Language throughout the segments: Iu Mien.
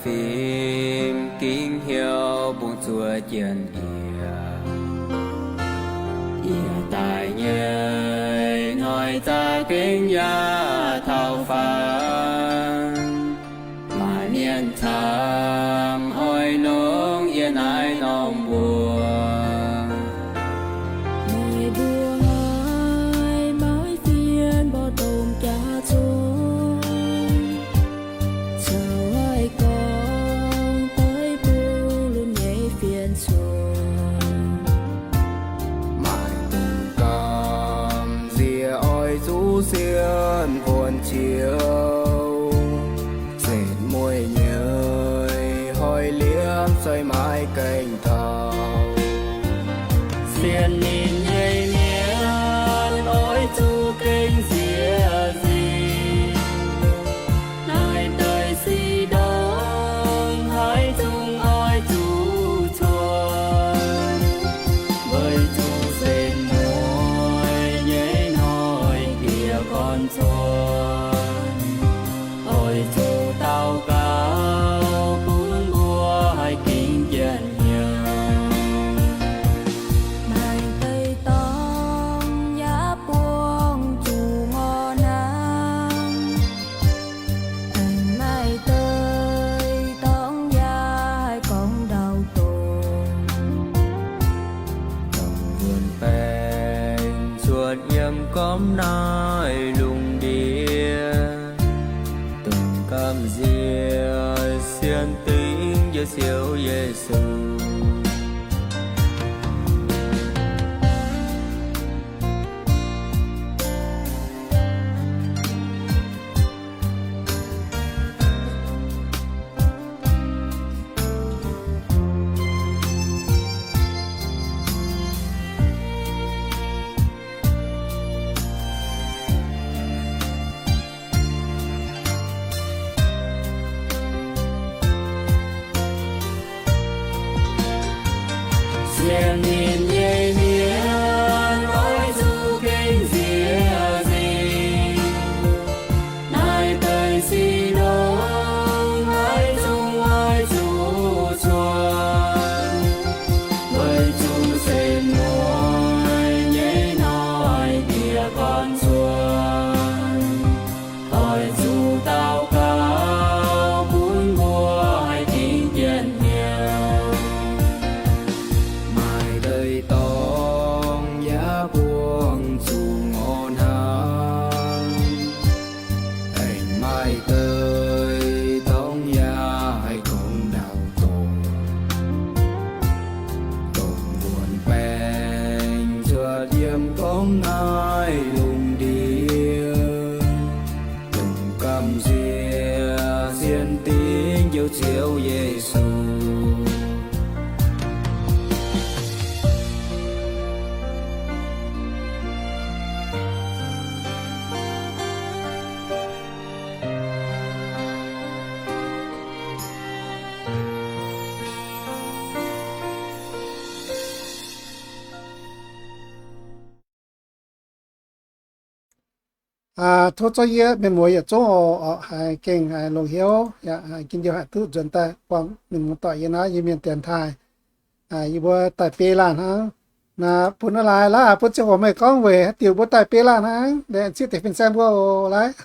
Fim gingx hnyouv bungx zuov jien-yiem, yie daaih nyei hnoi za'gengh yaac taux faanv. Maaih mienh camv oix longc yie naaiv norm mbuox. Meih mbuo haiz maiv fien mborqv domh jaax zong, caux haiz gorngv daiv bung lunx nyei fien cuotv. Maaih dongh gamh nziex oix zuqc sienx wuonx ciouv, setv mueiz nyei hoic liemh se maiv gaengh taux. Sienx ninh nyei mienh oix zuqc gengh nziex nzingc. Naaiv deix sic ndongc haaix zungv oix zuqc cuotv, weic zuqc setv mueiz nyei hnoi diex gorn cuotv. Oix zuqc daux gaux bun mbuo haih gingx jien-yiem. Maaih deix dorngx yaac buangh zuqc ngorc hnaangx. Aengx maaih deix dorngx yaac haih gorngv ndau-dorngh. Dongh wuonh baengc cuotv yiem gormx naaiv lungh ndiev, dongh gamh nziex sienx dingc Njoux Ziouv Yesu. Sienx ninh nyei mienh oix zuqc gengh nziex nzingc. Naaiv deix sic ndongc haaix zungv oix zuqc cuotv, weic zuqc setv mueiz nyei hnoi diex gorn cuotv. Oix zuqc daux gaux bun mbuo haih gingx jien-yiem. Maaih deix dorngx yaac buangh zuqc ngorc hnaangx. Aengx maaih deix dorngx yaac haih gorngv ndau-dorngh. Dongh wuonh baengc cuotv yiem gormx naaiv lungh ndiev, dongh gamh nziex sienx dingc Njoux Ziouv Yesu. Tov zorqv yie mienh muoz yietc zungv oc, haiz gengh haiz longx hnyouv yaac haiz njien-youh haic duqv nzuonx daaih buangh mienh muoz-doic yiem naaiv Iu-Mienh dienx taaih. Yie mbuo daaih biei laanh hnangv. Naaiv bun naaiv laaix laaix bun ziangh hoc meih gorngv weic haaix diuc mbuo daaih biei laanh hnangv, zieqv deix fin-saeng mbuo oc laaix.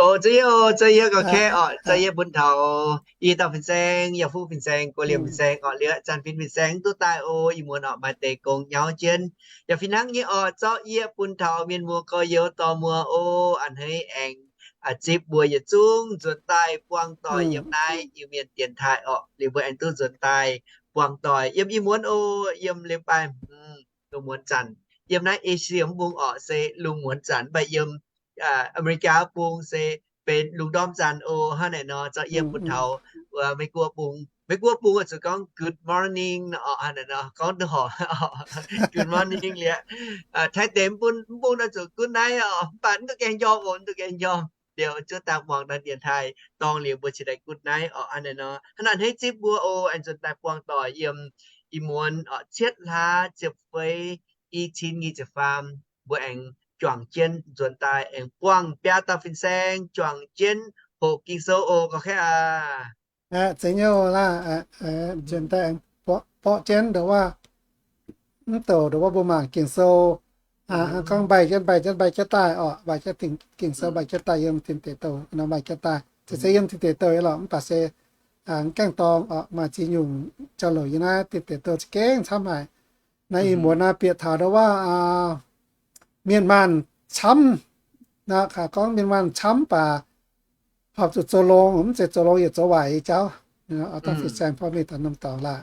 Oc, za'yietv oc, za'yietv gauh kaeqv oc, za'yietv bun taux i dauh fin-saeng, yaac fuqv fin-saeng, guoqv liemh fin-saeng oc, liuz zanc fin fin-saeng duqv daaih oc. Ih muonz oc maaih deix gong nyauv jienv yaac fih hnangv nyei oc, zorqv yie bun taux mienh muoz gorx-youz dorh muoz oc, a'hneiv aengx zipv mbuo yietc zungv nzuonx daaih buangh doic yiem naaiv Iu-Mienh dienx taaih oc. Liuz mbuo aengx duqv nzuonx daaih buangh doic yiem ih muonz oc, yiem liemh baaih hmz lungh muonz zanc. Yiem naaiv Asia mv bung oc se lungh muonz zanc, mv baac yiem Aa^me^li^gaa bung se benx lungh ndorm zanc oc. Hnangv naaic nor, zorqv yie bun taux Meiv Guoqv bung, Meiv Guoqv bung oix zuqc gorngv good morning nor oc. Hnangv naaic nor gorngv duqv horpc good morning liuz, Taiv deix mv bung, mv bung nor zuqc good night oc. Mv baac mv duqv gaengh njormh oc, mv duqv gaengh njormh. Liuz zuov daaih muangx daaih dienx taaih dorngh liuz mbuo cingx daaih good night oc. Hnangv naaic nor, hnangv naaic hneiv zipv mbuo oc, aengx nzuonx daaih buangh doic yiem ih muonz oc, cietv hlaax ziepc feix, i cin nyic ziepc faam, mbuo aengx juangc jienv nzuonx daaih aengx buangh biaa dauh fin-saeng juangc jienv hoqc Ging-Sou oc. Gauh kaeqv aqv. Aqv, zeiz nyouh laah, nzuonx daaih borqv jienv nduov wuov, mv douc nduov wuov mbuo mangc Ging-Sou, gorngv mbaih jienv mbaih jienv mbaih jienv daaih orqc, mbaih jienv Ging-Sou mbaih jienv daaih yiem Tin Deic Douh nor mbaih jienv daaih. Zeiz zeiz yiem Tin Deic Douh nyei lorqc, mv baac se mv gaengh dorng orqc, maaih ziex nyungc jauv-louc yiem naaiv Tin Deic Douh za'gengh camv haic. Naaiv ih muonz naaiv bieqc taux nduov wuov mienh maanh camv, gorngv mienh maanh camv baac horpc zuqc zoux longx, mv zeiz zoux longx yietc zoux waaic nyei jauv. Dangh fin-saeng fai mingh taux norm dorngx laah.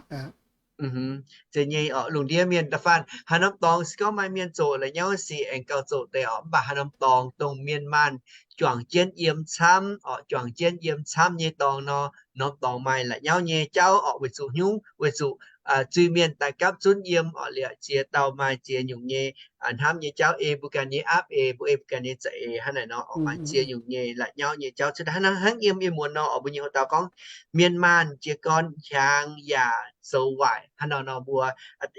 Zeiz nyei orqc, lungh ndiev mienh da'faanh haaix norm dorngx se gorngv maaih mienh zoqc la'nyauv sic aengx gauh zoqc deix orqc, mv baac haaix norm dorngx dongh mienh maanh juangc jienv yiem camv orqc, juangc jienv yiem camv nyei dorngx nor, norm dorngx maaih la'nyauv nyei jauv orqc, weic zuqc hnyouv, weic zuqc zuiz-mienh daaih gapv zunv yiem orqc, liepc ziex dauh maaih ziex nyungc nyei hnamv nyei jauv, ei mbuo ganh nyei aapv eix, mbuo ei mbuo ganh nyei za'eix, hnangv naaic nor orqc, maaih ziex nyungc nyei la'nyauv nyei jauv cuotv daaih. Hnangv yiem mienh muonz nor orqc, mbuo nyei houx-dauh gorngv mienh maanh jiez gorn hiaangx yaac zoux waaic hnangv nor nor mbuo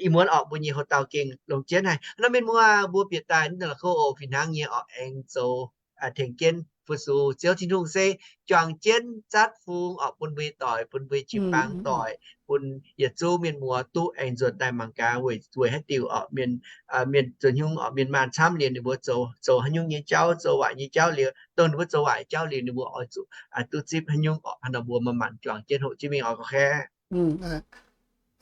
ih muonz orqc, mbuo nyei houx-dauh gengh longc jienv haic. Hnangv nor mienh muoz, mbuo bieqc daaih naaiv la'kuv oc, fih hnangv nyei orqc, aengx zoux tengx jienv fu-sux Ziouv Tin-Hungh se juangc jienv zatv fungx orqc, bun mbuo doic, bun mbuo jiu-baang doic, bun yietc zungv mienh muoz duqv aengx nzuonx daaih mangc gaax weic, weic haaix diuc orqc, mienh, mienh zoux haaix nyungc orqc, mienh maanh camv liuz ninh mbuo zoux, zoux haaix nyungc nyei jauv, zoux waaic nyei jauv liuz, dongh ninh mbuo zoux waaic jauv liuz ninh mbuo oix zuqc duqv zipv haaix nyungc orqc, hnangv nor mbuo manc-manc juangc jienv hoqc jienv mingh orqc,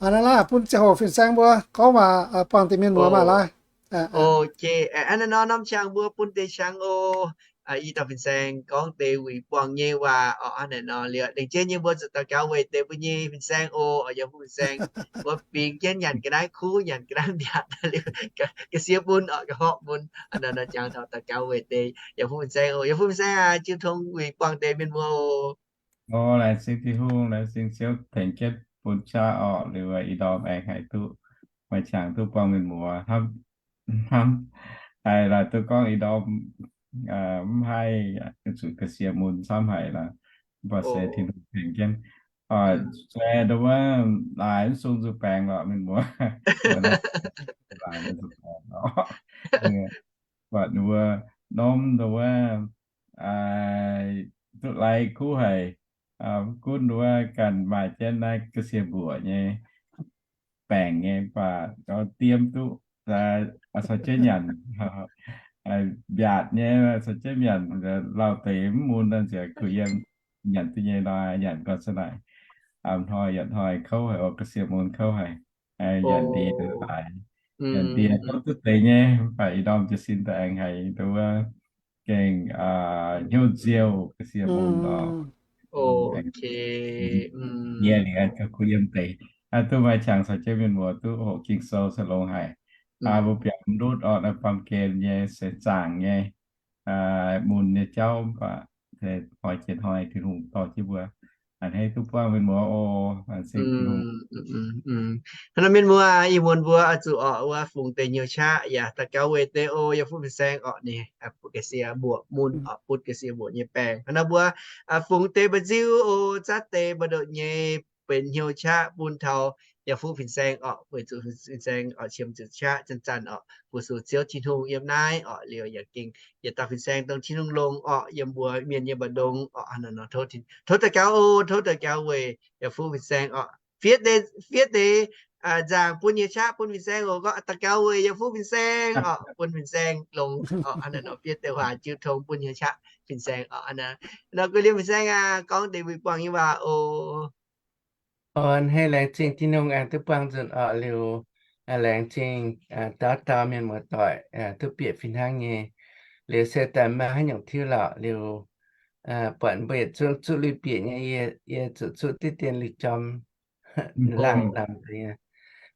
ga'naaiv laah, bun ziangh hoc fin-saeng mbuo gorngv waac buangh deix mienh muoz maah laah. Hnangv nor norm qangx mbuo bun deix qangx oc. I dauh fin-saeng gorngv deix wuic buangh nyei waac orqc, hnangv naaic nor liuz, lengc jeiv nyei mbuo zuqc daux gaux weic deix mbuo nyei fin-saeng oc, yaac bun fin-saeng mbuo bingx jienv nyanc ga'naaiv kuv, nyanc ga'naaiv mbiaatc liuz, ga'sie mun orqc, ga'horpc mun, hnangv nor jangx taux daux gaux weic deix yaac bun fin-saeng oc, yaac bun fin-saeng aac, jiu tong wuic buangh deix mienh muoz oc. Laengz zingh Tin-Hungh, laengz zingh Ziouv tengx jienv bun qaqv orqc, liuz ih ndorm aengx haih duqv maaih qangx duqv buangh mienh muoz hnamv, hnamv haic laaix duqv gorngv ih ndorm mv haih zuqc ga'sie mun camv haic laaix, mv baac se Tin-Hungh tengx jienv. Se nduov wuov laaix mv sung nzuih baengx lorqc mienh muoz, laaix mv sung nzuih baengx lorqc, buatc nduov wuov norm nduov wuov duqv lai kuv haic, mv gunv nduov wuov ganh maaih jienv naaiv ga'sie mbuoqc nyei baengc nyei, mv baac diem duqv caux jienv nyanc, mbiaatc nyei caux jienv nyanc, lauh deix mv mun nor nziex kuh yiem nyanc duqv nyei nor, nyanc gau za'naaic. Hnoi yietc hnoi kouv haic, ga'sie mun kouv haic, nyanc ndie laaix, nyanc ndie kouv duqv deix nyei, mv baac ih ndorm jiez sin daaih aengx haiz nduov wuov gengh hnyouv nziouv ga'sie mun lorqc. Yie liuz gauh kuh yiem deix, duqv maaih qangx caux jienv mienh muoz duqv hoqc Ging-Sou se longx haic. Mbuo biaux mv ndutv orqc, naaiv baamh gen nyei se zaangc nyei mun nyei jauv, mv baac hnoi jiex hnoi Tin-Hungh dorh jienv mbuo a'hneiv duqv buangh mienh muoz oc. Hnangv nor mienh muoz, ih muonz mbuo oix zuqc orqc wuov fungx deix hnyouv qaqv yaac daux gaux weic deix oc, yaac butv fin-saeng orqc ninh butv ga'sie mbuoqc mun orqc, butv ga'sie mbuoqc nyei baengc. Hnangv nor mbuo fungx deix mba'nziu oc, zatv deix mba'ndoqc nyei benx hnyouv qaqv bun taux yaac butv fin-saeng orqc, weic zuqc fin-saeng orqc qiemx zuqc qaqv zanc-zanc orqc fu-sux Ziouv Tin-Hungh yiem naaiv orqc liuz yaac gengh yietc dauh fin-saeng dongh Tin-Hungh longx orqc yiem mbuo mienh nyei mbu'ndongx orqc. Hnangv nor tov daux gaux oc, tov daux gaux weic yaac butv fin-saeng orqc. Fiev deix, fiev deix nzaangc bun hnyouv qaqv bun fin-saeng oc, gorngv daux gaux weic yaac butv fin-saeng orqc, bun fin-saeng longx orqc. Hnangv nor fiev deix waac jiu tong bun hnyouv qaqv fin-saeng orqc. Hnangv nor guei liemh fin-saeng aac, gorngv deix wuic buangh nyei waac oc. A'hneiv laengz zingh Tin-Hungh aengx duqv buangh nzunc orqc liuz, laengz zingh dauh dauh mienh muoz-doic duqv bieqc fih hnangv nyei. Liuz se daaih maiv haaix nyungc tiuv lorqc liuz, buatc mbuo yietc zungv zuqv lui bieqc nyei, yie zuqc zuqv diqv dien lui jorm laangh lamz deix.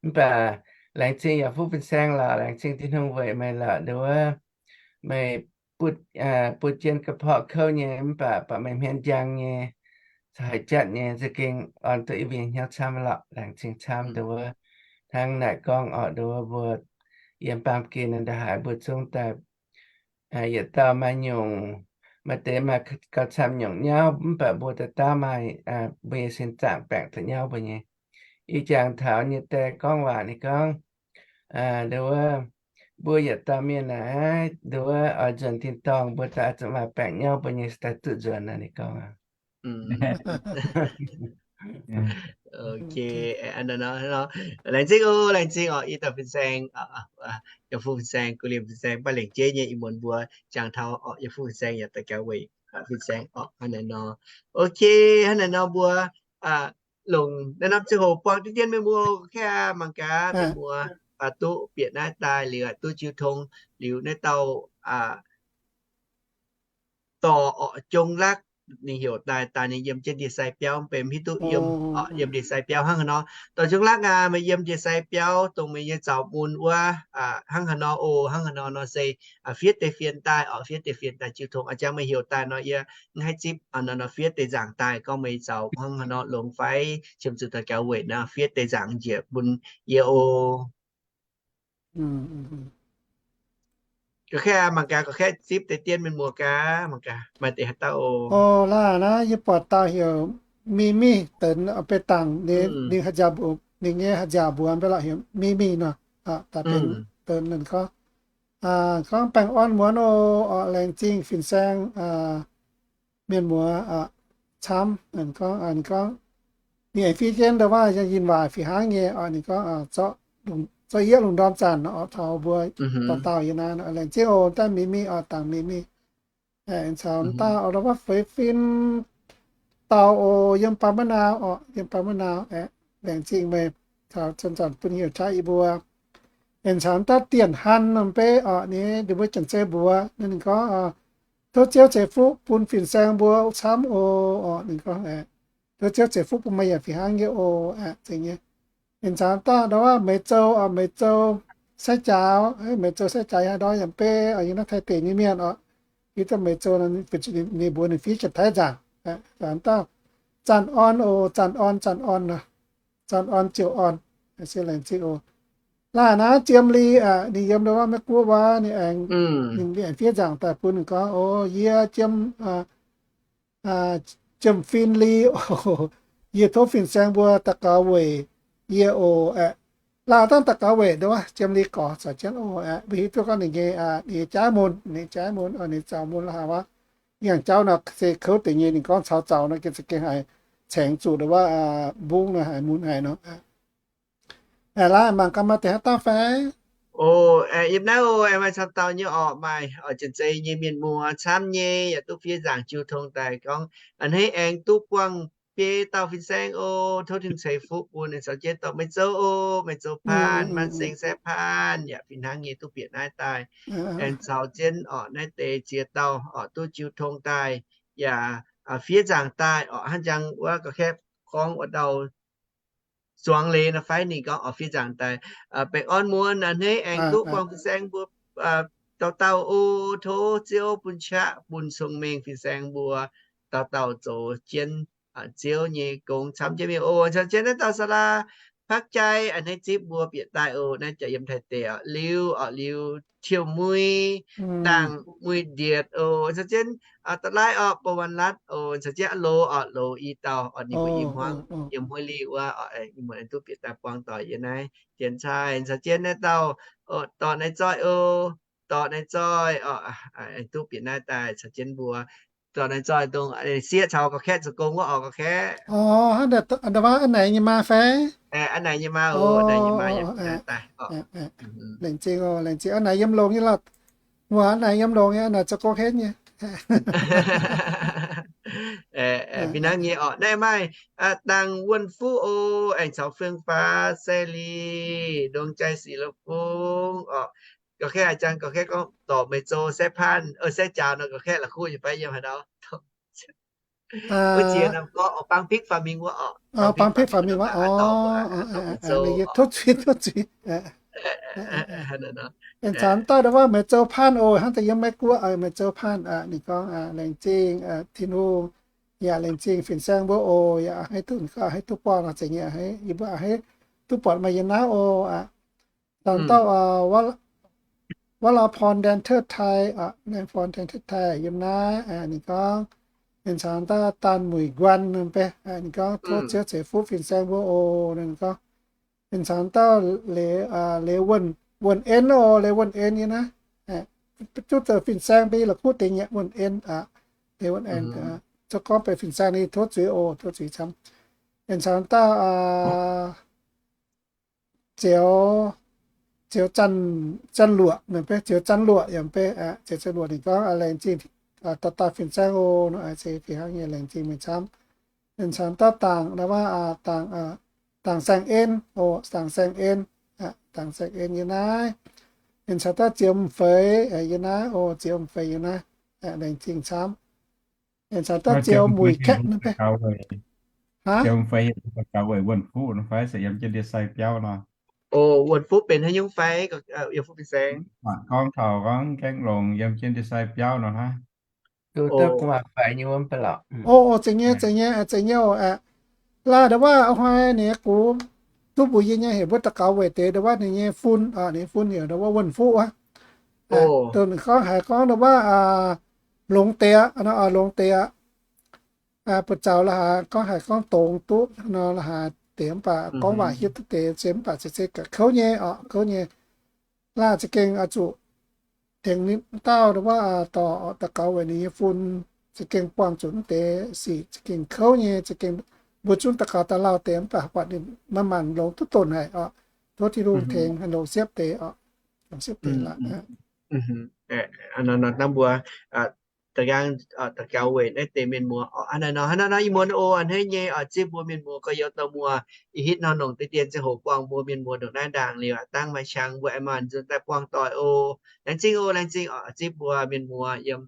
Mv baac laengz zingh yaac butv fin-saeng lorqc, laengz zingh Tin-Hungh weic meih lorqc nduov, meih butv, butv jienv ga'porqv kouv nyei, mv baac buatc meih hmien njang nyei, haiz jatv nyei, za'gengh orn duqv i wingh hnyouv camv lorqc. Laengz zingh camv nduov. Hnangv naaic gorngv orqc nduov, mbuo yiem baamh gen naaiv ndongc haaix mbuo zungv daaih yietc dauh maaih nyungc, maaih deix maaih gauh camv nyungc nyauv, mv baac mbuo dauh dauh maaih mbuo nyei sin zaangc baengc da'nyauv mbuo nyei. Ih jangx taux nyei die gorngv waac ninh gorngv, nduov, mbuo yietc dauh mienh naaiv nduov oix nzuonx tin-dorngh mbuo daaih zuqc maaih baengc nyauv mbuo nyei se daaih duqv nzuonx naaiv, ninh gorngv aqv. Ok, hnangv naaiv nor, laengz zingh oc, laengz zingh oc. Yie dauh fin-saeng, yie fu fin-saeng, guv liemh fin-saeng, baav lengc jeiv nyei ih muonz mbuo jangx taux oc, yie fu fin-saeng yaac daux gaux weic fin-saeng oc, hnangv naaiv nor. Ok, hnangv naaiv nor mbuo longc naaiv norm ziangh hoc buangh diqv dien mienh muoz, kaav mangc gaax mienh muoz duqv bieqc naaiv daaih liuz, duqv jiu tong liuz, naaiv dauh dorh orqc, Jong Lakv, ninh heuc daaih, daaih ninh yiem jienv ndie-sai biauv, mv benx hiuv duqv yiem, yiem ndie-sai biauv hnangv haaix nor. Dorh Jong Lakv aac, meih yiem ndie-sai biauv dongh meih nyei zaux mun wuov hnangv haaix nor oc, hnangv haaix nor nor se fiev deix fienx daaih orqc, fiev deix fienx daaih jiu tong. A'jang meih heuc daaih nor yie mv haih zipv nor, nor fiev deix nzaangc daaih gorngv meih zaux hnangv haaix nor longx fai qiemx zuqc daux gaux weic naaiv, fiev deix nzaangc njiec bun yie oc. Gorqv-kaeqv mangc gaax, gorqv-kaeqv zipv deix dien mienh muoz gaax, mangc gaax maaih deix haaix dauh oc. Oc, laanh naaiv yie buatc dauh heuc Mingh Mingh, benx beiv dangc ninh, ninh nyei haaix nziaauc mbuox mv bei lorqc, heuc Mingh Mingh nor. Daaih benx, benx ninh gorngv, gorngv baengh orn muonz oc, laengz zingh fin-saeng mienh muoz camv. Ninh gorngv, ninh aengx fiev jienv ndau wuov yinh waac fih hnangv nyei oc. Ninh gorngv, zorqv yie lungh ndorm zanc oc, taux mbuo dauh dauh yie naaiv, laengz zingh oc, daaih Mingh Mingh oc, dangc Mingh Mingh. Aengx caux dauh oc, ndau wuov feix fin dauh oc, yiem Baac Maiv Nau oc, yiem Baac Maiv Nau aeqv, laengz zingh meih caux zanc-zanc bun heuc qaqv yie mbuo. Aengx caux dauh Dienc Han nor mv bei oc, ninh, ninh mbuo Janx-Zei mbuox ninh, ninh gorngv, tov Ziouv ceix fuqv bun fin-saeng mbuo camv oc. Ninh gorngv, tov Ziouv ceix fuqv bun meih yaac fih hnangv nyei oc, aqv, zeiz nyei. Aengx caux dauh ndau wuov Meiz Zou oc, Meiz Zou Sai Jaaux, Meiz Zou Sai Jaaux yaac ndau yaac mv bei oc, yiem naaiv Taiv deic nyei mienh oc. Hiuv duqv Meiz Zou nor, ninh mbuox ninh fiev Janx-Taiv nzaangc. Caux dauh Zanc Orn oc, Zanc Orn, Zanc Orn nor, Zanc Orn Ziouc Orn, se laengz zingh oc. Laanh naaiv Jiem Li aqv, ninh yiem ndau wuov Meiv Guoqv wuov, ninh aengx, ninh aengx fiev nzaangc daaih bun ninh gorngv, o, yie Jiem, Jiem Fin Li oc, yie tov fin-saeng mbuo daux gaux weic yie oc, aqv. Laanh dangh daux gaux weic ndau wuov Jiem Li gorx caux jienv oc, aqv. Mbuo hiuv duqv gorngv ninh nyei, ninh nyei jaav mun, ninh nyei jaav mun, ninh zaux mun la'haaix wuov. Yangh jauv nor se kouv deix nyei, ninh gorngv caux zaux nor gengh za'gengh haiz caengx zuqc ndau wuov mbungv nor haic, mun haic nor. Aqv, laanh mangc gaax maaih deix haaix dauh fai? O, yiem naaiv oc, aengx maaih camv dauh nyei orqc, maaih oc, Janx-Zei nyei mienh muoz camv nyei yaac duqv fiev nzaangc jiu tong daaih gorngv, a'hneiv aengx duqv buangh biei dauh fin-saeng oc, tov Tin-Hungh ceix fuqv bun ninh caux jienv dorh Meiv Zou oc, Meiv Zou Paanh, Maanc Seng Sai Paanh yaac fih hnangv nyei duqv bieqc naaiv daaih, aengx caux jienv orqc naaiv deix ziex dauh orqc duqv jiu tong daaih, yaac fiev nzaangc daaih orqc, hnangv jangx wuov gorqv-kaeqv gorngv wuov dauh zuangx leiz nor fai ninh gorngv orqc fiev nzaangc daaih, baengh orn muonz a'hneiv aengx duqv buangh fin-saeng mbuo dauh dauh oc. Tov Ziouv bun qaqv bun cong-mengh fin-saeng mbuo dauh dauh zoux jienv Ziouv nyei gong camv jienv mingh oc. Caux jienv naaiv dauh Saalaa Pakv Jai a'hneiv zipv mbuo bieqc daaih oc. Naaiv jaax yiem Taiv deic orqc, liuz orqc, liuz Tiuv Mui, Dangh Mui Ndietc oc. Caux jienv Da'laaih orqc, Bou Wan Latv oc. Caux jienv Loz orqc, Loz i dauh orqc, ninh mbuo i hmuangv yiem Huoiv Liuh wuov orqc, ninh mbuo aengx duqv bieqc daaih buangh doic yiem naaiv dienx cai. Caux jienv naaiv dauh dorh naaiv zoih oc, dorh naaiv zoih orqc, aengx duqv bieqc naaiv daaih caux jienv mbuo. Dorh naaiv zoih dongh sieqv caux gorqv-kaeqv zoux gong wuov orqc, gorqv-kaeqv. Hnangv naaic nyei maa fai? Aa naaic nyei maa oc, naaic nyei maa yaac daaih. Laengz zingh oc, laengz zingh. Aa naaic yiem longx nyei lorqc. Wuov aa naaic yiem longx nyei, aa naaic zoux gong henv nyei. Fih hnangv nyei orqc. Naaiv maaih Dangh Wuonh Fuqv oc, aengx caux Feng Faax, Sai Li, Ndongc Jai, Sic La'fong orqc. Gorqv-kaeqv a'jang, gorqv-kaeqv gorngv dorc Meic Zou Sai Paanh, Sai Jaaux nor, gorqv-kaeqv la'kuqv nyei fai yiem haaix nor? Wuov ziex norm gorngv Bang Pikv Faaux Mingh wuov orqc. Bang Pikv Faaux Mingh wuov orqc. Tov zuiz, tov zuiz. Aengx caux dauh wuov Meic Zou Paanh oc, hnangv daaih yiem Meiv Guoqv, Meic Zou Paanh, ninh gorngv, laengz zingh Tin-Hungh, yaac laengz zingh fin-saeng mbuo oc, yaac haih duqv, haih duqv buangh nor zeiz nyei, yie mbuo haih duqv buatc meih yiem naaiv oc. Caux dauh Walaporn Dental Tai, Walaporn Dental Tai yiem naaiv, ninh gorngv, ninh caux dauh Daan Muic Nquan, ninh gorngv tov Ziouv ceix fuqv fin-saeng mbuo oc. Ninh gorngv, ninh caux dauh Leiz, Wuonh En oc, Leiz Wuonh En yiem naaiv, duqv zoux fin-saeng mbuo la'kuqv deix nyei Wuonh En, Leiz Wuonh En, zoux gorngv benx fin-saeng ninh tov zuiz oc, tov zuiz camv. Ninh caux dauh Zioux, Zioux Zanv Luoqc, ninh beiv Zioux Zanv Luoqc yaac beiv, Zioux Zanv Luoqc ninh gorngv laengz zingh dauh dauh fin-saeng oc, nor se fih hnangv nyei laengz zingh meih camv. Ninh caux dauh Dangc, Dangc Saeng En oc, Dangc Saeng En, Dangc Saeng En yiem naaiv. Ninh caux dauh Zioux M'Feix yiem naaiv oc, Zioux M'Feix yiem naaiv, laengz zingh camv. Ninh caux dauh Zioux Muic Kaeqv, ninh beiv Wuonh Fuqv benx haaix nyungc fai? Gorngv taux gorngv gaengh longx yiem jienv ndie-sai biauv nor hnangv. Duqv gu'nguaaz faix nyei wuov ba'laqc. O, zeiz nyei, zeiz nyei, zeiz nyei oc. Laaih nda'wuov hnoi ninh nyei gux duqv mbuox yie nyei heuc mbuo daux gaux weic deix nda'wuov ninh nyei fun, ninh nyei fun heuc nda'wuov Wuonh Fuqv wuov. Dongh ninh gorngv haiz gorngv nda'wuov longx deix aqv, longx deix aqv. Buoz-zaux la'haaix gorngv haiz gorngv dongz duqv nor la'haaix deix mv baac gorngv waac hietv duqv deix se mv baac se se ga'kouv nyei oc, kouv nyei. Laaih za'gengh oix zuqc tengx ninh dauh nda'wuov dorh daux gaux weic ninh nyei fun, za'gengh buangh zuqc mv deix sic za'gengh kouv nyei, za'gengh mbuo zungv daux gaux daaih lauh deix mv baac buatc ninh manc-manc longx duqv donc haic oc. Tov Tin-Hungh tengx haaix longx siepv deix oc. Siepv deix laaih. Mbuo daux gaux weic naaiv deix mienh muoz oc. Hnangv naaiv nor, hnangv naaiv nor ih muonz oc, a'hneiv nyei oc, zipv mbuo mienh muoz gorx-youz dorh muoz ih hitv nor longc deix dien ziangh hoc buangh mbuo mienh muoz ndongc naaiv ndaangc liuz aqv, dangh maaih qangx mbuo aengx maaih nzuonx daaih buangh doic oc. Laengz zingh oc, laengz zingh oc, zipv mbuo mienh muoz yiem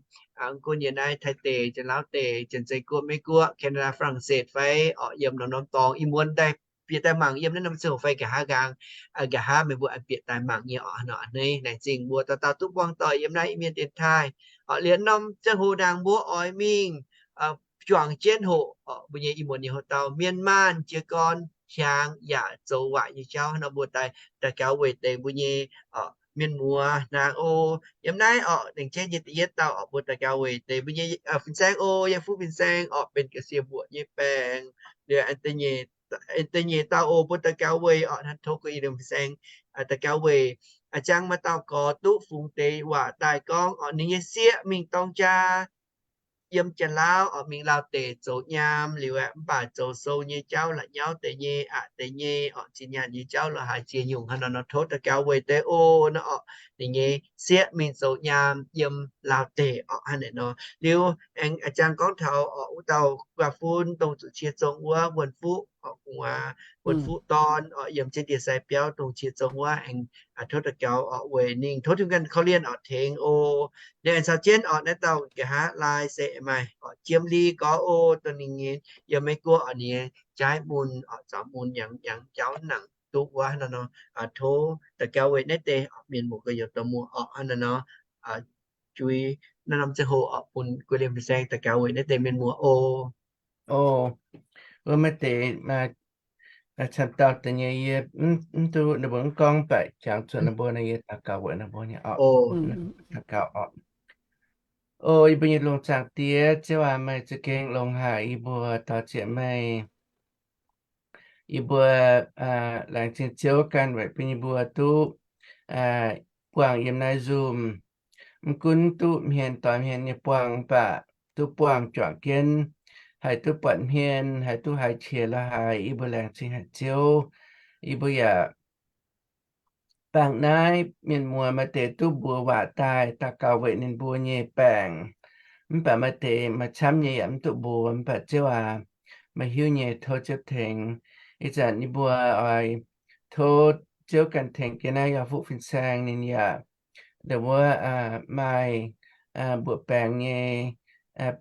gunv yiem naaiv Taiv deic, Janx-Lauv deic, Janx-Zei Guoqv, Meiv Guoqv, Canada, Faa^lang^set fai oc, yiem norm-norm dorngx ih muonz daaih bieqc daaih mangc yiem naaiv norm ziangh hoc fai nqa'haav nqaang, nqa'haav meih mbuo aengx bieqc daaih mangc nyei oc. Hnangv nor a'hneiv laengz zingh mbuo dauh dauh duqv buangh doic yiem naaiv Iu-Mienh dienx taaih oc. Liuz norm ziangh hoc ndaangc mbuo oix mingh juangc jienv hoqc oc, mbuo nyei ih muonz nyei hoc dauh mienh maanh jiez gorn hiaangx yaac zoux waac nyei jauv. Hnangv nor mbuo daaih daux gaux weic deix mbuo nyei mienh muoz hnaangx oc. Yiem naaiv oc, lengc jienv nyei da'yietv dauh oc, mbuo daux gaux weic deix mbuo nyei fin-saeng oc, yiem fuqv fin-saeng oc, benx ga'sie mbuoqc nyei baengc. Liuz da'nyeic dauh oc, mbuo daux gaux weic oc, hnangv tov Guei Liemh fin-saeng daux gaux weic, a'jang maaih dauh gorx duqv fungx deix waac daaih gorngv oc, ninh nyei sieqv mingh dorng jaa yiem Janx-Lauv oc, mingh Lauh deic zoux nyaam liuz aeqv, mv baac zoux sou nyei jauv la'nyauv deix nyei, aqc deix nyei oc, zinh nyaanh nyei jauv la'haaix ziex nyungc hnangv nor nor, tov daux gaux weic deix oc. Nor oc, ninh nyei sieqv mingh zoux nyaam yiem Lauh deic oc, hnangv naaic nor. Liuz aengx a'jang gorngv taux oc, wuov dauh guaav fun dongh zuqc cie zong wuov, Wuonh Fuqv oc, gu'nguaaz Wuonh Fuqv dorn oc, yiem jienv ndie-sai biauv dongh cie zong wuov, aengx tov daux gaux oc weic ninh, tov Tin-Hungh ganh korv-lienh oc, tengx oc. Liuz aengx caux jienv oc, naaiv dauh nqa'haav laai se maaih oc, Jiem Li gorx oc, dongh ninh nyei yiem Meiv Guoqv oc, ninh nyei jaaiv mun oc, zaux mun yangh yangh jauv nangc duqv wuov hnangv nor. Tov daux gaux weic naaiv deix mienh muoz gorx-youz dorh muoz oc, hnangv nor. Juiz naaiv norm ziangh hoc oc, bun Guei Liemh fin-saeng daux gaux weic naaiv deix mienh muoz oc. Oc, wuov maaih deix camv dauh deix nyei, yie mv duqv ninh mbuo mv gorngv, mv baac jangx zuqc ninh mbuo nor, yie daux gaux weic ninh mbuo nyei oc. Daux gaux oc. O yie mbuo nyei lungh zaangc Diex, Ziouv aac, meih za'gengh longx haic yie mbuo, dorh zieqc meih, yie mbuo laengz zingh Ziouv ganh weic bun yie mbuo duqv buangh yiem naaiv Zoom. Mv gunv duqv hmien doix hmien nyei buangh, mv baac duqv buangh juangc jienv, haih duqv buatc hmien, haih duqv haiz qiex la'haaix, yie mbuo laengz zingh haic Ziouv. Yie mbuo yaac bangc naaiv mienh muoz maaih deix duqv mbuox waac daaih daux gaux weic ninh mbuo nyei baengc, mv baac maaih deix maaih camv nyei yaac mv duqv mbuox, mv baac Ziouv aac, meih hiuv nyei, tov Ziouv tengx. Ih zanc yie mbuo oix tov Ziouv ganh tengx jienv naaiv yaac fuqv fin-saeng ninh yaac ndongc wuov maaih mbuoqc baengx nyei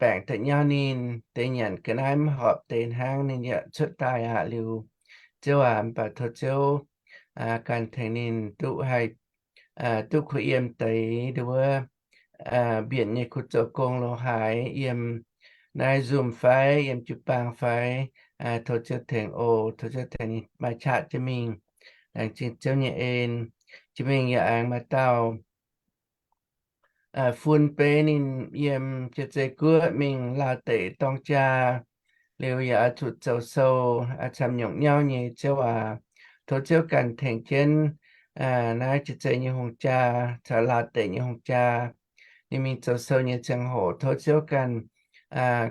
baengc da'nyauv ninh, deix nyanc ga'naaiv mv horpc deix hnangv ninh yaac cuotv daaih aqv liuz. Ziouv aac, mv baac tov Ziouv ganh tengx ninh duqv haih duqv kuh yiem deix ndongc wuov mbienc nyei kuh zoux gong lo haaix, yiem naaiv Zoom fai yiem jiu-baang fai, tov Ziouv tengx oc. Tov Ziouv tengx ninh maaih qaqv jienv mingh. Laengz zingh Ziouv nyei en. Jienv mingh yaac aengx maaih dauh fun beiv ninh yiem Jiex Zei Guoqv mingh Laauh deic dorng jaa, liuz yaac oix zuqc zoux sou, camv nyungc nyauv nyei, Ziouv aac. Tov Ziouv ganh tengx jienv naaiv Jiex Zei nyei hungh jaa caux Laauh deic nyei hungh jaa. Ninh mingh zoux sou nyei ziangh hoc, tov Ziouv ganh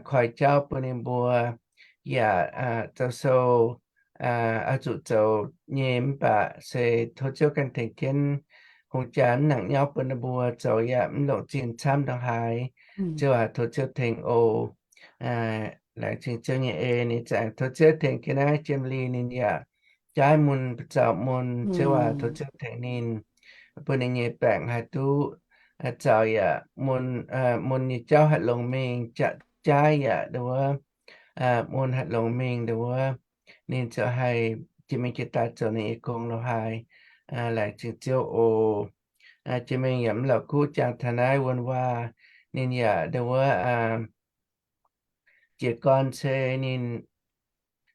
koi jauv bun ninh mbuo, yaac zoux sou oix zuqc zoux nyei mv baac se tov Ziouv ganh tengx jienv hungh jaa mv nangc nyauv bun ninh mbuo zoux yaac mv longc zingh camv ndongc haaix. Ziouv aac, tov Ziouv tengx oc. Laengz zingh Ziouv nyei en, ninh za'gengh tov Ziouv tengx jienv naaiv Jiem Li ninh yaac jaaiv mun, zaux mun. Ziouv aac, tov Ziouv tengx ninh, bun ninh nyei baengc haih duqv zaux yaac mun, mun nyei jauv haih longx mingh, jaaiv yaac nduov, mun haih longx mingh nduov, ninh ziouc haih jiex mingh jiex daaih zoux ninh nyei gong lo haaix. Laengz zingh Ziouv oc. Jiex mingh yaac mv la'kuqv jangx taux naaiv wuonh waac, ninh yaac nduov, jiez gorn se ninh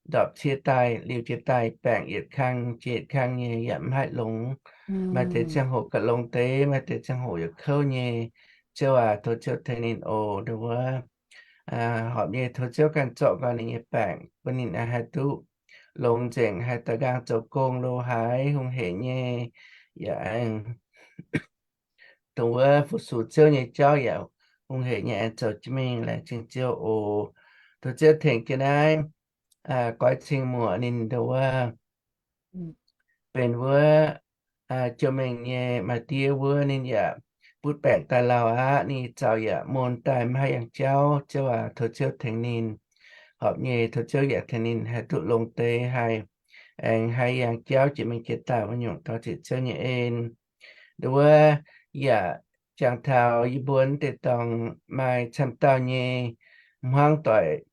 ndorpc cie daaih liuz jiex daaih baengc yietc kang jiex yietc kang nyei yaac mv haih longx. Maaih deix ziangh hoc gauh longx deix, maaih deix ziangh hoc yaac kouv nyei. Ziouv aac, tov Ziouv tengx ninh oc. Nduov, horpc nyei tov Ziouv ganh zorqv nqoi ninh nyei baengc bun ninh haih duqv longx nzengc, haih daaih nqaang zoux gong lo haaix hungh heic nyei, yaac aengx dongh wuov fu-sux Ziouv nyei jauv yaac hungh heic nyei aengx zoux jienv mingh. Laengz zingh Ziouv oc. Tov Ziouv tengx jienv naaiv goiv cing muoc ninh nduov, benx wuov jouh mengh nyei maa-diev wuov, ninh yaac butv baengc daaih lauh aqv. Ninh zaux yaac mun daaih mv haih yangh jauv. Ziouv aac, tov Ziouv tengx ninh. Horpc nyei tov Ziouv yaac tengx ninh haih duqv longx deix, haih aengx haih yangh jauv jiex mingh jiex daaih wuov nyungc, daux ziqc Ziouv nyei en. Nduov, yaac jangx taux yie mbuo deix dorngx maaih camv dauh nyei hmuangv doic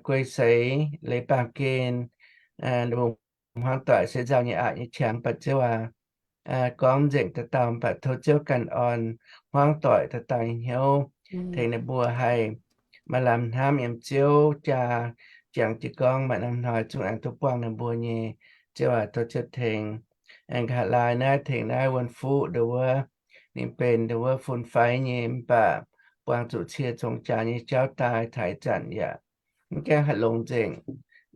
guei seix leiz baamh gen, hmuangv doic se nzauh nyei aqc nyei qangx, mv baac Ziouv aac, gorngv nzengc dauh dauh, mv baac tov Ziouv ganh orn hmuangv doic dauh dauh nyei hnyouv, tengx ninh mbuo haih maaih lamh hnamv yiem Ziouv jaa, jangx jiez gorngv maaih norm hnoi zungv aengx duqv buangh ninh mbuo nyei. Ziouv aac, tov Ziouv tengx. Aengx nqa'haav laai naaiv tengx naaiv wuonh fuqv nduov, ninh benx nduov fun-faix nyei, mv baac buangh zuqc cie zong jaax nyei jauv daaih taux ih zanc yaac mv gaengh haih longx nzengc.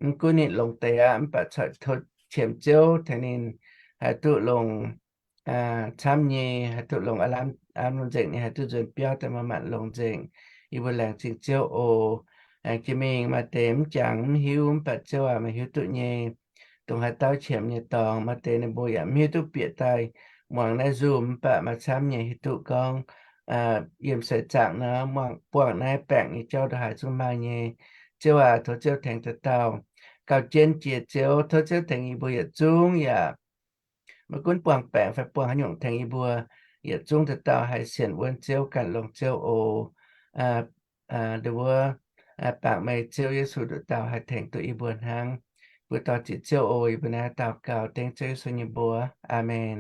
Mv gunv ninh longx deix aqv, mv baac corc tov qiemx Ziouv tengx ninh haih duqv longx camv nyei, haih duqv longx aav lamh nzengc nyei, haih duqv nzuonx biauv daaih manc-manc longx nzengc. Yie mbuo laengz zingh Ziouv oc. Aengx jiex mingh maaih deix mv jangx mv hiuv, mv baac Ziouv aac, meih hiuv duqv nyei. Dongh haaix dauh qiemx nyei dorngx, maaih deix ninh mbuo yaac mv hiuv duqv bieqc daaih muangx naaiv Zoom, mv baac maaih camv nyei hiuv duqv gorngv yiem seix zaangc nor, buangh naaiv baengc nyei jauv ndongc haaix zungv maaih nyei. Ziouv aac, tov Ziouv tengx dauh dauh gauh jienv jiex Ziouv. Tov Ziouv tengx yie mbuo yietc zungv yaac maiv gunv buangh baengc fai buangh haaix nyungc, tengx yie mbuo yietc zungv dauh dauh haih sienx wuonv Ziouv, ganh longx Ziouv oc. Nduov, bangc meih Ziouv Yesu nduqc dauh haih tengx duqv yie mbuo hnangv. Mbuo daux ziqc Ziouv oc. Yie mbuo naaiv daux gaux dengv Ziouv Yesu nyei mbuox. Aamen.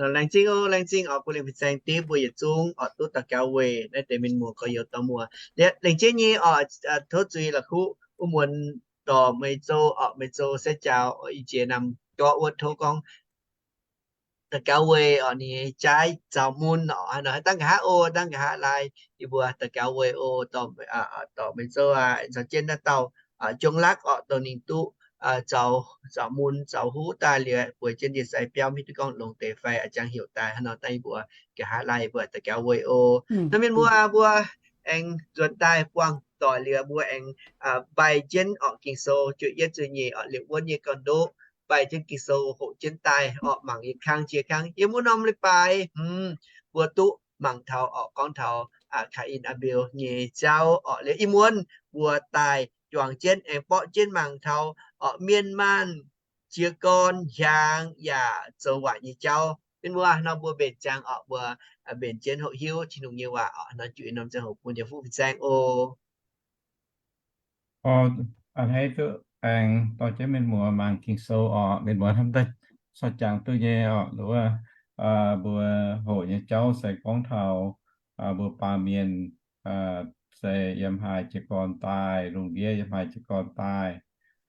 Laengz zingh oc, laengz zingh oc, bun lingh fin-saeng diev mbuo yietc zungv oc duqv daux gaux weic naaiv deix mienh muoz gorx-youz dorh muoz. Laengz zingh nyei oc, tov zuiz la'kuqv wuov muonz dorh meih zoux oc, meih zoux se jaaux oc, ih jiex namx gorqv wuov tov gorngv daux gaux weic oc, ninh jaaiv zaux mun oc, haaix nor haaix dangh nqa'haav oc, dangh nqa'haav laai, yie mbuo daux gaux weic oc, dorh meih zoux aac, caux jienv naaiv dauh jong lakv oc, dongh ninh duqv zaux, zaux mun zaux huv daaih liuz bueix jienv ndie-sai biauv, mv hiuv duqv gorngv longx deix fai a'jangx heuc daaih, haaix nor dangh yie mbuo nqa'haav laai yie mbuo daux gaux weic oc. Nor mienh muoz mbuo aengx nzuonx daaih buangh doic liuz mbuo aengx mbaih jienv oc Ging-Sou juoqv yietv zuqc nyeic oc, liepc wuonv nyei gauh ndoqv mbaih jienv Ging-Sou hoqc jienv daaih oc, mangc yietc kang jiex kang. Yiem wuov norm leiz-baaix mbuo duqv mangc taux oc, gorngv taux Kaa^in Aa^mbel nyei jauv oc. Liuz ih muonz mbuo daaih juangc jienv aengx borqv jienv mangc taux oc mienh maanh jiez gorn hiaangx yaac zoux waaic nyei jauv. Mienh muoz nor mbuo mbenc ziangx oc, mbuo mbenc jienv hoqc hiuv Tin-Hungh nyei waac oc. Nor juiz norm ziangh hoc bun yietc fuqv fin-saeng oc. A'hneiv duqv aengx dorh jienv mienh muoz mangc Ging-Sou oc. Mienh muoz hnamv daaih corc jangx duqv nyei oc. Wuov, mbuo hoqc nyei jauv se gorngv taux mbuo baamh mienh se yiem haaix jiez gorn daaih, lungh ndiev yiem haaix jiez gorn daaih,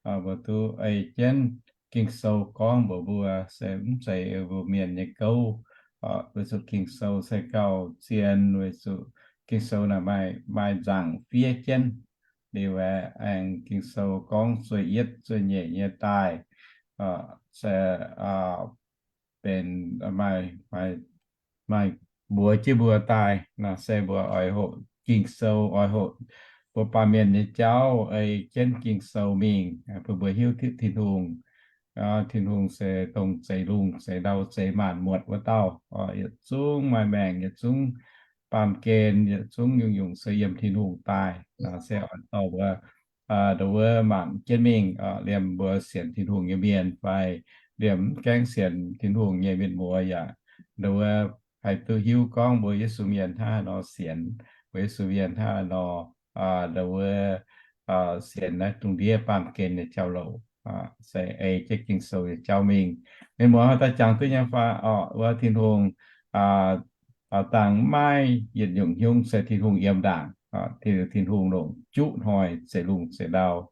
mbuo duqv ei jienv Ging-Sou gorngv mbuox mbuo se mv zeiz mbuo mienh nyei gouv. Weic zuqc Ging-Sou se gauh zien, weic zuqc Ging-Sou naaic maaih, maaih nzaangc fiev jienv. Liuz aengx Ging-Sou gorngv zueih yietv zueih nyeic nyei daaih se benx maaih, maaih mbuox jienv mbuo daaih nor, se mbuo oix hoqc Ging-Sou oix hoqc mbuo baamh mienh nyei jauv ei jienv Ging-Sou mingh, bun mbuo hiuv duqv Tin-Hungh. Tin-Hungh se dongh zeix lungh zeix ndau zeix maanc muotc wuov dauh. Yietc zungv maaih maengc, yietc zungv baamh gen, yietc zungv nyungc-nyungc se yiem Tin-Hungh daaih. Se oix dorh mbuo, ndo wuov mangc jienv mingh, liemh mbuo sienx Tin-Hungh nyei mienh fai liemh mv gaengh sienx Tin-Hungh nyei mienh muoz yaac, ndo wuov haih duqv hiuv gorngv mbuo Yesu mienh hnangv haaix nor sienx, mbuo Yesu mienh hnangv haaix nor, ndo wuov sienx naaiv dungh ndiev baamh gen nyei jauv-louc, se ei jienv Ging-Sou nyei jauv mingh. Mienh muoz, daaih jangx duqv nyei fai? Orqc, wuov Tin-Hungh dangh maiv yietc nyungc hnyungv se Tin-Hungh yiem ndaangc. Tin, Tin-Hungh longc juqv hnoi zeix lungh zeix ndau,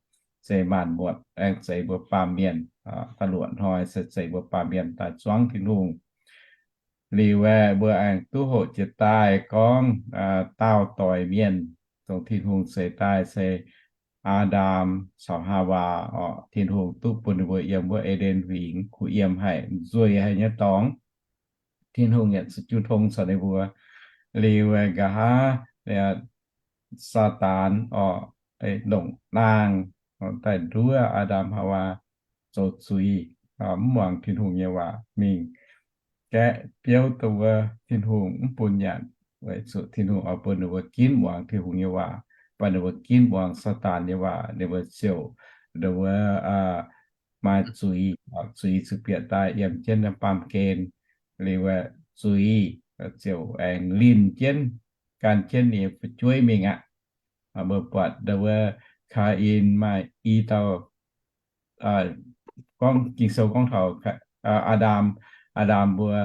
zeix maanc muotc, aengx zeix mbuo baamh mienh. Da'luoqc hnoi se zeix mbuo baamh mienh daaih zuangv Tin-Hungh. Liuz aeqv, mbuo aengx duqv hoqc jiex daaih gorngv daauh doix mienh, dongh Tin-Hungh zeix daaih se Aa^ndam caux Haawaa orqc. Tin-Hungh duqv bun ninh mbuo yiem wuov E^nden Huingx, kuh yiem haic, nzueic haic nyei dorngx. Tin-Hungh yaac zuqc jiu tong caux ninh mbuo. Liuz aeqv, nqa'haav Saadaan orqc, longc naang daaih nduov Aa^ndam Haawaa zoux zuiz, mv muangx Tin-Hungh nyei waac mingh gaeqv biouv dongh wuov Tin-Hungh mv bun nyanc, weic zuqc Tin-Hungh oix bun ninh mbuo ginv muangx Tin-Hungh nyei waac. Mv baac ninh mbuo ginv muangx Saadaan nyei waac, ninh mbuo ziouc ndo wuov maaih zuiz, zuiz ziouc bieqc daaih yiem jienv naaiv baamh gen. Liuz aeqv, zuiz ziouc aengx linh jienv, gan jienv ninh nyei fu'jueiv mingh aqv. Mbuo buatc ndo wuov Kaa^in maaih i dauh, gorngv Ging-Sou gorngv taux Aa^ndam, Aa^ndam mbuo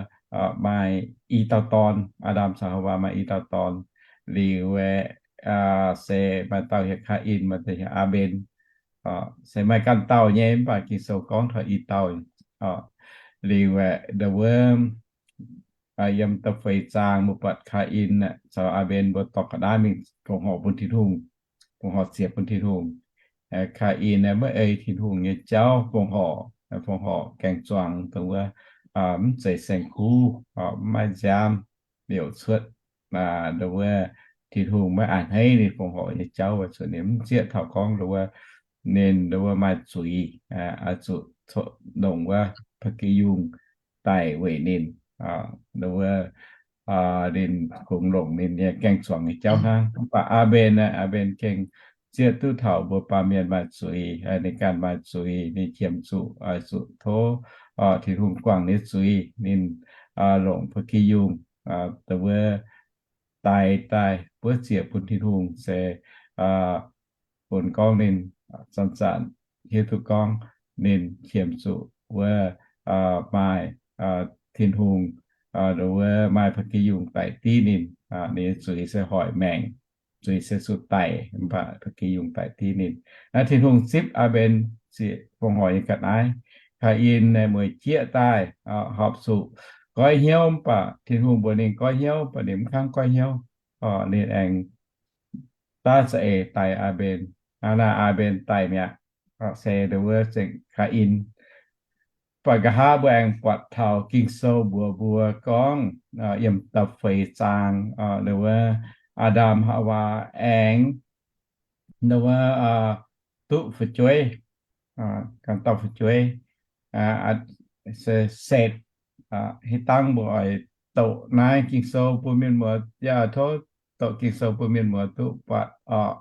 maaih i dauh dorn. Aa^ndam caux Haawaa maaih i dauh dorn. Liuz aeqv, se maaih dauh heuc Kaa^in, maaih dauh heuc Aa^mben. Se maaih ganh dauh nyei, mv baac Ging-Sou gorngv taux i dauh. Liuz aeqv, ndo wuov yiem da'feix zaang mbuo buatc Kaa^in caux Aa^mben mbuo dorh ga'naaiv mingh fongc horc bun Tin-Hungh, fongc horc ziec bun Tin-Hungh. Kaa^in maiv ei Tin-Hungh nyei jauv fongc horc, fongc horc gaeng-zuangx dongh wuov mv zeiz saeng-kuv, mv maaih nziaamv liouc cuotv, ndo wuov Tin-Hungh maiv a'hneiv ninh fongc horc nyei jauv, weic zuqc ninh mv zieqv taux gorngv ndo wuov ninh ndo wuov maaih zuiz, zuqc longc wuov ba'gi yungh daic weic ninh, ndo wuov ninh kungx longc ninh nyei gaeng-zuangx nyei jauv hnangv. Mv baac Aa^mben, Aa^mben gengh zieqv duqv taux mbuo baamh mienh maaih zuiz, ninh ganh maaih zuiz, ninh qiemx zuqc, zuqc tov Tin-Hungh guangc ninh zuiz, ninh longc ba'gi yungh, ndo wuov daix daaih buov ziec bun Tin-Hungh se bun gorngv ninh zanc-zanc hiuv duqv gorngv ninh qiemx zuqc wuov maaih Tin-Hungh, ndo wuov maaih ba'gi yungh daic div ninh. Ninh nyei zuiz se hoic maengc, zuiz se zuqc daic, mv baac ba'gi yungh daic div ninh. Naaiv Tin-Hungh zipv Aa^mben ziec fongc horc nyei ga'naaiv. Kaa^in mueic jieqv daaih, horpc zuqc goiv hnyouv, mv baac Tin-Hungh mbuox ninh goiv hnyouv, mv baac ninh mv kangv goiv hnyouv. Ninh aengx daav za'eix daix Aa^mben. Naaiv Aa^mben daic mi'aqv, se ndo wuov zengc Kaa^in. Mv baac nqa'haav mbuo aengx buatc taux Ging-Sou mbuox mbuo gorngv yiem da'feix zaang, ndo wuov Aa^ndam Haawaa aengx ndo wuov duqv fu'jueiv, ganh dauh fu'jueiv, se Setc. Hitv dangv mbuo oix doqc naaiv Ging-Sou bun mienh muoz, yaac tov doqc Ging-Sou bun mienh muoz duqv buatc orqc.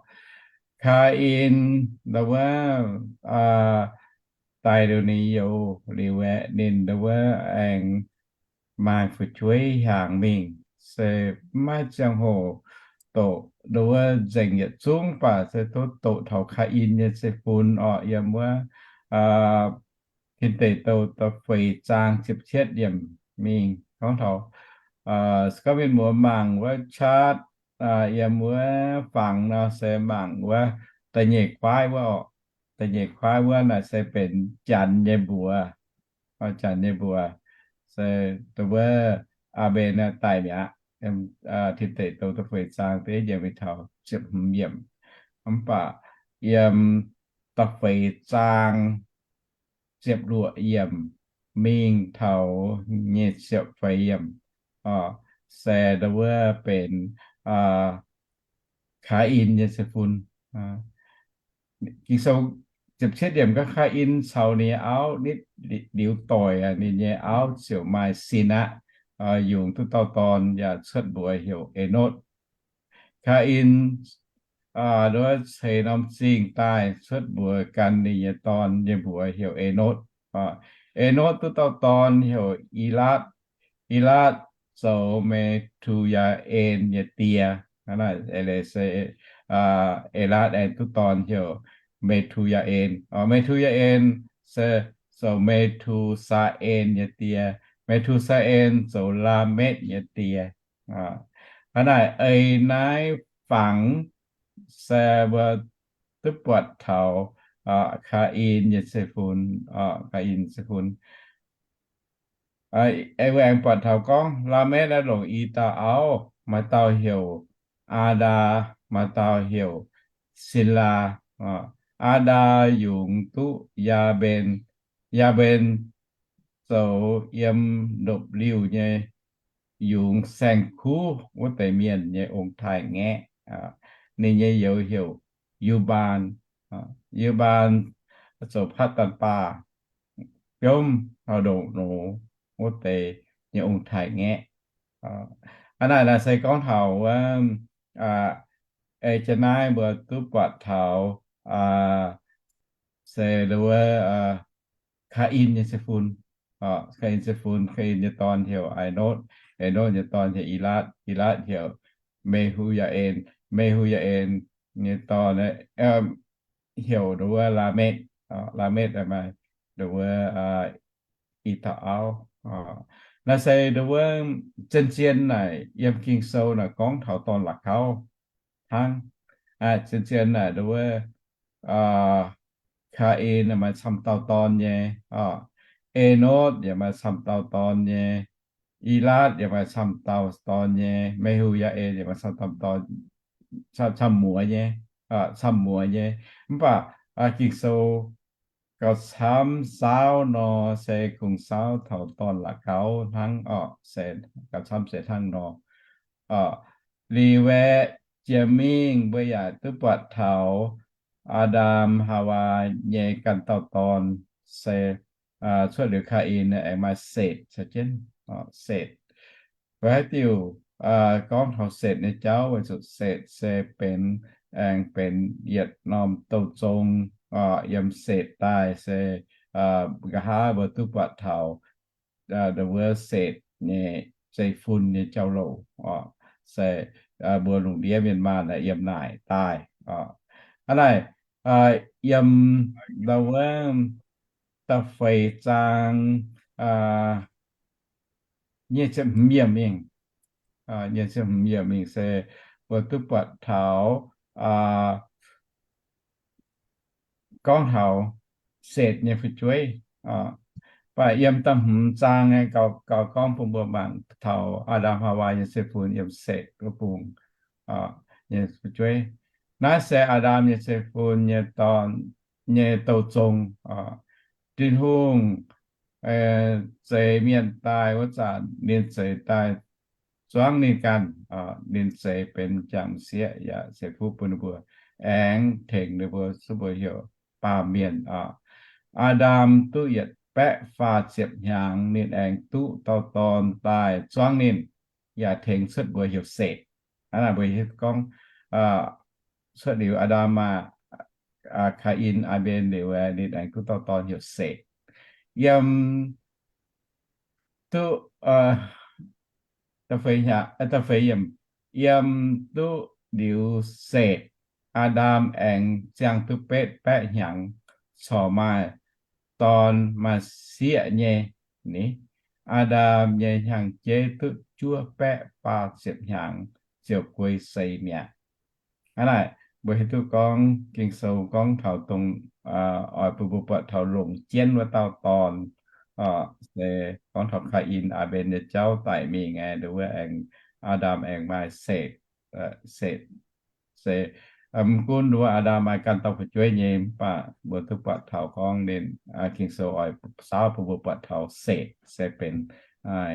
Kaa^in ndo wuov daic liuz ninh youz liuz aeqv, ninh ndo wuov aengx maaih fu'jueiv hiaangx mingh, se maiv ziangh hoc doqc ndo wuov nzengc yietc zungv, mv baac se tov doqc taux Kaa^in nyei zeiv-fun orqc, yiem wuov Tin Deic Douh da'feix zaang ziepc cietv yiemc mingh gorngv taux, se gorngv mienh muoz mangc wuov chart, yiem wuov fangx nor se mangc wuov da'nyeic kuaaiv wuov orqc. Da'nyeic kuaaiv wuov naaic se benx janx nyei mbuox. Janx nyei mbuox se ndo wuov Aa^mben daic mi'aqv. Tin Deic Douh da'feix zaang da'yietv yiemc mingh taux ziepc hmz yiemc. Mv baac yiem da'feix zaang ziepc luoqc yiemc mingh taux nyic ziepc feix yiemc se ndo wuov benx Kaa^in nyei zeiv-fun. Ging-Sou ziepc cietv yiemc gorngv Kaa^in caux ninh nyei auv nitv liuz doic, ninh nyei auv ziouc maaih sin aqv, yungz duqv dauh dorn yaac cuotv mbuox heuc Enotv. Kaa^in nduov ceix norm zingh daaih cuotv mbuox gan ninh nyei dorn nyei mbuox heuc Enotv. Enotv duqv dauh dorn heuc I^laatv. I^laatv zoux Me^tu^yaa^en nyei die. E^le^se, E^laatv aengx duqv dorn heuc Me^tu^yaa^en. Me^tu^yaa^en se zoux Me^tu^saa^en nyei die. Me^tu^saa^en zoux Laametv nyei die. Hnangv naaic ei naaiv fangx se mbuo duqv buatc taux Kaa^in nyei zeiv-fun. Kaa^in zeiv-fun, mbuo aengx buatc taux gorngv Laametv naaiv longc i dauh auv, maaih dauh heuc Aa^ndaa, maaih dauh heuc Sinlaa. Aa^ndaa yungz duqv Yaa^mben. Yaa^mben zoux yiem ndopv-liuh nyei yungz saeng-kuv wuov deix mienh nyei ong-taaix-ngaeqv. Ninh nyei youz heuc Yu^mbaan. Yu^mbaan zoux Patv^daan^baa, biomv hauv ndongc noz wuov deix nyei ong-taaix-ngaeqv. Hnangv naaic naaic se gorngv taux wuov, ei jienv naaiv mbuo duqv buatc taux se wuov Kaa^in nyei zeiv-fun. Kaa^in zeiv-fun, Kaa^in nyei dorn heuc Enotv. Enotv nyei dorn heuc I^laatv. I^laatv heuc Me^hu^yaa^en. Me^hu^yaa^en nyei dorn heuc wuov Laametv. Laametv maaih wuov i dauh auv. Naaiv se wuov zien-zien naaic yiem Ging-Sou naaic gorngv taux dorn la'gauv hnangv. Zien-zien naaic wuov Kaa^in maaih camv dauh dorn nyei. Enotv yaac maaih camv dauh dorn nyei. I^laatv yaac maaih camv dauh dorn nyei. Me^hu^yaa^en yaac maaih camv dauh dorn, camv muoz nyei, camv muoz nyei. Mv baac Ging-Sou gauh camv saauv nor se kungx saauv taux dorn la'gauv hnangv oc. Se gauh camv se hnangv nor. Liuz aeqv, jiex mingh mbuo yaac duqv buatc taux Aa^ndam Haawaa nyei ganh dauh dorn se cuotv liuz Kaa^in aengx maaih Setc caux jienv. Setc, mbuo haaix diuc gorngv taux Setc nyei jauv weic zuqc Setc se benx, aengx benx yietc norm douz zong. Yiem Setc daaih se nqa'haav mbuo duqv buatc taux wuov Setc nyei zeiv-fun nyei jauv-louc. Se mbuo lungh ndiev mienh maanh yiem naaic daaih. Hnangv naaic, yiem ndau wuov da'feix zaang nyic ziepc hmz yiemc mingh, nyic ziepc hmz yiemc mingh se mbuo duqv buatc taux gorngv taux Setc nyei fu'jueiv. Mv baac yiem da'hmz zaang gauh, gauh gorngv bun mbuo mangc taux Aa^ndam Haawaa nyei zeiv-fun yiem Setc wuov bung nyei fu'jueiv. Naaiv se Aa^ndam nyei zeiv-fun nyei dorn, nyei douz zong. Tin-Hungh zeix mienh daaih wuov zanc, ninh zeix daaih zuangv ninh ganh. Ninh zeix benx m'jangc m'sieqv yaac ceix fuqv bun ninh mbuo, aengx tengx ninh mbuo, zuqc mbuo heuc baamh mienh. Aa^ndam duqv yietc baeqv faah ziepc hnyangx, ninh aengx duqv dauh dorn daaih zuangv ninh, yaac tengx cuotv mbuox heuc Setc. Hnangv naaic mbuo hiuv gorngv cuotv liuz Aa^ndam, Kaa^in, Aa^mben liuz, ninh aengx duqv dauh dorn heuc Setc. Yiem duqv da'feix, yiem duqv liuz Setc, Aa^ndam aengx ziangh duqv betv baeqv hnyangx, corc maaih dorn maaih sieqv nyei. Ni, Aa^ndam nyei hnyangx-jeiv duqv juov baeqv faah ziepc hnyangx ziouc guei seix mi'aqv. Hnangv naaic, mbuo hiuv duqv gorngv Ging-Sou gorngv taux dongh oix bun mbuo buatc taux longc jienv wuov dauh dorn, se gorngv taux Kaa^in, Aa^mben nyei jauv daic mingh aeqv, nduov wuov aengx Aa^ndam aengx maaih Setc. Setc se, mv gunv nduov Aa^ndam maaih ganh dauh fu'jueiv nyei, mv baac mbuo duqv buatc taux gorngv ninh, Ging-Sou oix saauv bun mbuo buatc taux Setc se benx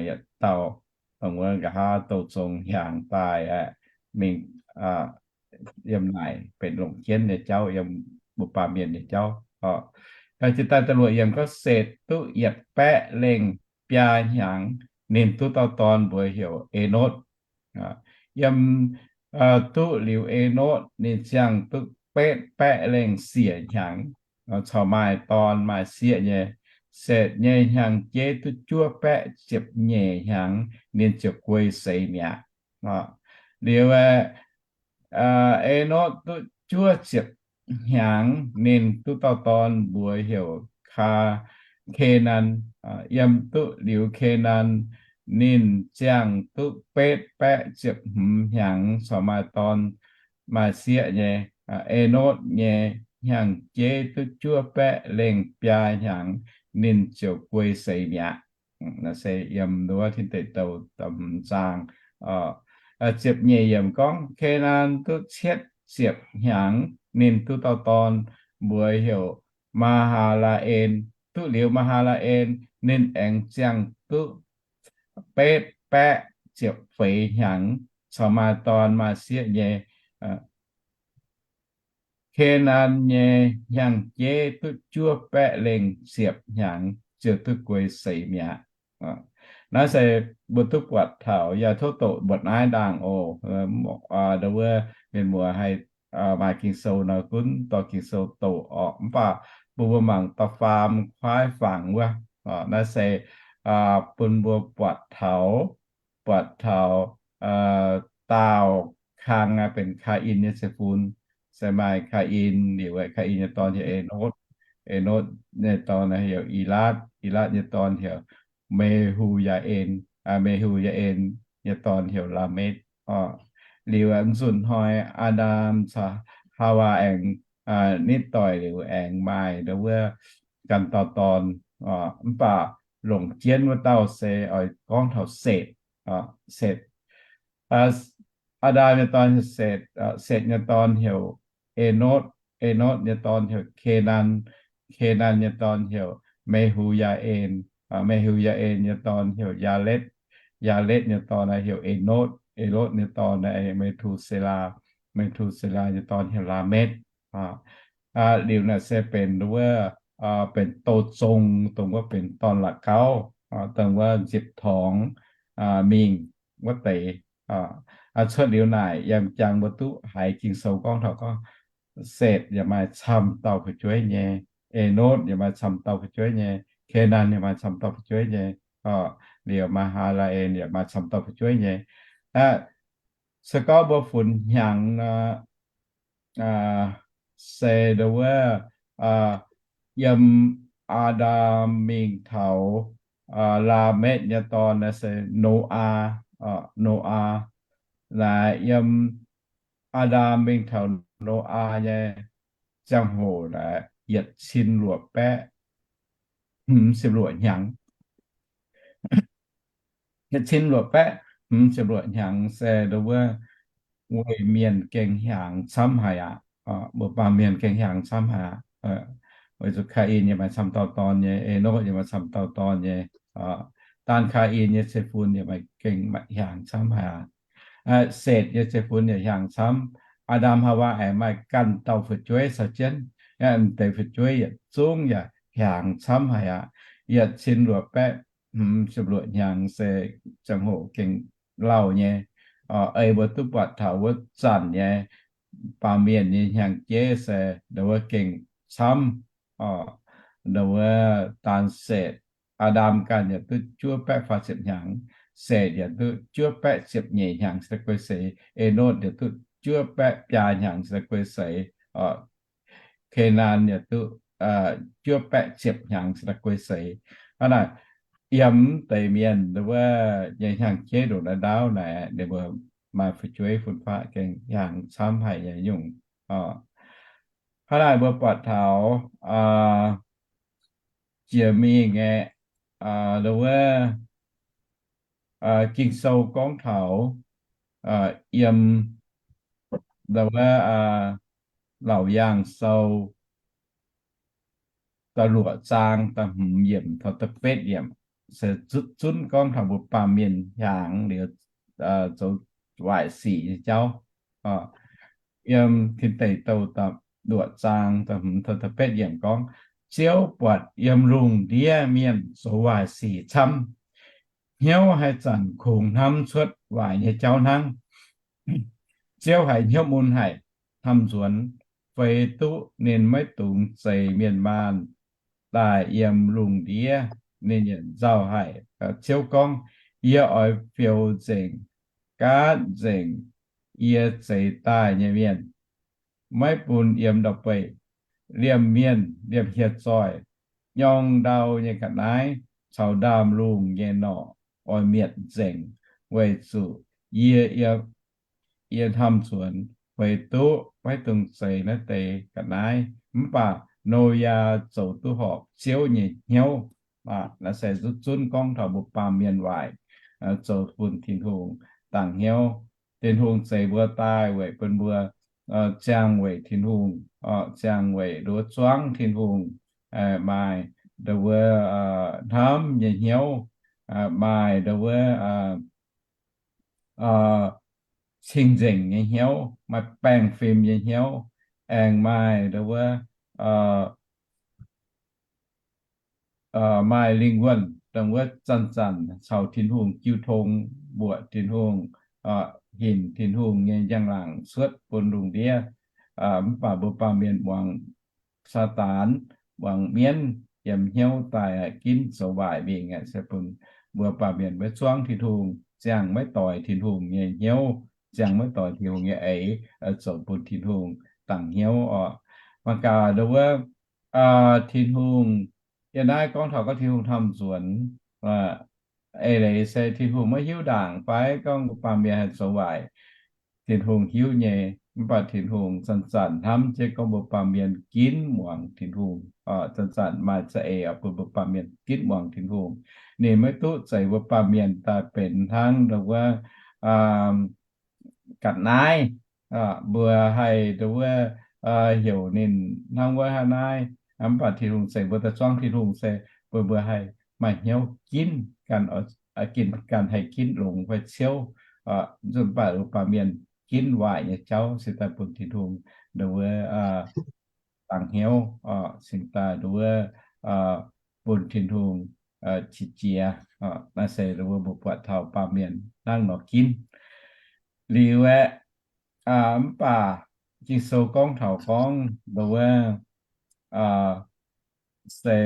yietc dauh dongh wuov nqa'haav douz zong hnyangx daaih aeqv, mingh yiem naaic benx longc jienv nyei jauv, yiem mbuo baamh mienh nyei jauv oc. Jiex daaih da'luoqc yiemc gorngv Setc duqv yietc baeqv lengh biaa hnyangx, ninh duqv dauh dorn mbuox heuc Enotv. Yiem duqv liuz Enotv, ninh ziangh duqv betv baeqv lengh siec hnyangx, corc maaih dorn maaih sieqv nyei. Setc nyei hnyangx-jeiv duqv juov baeqv ziepc nyeic hnyangx, ninh ziouc guei seix mi'aqv. Liuz aeqv, Enotv duqv juov ziepc hnyangx, ninh duqv dauh dorn mbuox heuc Kaa, Kenan. Yiem duqv liuz Kenan, ninh ziangh duqv betv baeqv ziepc hmz hnyangx, corc maaih dorn maaih sieqv nyei. Enotv nyei hnyangx-jeiv duqv juov baeqv lengh biaa hnyangx, ninh ziouc guei seix mi'aqv. Naaiv se yiem wuov Tin Deic Douh da'hmz zaang ziepc nyeic yiemc gorngv, Kenan duqv cietv ziepc hnyangx, ninh duqv dauh dorn mbuox heuc Maa^haa^laa^en. Duqv liuz Maa^haa^laa^en, ninh aengx ziangh duqv betv baeqv ziepc feix hnyangx, corc maaih dorn maaih sieqv nyei. Kenan nyei hnyangx-jeiv duqv juov baeqv lengh ziepc hnyangx ziouc duqv guei seix mi'aqv. Naaiv se mbuo duqv buatc taux yaac tov doqc mbuoqc naaiv ndaangc oc. Ndau wuov mienh muoz haih maaih Ging-Sou nor gunv dorh Ging-Sou doqc orqc. Mv baac mbuo mbuo mangc da'faam kuaaiv fangx wuov. Naaiv se bun mbuo buatc taux, buatc taux daauh kang benx Kaa^in nyei ceix-fun. Se maaih Kaa^in, liuz Kaa^in nyei dorn heuc Enotv. Enotv nyei dorn heuc Ilaatv. Ilaatv nyei dorn heuc Me^hu^yaa^en. Me^hu^yaa^en nyei dorn heuc Laametv. Liuz nzunc hnoi Aa^ndam caux Haawaa aengx nitv doic liuz aengx maaih ndau wuov ganh dauh dorn. Mv baac longc jienv wuov dauh se oix gorngv taux Setc. Setc, Aa^ndam nyei dorn heuc Setc. Setc nyei dorn heuc Enotv. Enotv nyei dorn heuc Kenan. Kenan nyei dorn heuc Me^hu^yaa^en. Me^hu^yaa^en nyei dorn heuc Yaaletv. Yaaletv nyei dorn heuc Enotv. Enotv nyei dorn Me^tu^se^laa. Me^tu^se^laa nyei dorn heuc Laametv. Liuz naaic se benx wuov, benx douz zong, dongh wuov benx dorn la'gauv, dongh wuov nzipc torngx mingh wuov deix. Cuotv liuz naaic yiem jangx mbuo duqv haiz Ging-Sou gorngv taux gorngv Setc yaac maaih camv dauh fu'jueiv nyei, Enotv yaac maaih camv dauh fu'jueiv nyei, Kenan yaac maaih camv dauh fu'jueiv nyei, liuz Maa^haa^laa^en yaac maaih camv dauh fu'jueiv nyei. Se gorngv mbuo funx hnyangx nor, se ndau wuov, yiem Aa^ndam mingh taux Laametv nyei dorn naaic se Noaa. Noaa naaic yiem Aa^ndam mingh taux Noaa nyei ziangh hoc naaic yietc cin luoqc baeqv hmz ziepc luoqc hnyangx. Yietc cin luoqc baeqv hmz ziepc luoqc hnyangx se ndau wuov weic mienh gengh hiaangx camv haic aqv. Mbuo baamh mienh gengh hiaangx camv haic aqv. Weic zuqc Kaa^in yaac maaih camv dauh dorn nyei, Enotv yaac maaih camv dauh dorn nyei. Daan Kaa^in nyei ceix-fun yaac maaih gengh hiaangx camv haic aqv. Setc nyei ceix-fun yaac hiaangx camv. Aa^ndam Haawaa aengx maaih ganh dauh fu'jueiv caux jienv, m'deix fu'jueiv yietc zungv yaac hiaangx camv haic aqv. Yietc cin luoqc baeqv hmz ziepc luoqc hnyangx se ziangh hoc gengh lauh nyei. Ei mbuo duqv buatc taux wuov zanc nyei baamh mienh nyei hnyangx-jeiv se ndau wuov gengh camv. Ndau wuov daan Setc, Aa^ndam ganh yaac duqv juov baeqv faah ziepc hnyangx, Setc yaac duqv juov baeqv ziepc nyeic hnyangx cingx daaih guei seix, Enotv yaac duqv juov baeqv biaa hnyangx cingx daaih guei seix, Kenan yaac duqv juov baeqv ziepc hnyangx cingx daaih guei seix. Hnangv naaic, yiem deix mienh wuov nyei hnyangx-jeiv ndongc naaiv ndaauv naaic, ninh mbuo maaih fu'jueiv fun-faqv gengh hiaangx camv haic nyei nyungc. Hnangv naaic mbuo buatc taux jiex mingh aeqv, ndau wuov Ging-Sou gorngv taux yiem ndau wuov Laauc Yaangh Sou da'luoqc zaang da'hmz yiemc taux da'betv yiemc se zunv gorngv taux mbuo baamh mienh hiaangx liuz zoux waaic sic nyei jauv. yiem Tin Deic Douh da'luoqc zaang da'hmz taux da'betv yiemc gorngv, Ziouv buatc yiem lungh ndiev mienh zoux waaic sic camv. Hnyouv haaix zanc kungx hnamv cuotv waaic nyei jauv hnangv. Ziouv haiz hnyouv mun haic, hnamv nzuonx, feix duqv ninh maiv dungx zeix mienh maanh daaih yiem lungh ndiev. Ninh yietc nzauh haic, Ziouv gorngv, Yie oix fioux nzengc, gaatv nzengc yie zeix daaih nyei mienh, maiv bun yiem ndau-beih, liemh mienh, liemh hieh zoih, nyorng ndau nyei ga'naaiv caux ndaamv-lungh nyei norqc oix mietc nzengc, weic zuqc yie, yie hnamv nzuonx feix duqv maiv dungx zeix naaiv deix ga'naaiv. Mv baac Noyaa zoux duqv horpc Ziouv nyei hnyouv. Naaiv se zunv gorngv taux mbuo baamh mienh waaic zoux bun Tin-Hungh dangc hnyouv. Tin-Hungh zeix mbuo daaih weic bun mbuo ziangh weic Tin-Hungh, ziangh weic nduov zuangv Tin-Hungh, maaih nduov hnamv nyei hnyouv, maaih nduov cing-nzengc nyei hnyouv, maaih baengh fim nyei hnyouv, aengx maaih nduov maaih lingh wuonh dongh wuov zanc-zanc caux Tin-Hungh jiu tong, mbuoqc Tin-Hungh, hinc Tin-Hungh nyei njang-laangc cuotv bun lungh ndiev. Mv baac mbuo baamh mienh muangx Saadaan, muangx mienv yiem hnyouv daaih ginv zoux waaic mingh, se bun mbuo baamh mienh maiv zuangv Tin-Hungh, ziangh maiv doix Tin-Hungh nyei hnyouv, ziangh maiv doix Tin-Hungh nyei eix, zoux bun Tin-Hungh dangc hnyouv oc. Mangc gaax nduov wuov, Tin-Hungh, yie naaiv gorngv taux gorngv Tin-Hungh hnamv nzuonx, eix leiz se Tin-Hungh maiv hiuv ndaangc fai gorngv mbuo baamh mienh haih zoux waaic, Tin-Hungh hiuv nyei. Mv baac Tin-Hungh zanc-zanc hnamv jienv gorngv mbuo baamh mienh ginv muangx Tin-Hungh, zanc-zanc maaih za'eix bun mbuo baamh mienh ginv muangx Tin-Hungh. Ninh maiv duqv zeix mbuo baamh mienh daaih benx hnangv nduov wuov ga'naaiv, mbuo haih nduov wuov heuc ninh hnangv wuov hnangv naaiv. Mv baac Tin-Hungh zeix mbuo daaih zuangv Tin-Hungh se bun mbuo haih maaih hnyouv ginv ganh, ganh haih ginv longx fai ciouv, nzunc baac mbuo baamh mienh ginv waaic nyei jauv cingx daaih bun Tin-Hungh nduov wuov dangc hnyouv, cingx daaih nduov wuov bun Tin-Hungh qiex jiez. Naaiv se nduov wuov mbuo buatc taux baamh mienh hnangv nor ginv. Liuz aeqv, mv baac Ging-Sou gorngv taux gorngv nduov wuov se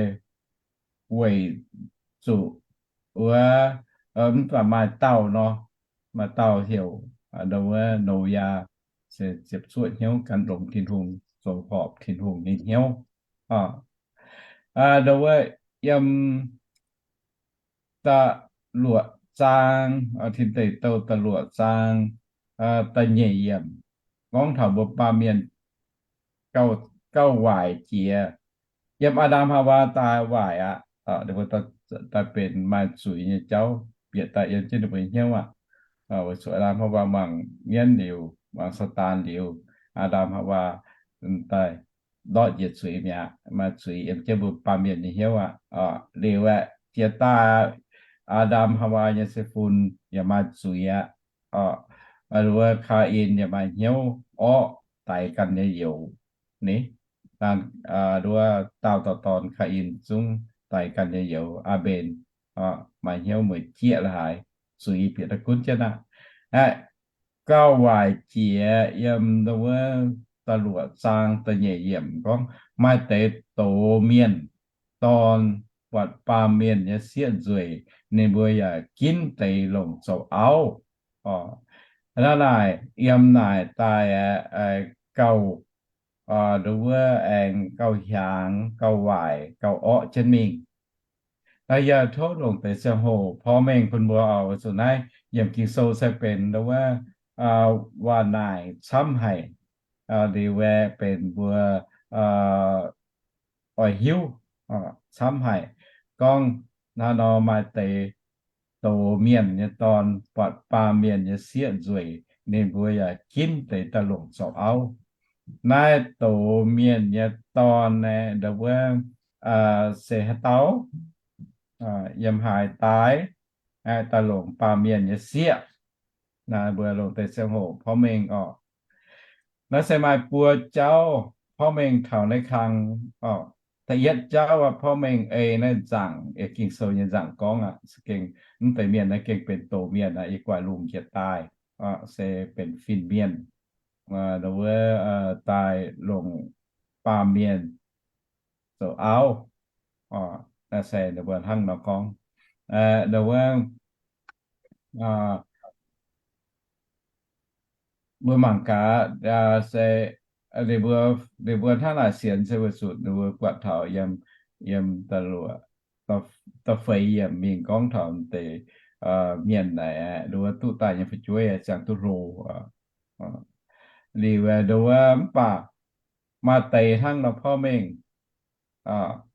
weic zuqc wuov, mv baac maaih dauh nor, maaih dauh heuc nduov wuov Noyaa, se ziepc zuoqv hnyouv gan longx Tin-Hungh, zoux horpc Tin-Hungh nyei hnyouv. Nduov wuov yiem da'luoqc zaang, Tin Deic Douh da'luoqc zaang da'nyeic yiemc, gorngv taux mbuo baamh mienh gauh waaic jiex. Yiem Aa^ndam Haawaa daaih waaic aqv, daaih benx maaih zuiz nyei jauv bieqc daaih yiem jienv ninh mbuo nyei hnyouv aqv. Weic zuqc Aa^ndam Haawaa muangx mienv liuz, muangx Saadaan liuz, Aa^ndam Haawaa daaih ndortv njiec zuiz mi'aqv, maaih zuiz yiem jienv mbuo baamh mienh nyei hnyouv aqv. Liuz aeqv, jiex daaih Aa^ndam Haawaa nyei se-fun yaac maaih zuiz aqv. Nduov Kaa^in yaac maaih hnyouv orqv daix ganh nyei youz. Ni, nduov daauh dauh dorn Kaa^in zungv daix ganh nyei youz Aa^mben, maaih hnyouv mueic jieqv la'haaix, zuiz bieqc daaih gunv jienv aqv. Aeqv, gauh waaic jiex yiem nduov wuov da'luoqc zaang da'nyeic yiemc gorngv, maaih deix doz mienh dorn buatc baamh mienh nyei sieqv nzueic, ninh mbuo yaac ginv deix longc zoux auv. Naaiv naaic yiem naaic daaih gauh nduov wuov aengx gauh hiaangx, gauh waaic, gauh orqv jienv mingh. Naaiv yie tov longc deix ziangh hoc porv mengh bun mbuo oc. Weic zuqc naaiv yiemc Ging-Sou se benx nduov wuov waac-naaic camv haic, liuz aeqv benx mbuo oix hiuv camv haic. Gorngv naaiv nor maaih deix doz mienh nyei dorn buatc baamh mienh nyei sieqv nzueic, ninh mbuo yaac ginv deix daaih longc zoux auv. Naaiv doz mienh nyei dorn aeqv, nduov wuov se haaix dauh? Yiem haaix daaih, daaih longc baamh mienh nyei sieqv? Naaiv mbuo longc deix ziangh hoc porv mengh oc. Naaiv se maaih buo jauv porv mengh taux naaiv kang. Da'yietv jauv aqv, porv mengh ei naaiv nzaangc, ei Ging-Sou nyei nzaangc gorngv aqv, gengh mv deix mienh naaiv gengh benx doz mienh aqv, yie guaix lungh jiex daaih, se benx fin-mienh, wuov daaih longc baamh mienh zoux auv. Naaiv se ninh mbuo hnangv nor gorngv, wuov mbuo mangc gaax, se ninh mbuo, ninh mbuo hnangv naaic sienx se weic zuqc ninh mbuo buatc taux yiem, yiem da'luoqc, da'feix yiemc mingh gorngv taux deix mienh naaic, ninh mbuo duqv daaih nyei fu'jueiv ziangh duqv hlo. Liuz nduov mv baac maaih deix hnangv nor porv mengh,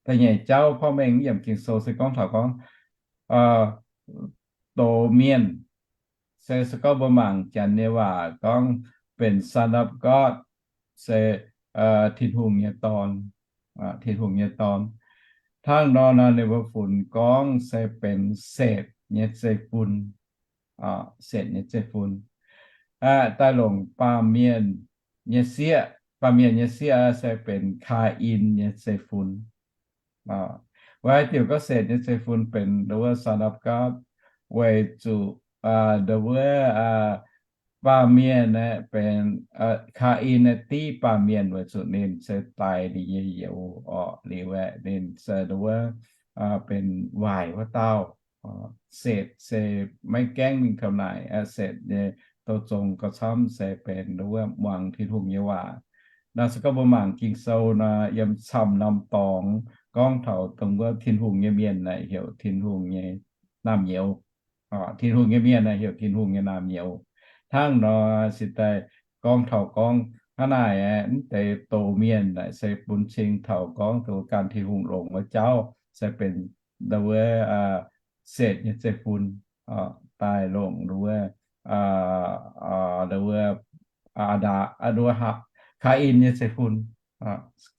da'nyeic jauv porv mengh yiem Ging-Sou se gorngv taux gorngv doz mienh, se se gorngv mbuo mangc Janx nyei waac gorngv benx son of God, se Tin-Hungh nyei dorn, Tin-Hungh nyei dorn. Hnangv nor nor ninh mbuo funx gorngv se benx setc nyei zeiv-fun, setc nyei zeiv-fun, daaih longc baamh mienh nyei sieqv. Baamh mienh nyei sieqv se benx Kaa^in nyei zeiv-fun. Weic haaix diuc gorngv setc nyei zeiv-fun benx nduov son of God? Weic zuqc nduov baamh mienh aeqv benx, Kaa^in aeqv div baamh mienh weic zuqc ninh se daix ninh nyei youz orqc. Liuz aeqv ninh se nduov benx waaic wuov dauh. Setc se maiv gaengh mingh taux naaic, setc nyei douz zong gauh camv se benx nduov muangx Tin-Hungh nyei waac. Naaiv se gorngv mbuo mangc Ging-Sou nor, yiem camv norm dorngx gorngv taux dongh wuov Tin-Hungh nyei mienh naaic heuc Tin-Hungh nyei naamh nyouz. Tin-Hungh nyei mienh naaic heuc Tin-Hungh nyei naamh nyouz. Hnangv nor se daaih gorngv taux gorngv hnangv naaic, mv deix doz mienh naaic se bun cing taux gorngv dongh ganh Tin-Hungh longc wuov jauv se benx nduov setc nyei zeiv-fun, daaih longc nduov, nduov, Kaa^in nyei zeiv-fun,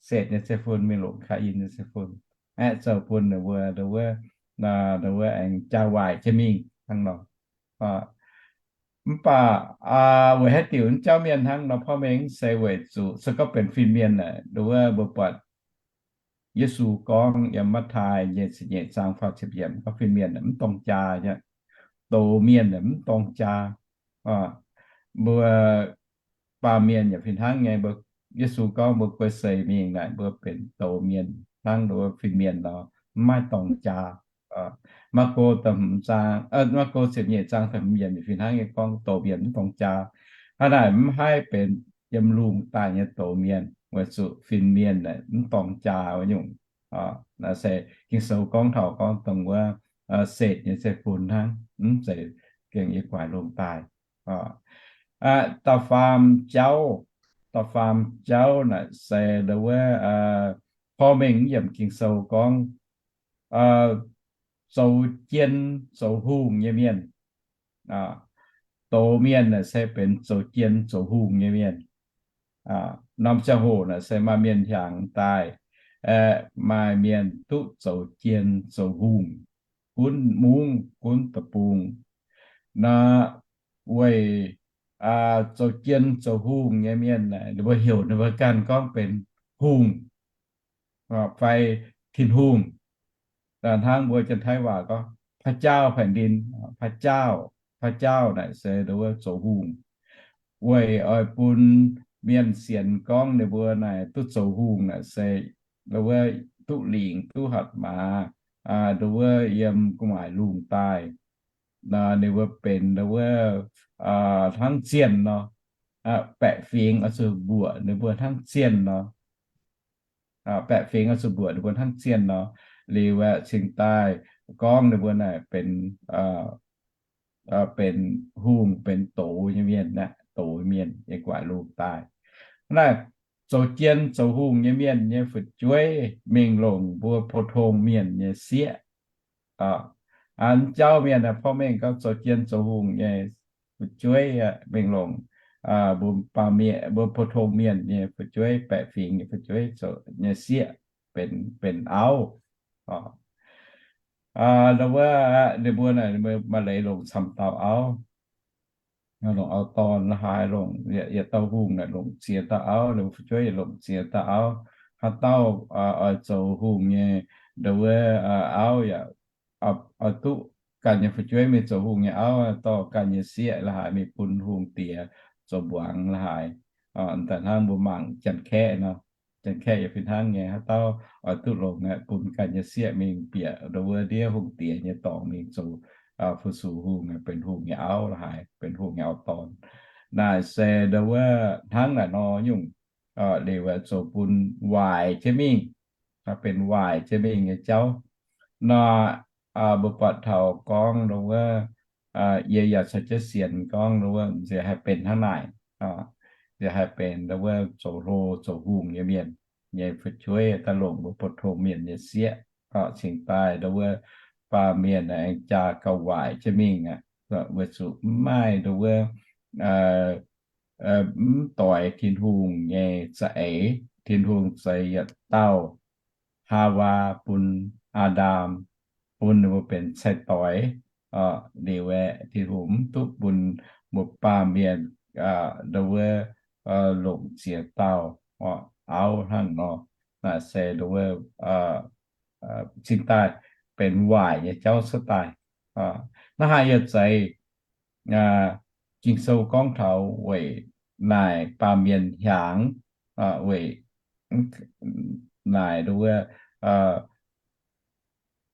setc nyei zeiv-fun mingh longc Kaa^in nyei zeiv-fun, aeqv, zoux bun ninh mbuo, ninh mbuo aengx jaa waaic jienv mingh hnangv nor. Mv baac weic haaix diuc jauv mienh hnangv nor porv mengh se weic zuqc se gorngv benx fin-mienh naaic, nduov mbuo buatc Yesu gorngv yiem Matv^taai nyei ziepc nyeic zaang faah ziepc yiemc gorngv fin-mienh mv dorng jaa, doz mienh mv dorng jaa. Mbuo baamh mienh yaac fih hnangv nyei, mbuo, Yesu gorngv mbuo guei seix mingh naaic mbuo benx doz mienh hnangv nduov fin-mienh nor, mv maaih dorng jaa. Maako da'hmz zaang, Maako ziepc nyeic zaang da'hmz yiemc yaac fih hnangv nyei gorngv doz mienh mv dorng jaa. Hnangv naaic mv haih benx yiem lungh daaih nyei doz mienh weic zuqc fin-mienh naaic mv dorng jaa wuov nyungc. Naaiv se Ging-Sou gorngv taux gorngv dongh wuov setc nyei zeiv-fun hnangv, mv zeiz gengh yie guaix lungh daaih. Da'faam jauv, da'faam jauv naaic se nduov porv mengh yiem Ging-Sou gorngv zoux jien zoux hungh nyei mienh. Doz mienh naaic se benx zoux jien zoux hungh nyei mienh. Norm ziangh hoc naaic se maaih mienh hiaangx daaih, maaih mienh duqv zoux jien zoux hungh, gunv mungv gunv deic-bung. Naaiv weic zoux jien zoux hungh nyei mienh naaic, ninh mbuo heuc ninh mbuo ganh gorngv benx hungh fai Tin-Hungh. Hnangv mbuo Janx-Taiv waac gorngv พระเจ้าแผ่นดิน, พระเจ้า, พระเจ้า naaic se nduov zoux hungh. Weic oix bun mienh sienx gorngv ninh mbuo naaic duqv zoux hungh naaic se nduov duqv lingc duqv hatc maaz, nduov yiem gu'nguaaic lungh daaih. Ninh mbuo benx nduov hnangv zienh nor, baeqc fingx oix zuqc mbuoqc ninh mbuo hnangv zienh nor. Baeqc fingx oix zuqc mbuoqc ninh mbuo hnangv zienh nor. Liuz aeqv, cingx daaih gorngv ninh mbuo naaic benx, benx hungh, benx doz nyei mienh, doz mienh yiem gu'nguaaic lungh daaih. Naaiv zoux jien zoux hungh nyei mienh nyei fu'jueiv mingh longc mbuo pou-tong mienh nyei sieqv. An jauv mienh porv mengh gorngv zoux jien zoux hungh nyei fu'jueiv mingh longc mbuo baamh mienh, mbuo pou-tong mienh nyei fu'jueiv, baeqc fingx nyei fu'jueiv zoux nyei sieqv benx, benx auv. Wuov ninh mbuo naaic maaih leiz longc camv dauh auv. longc auv-dorn la'haaix, longc yietc dauh hungh naaic longc ziex dauh auv, ninh mbuo fu'jueiv yaac longc ziex dauh auv. Haaix dauh oix zoux hungh nyei, ndau wuov auv yaac oix duqv ganh nyei fu'jueiv mingh zoux hungh nyei auv, dorh ganh nyei sieqv la'haaix mingh bun hungh diex zoux mbuangz la'haaix. Daaih hnangv mbuo mangc Janx-Kaeqv nor, Janx-Kaeqv yaac fih hnangv nyei. Haaix dauh oix duqv longc aeqv, bun ganh nyei sieqv mingh bieqc ndau wuov ndiev hungh diex nyei dorngx mingh zoux fu-sux hungh, benx hungh nyei auv la'haaix, benx hungh nyei auv-dorn. Naaic se ndau wuov hnangv naaic nor nyungc, liuz aeqv, zoux bun waaic jienv mingh, benx waaic jienv mingh nyei jauv. Nor mbuo buatc taux gorngv ndau wuov, yie yaac caux jienv sienx gorngv ndau wuov nziex haih benx hnangv naaic, nziex haih benx ndau wuov zoux hlo zoux hungh nyei mienh nyei fu'jueiv daaih longc mbuo pou-tong mienh nyei sieqv, cingx daaih ndau wuov baamh mienh aengx jaa gauh waaic jienv mingh aqv, weic zuqc mv maaih ndau wuov mv doix Tin-Hungh nyei za'eix. Tin-Hungh zeix yietc dauh Haawaa bun Aa^ndam, bun ninh mbuo benx cai-doix. Liuz aeqv, Tin-Hungh mv duqv bun mbuo baamh mienh ndau wuov longc ziex dauh auv hnangv nor. Naaiv se ndau wuov cingx daaih benx waaic nyei jauv cuotv daaih. Naaiv haaix yie zeiz Ging-Sou gorngv taux weic naaic baamh mienh hiaangx, weic naaic ndau wuov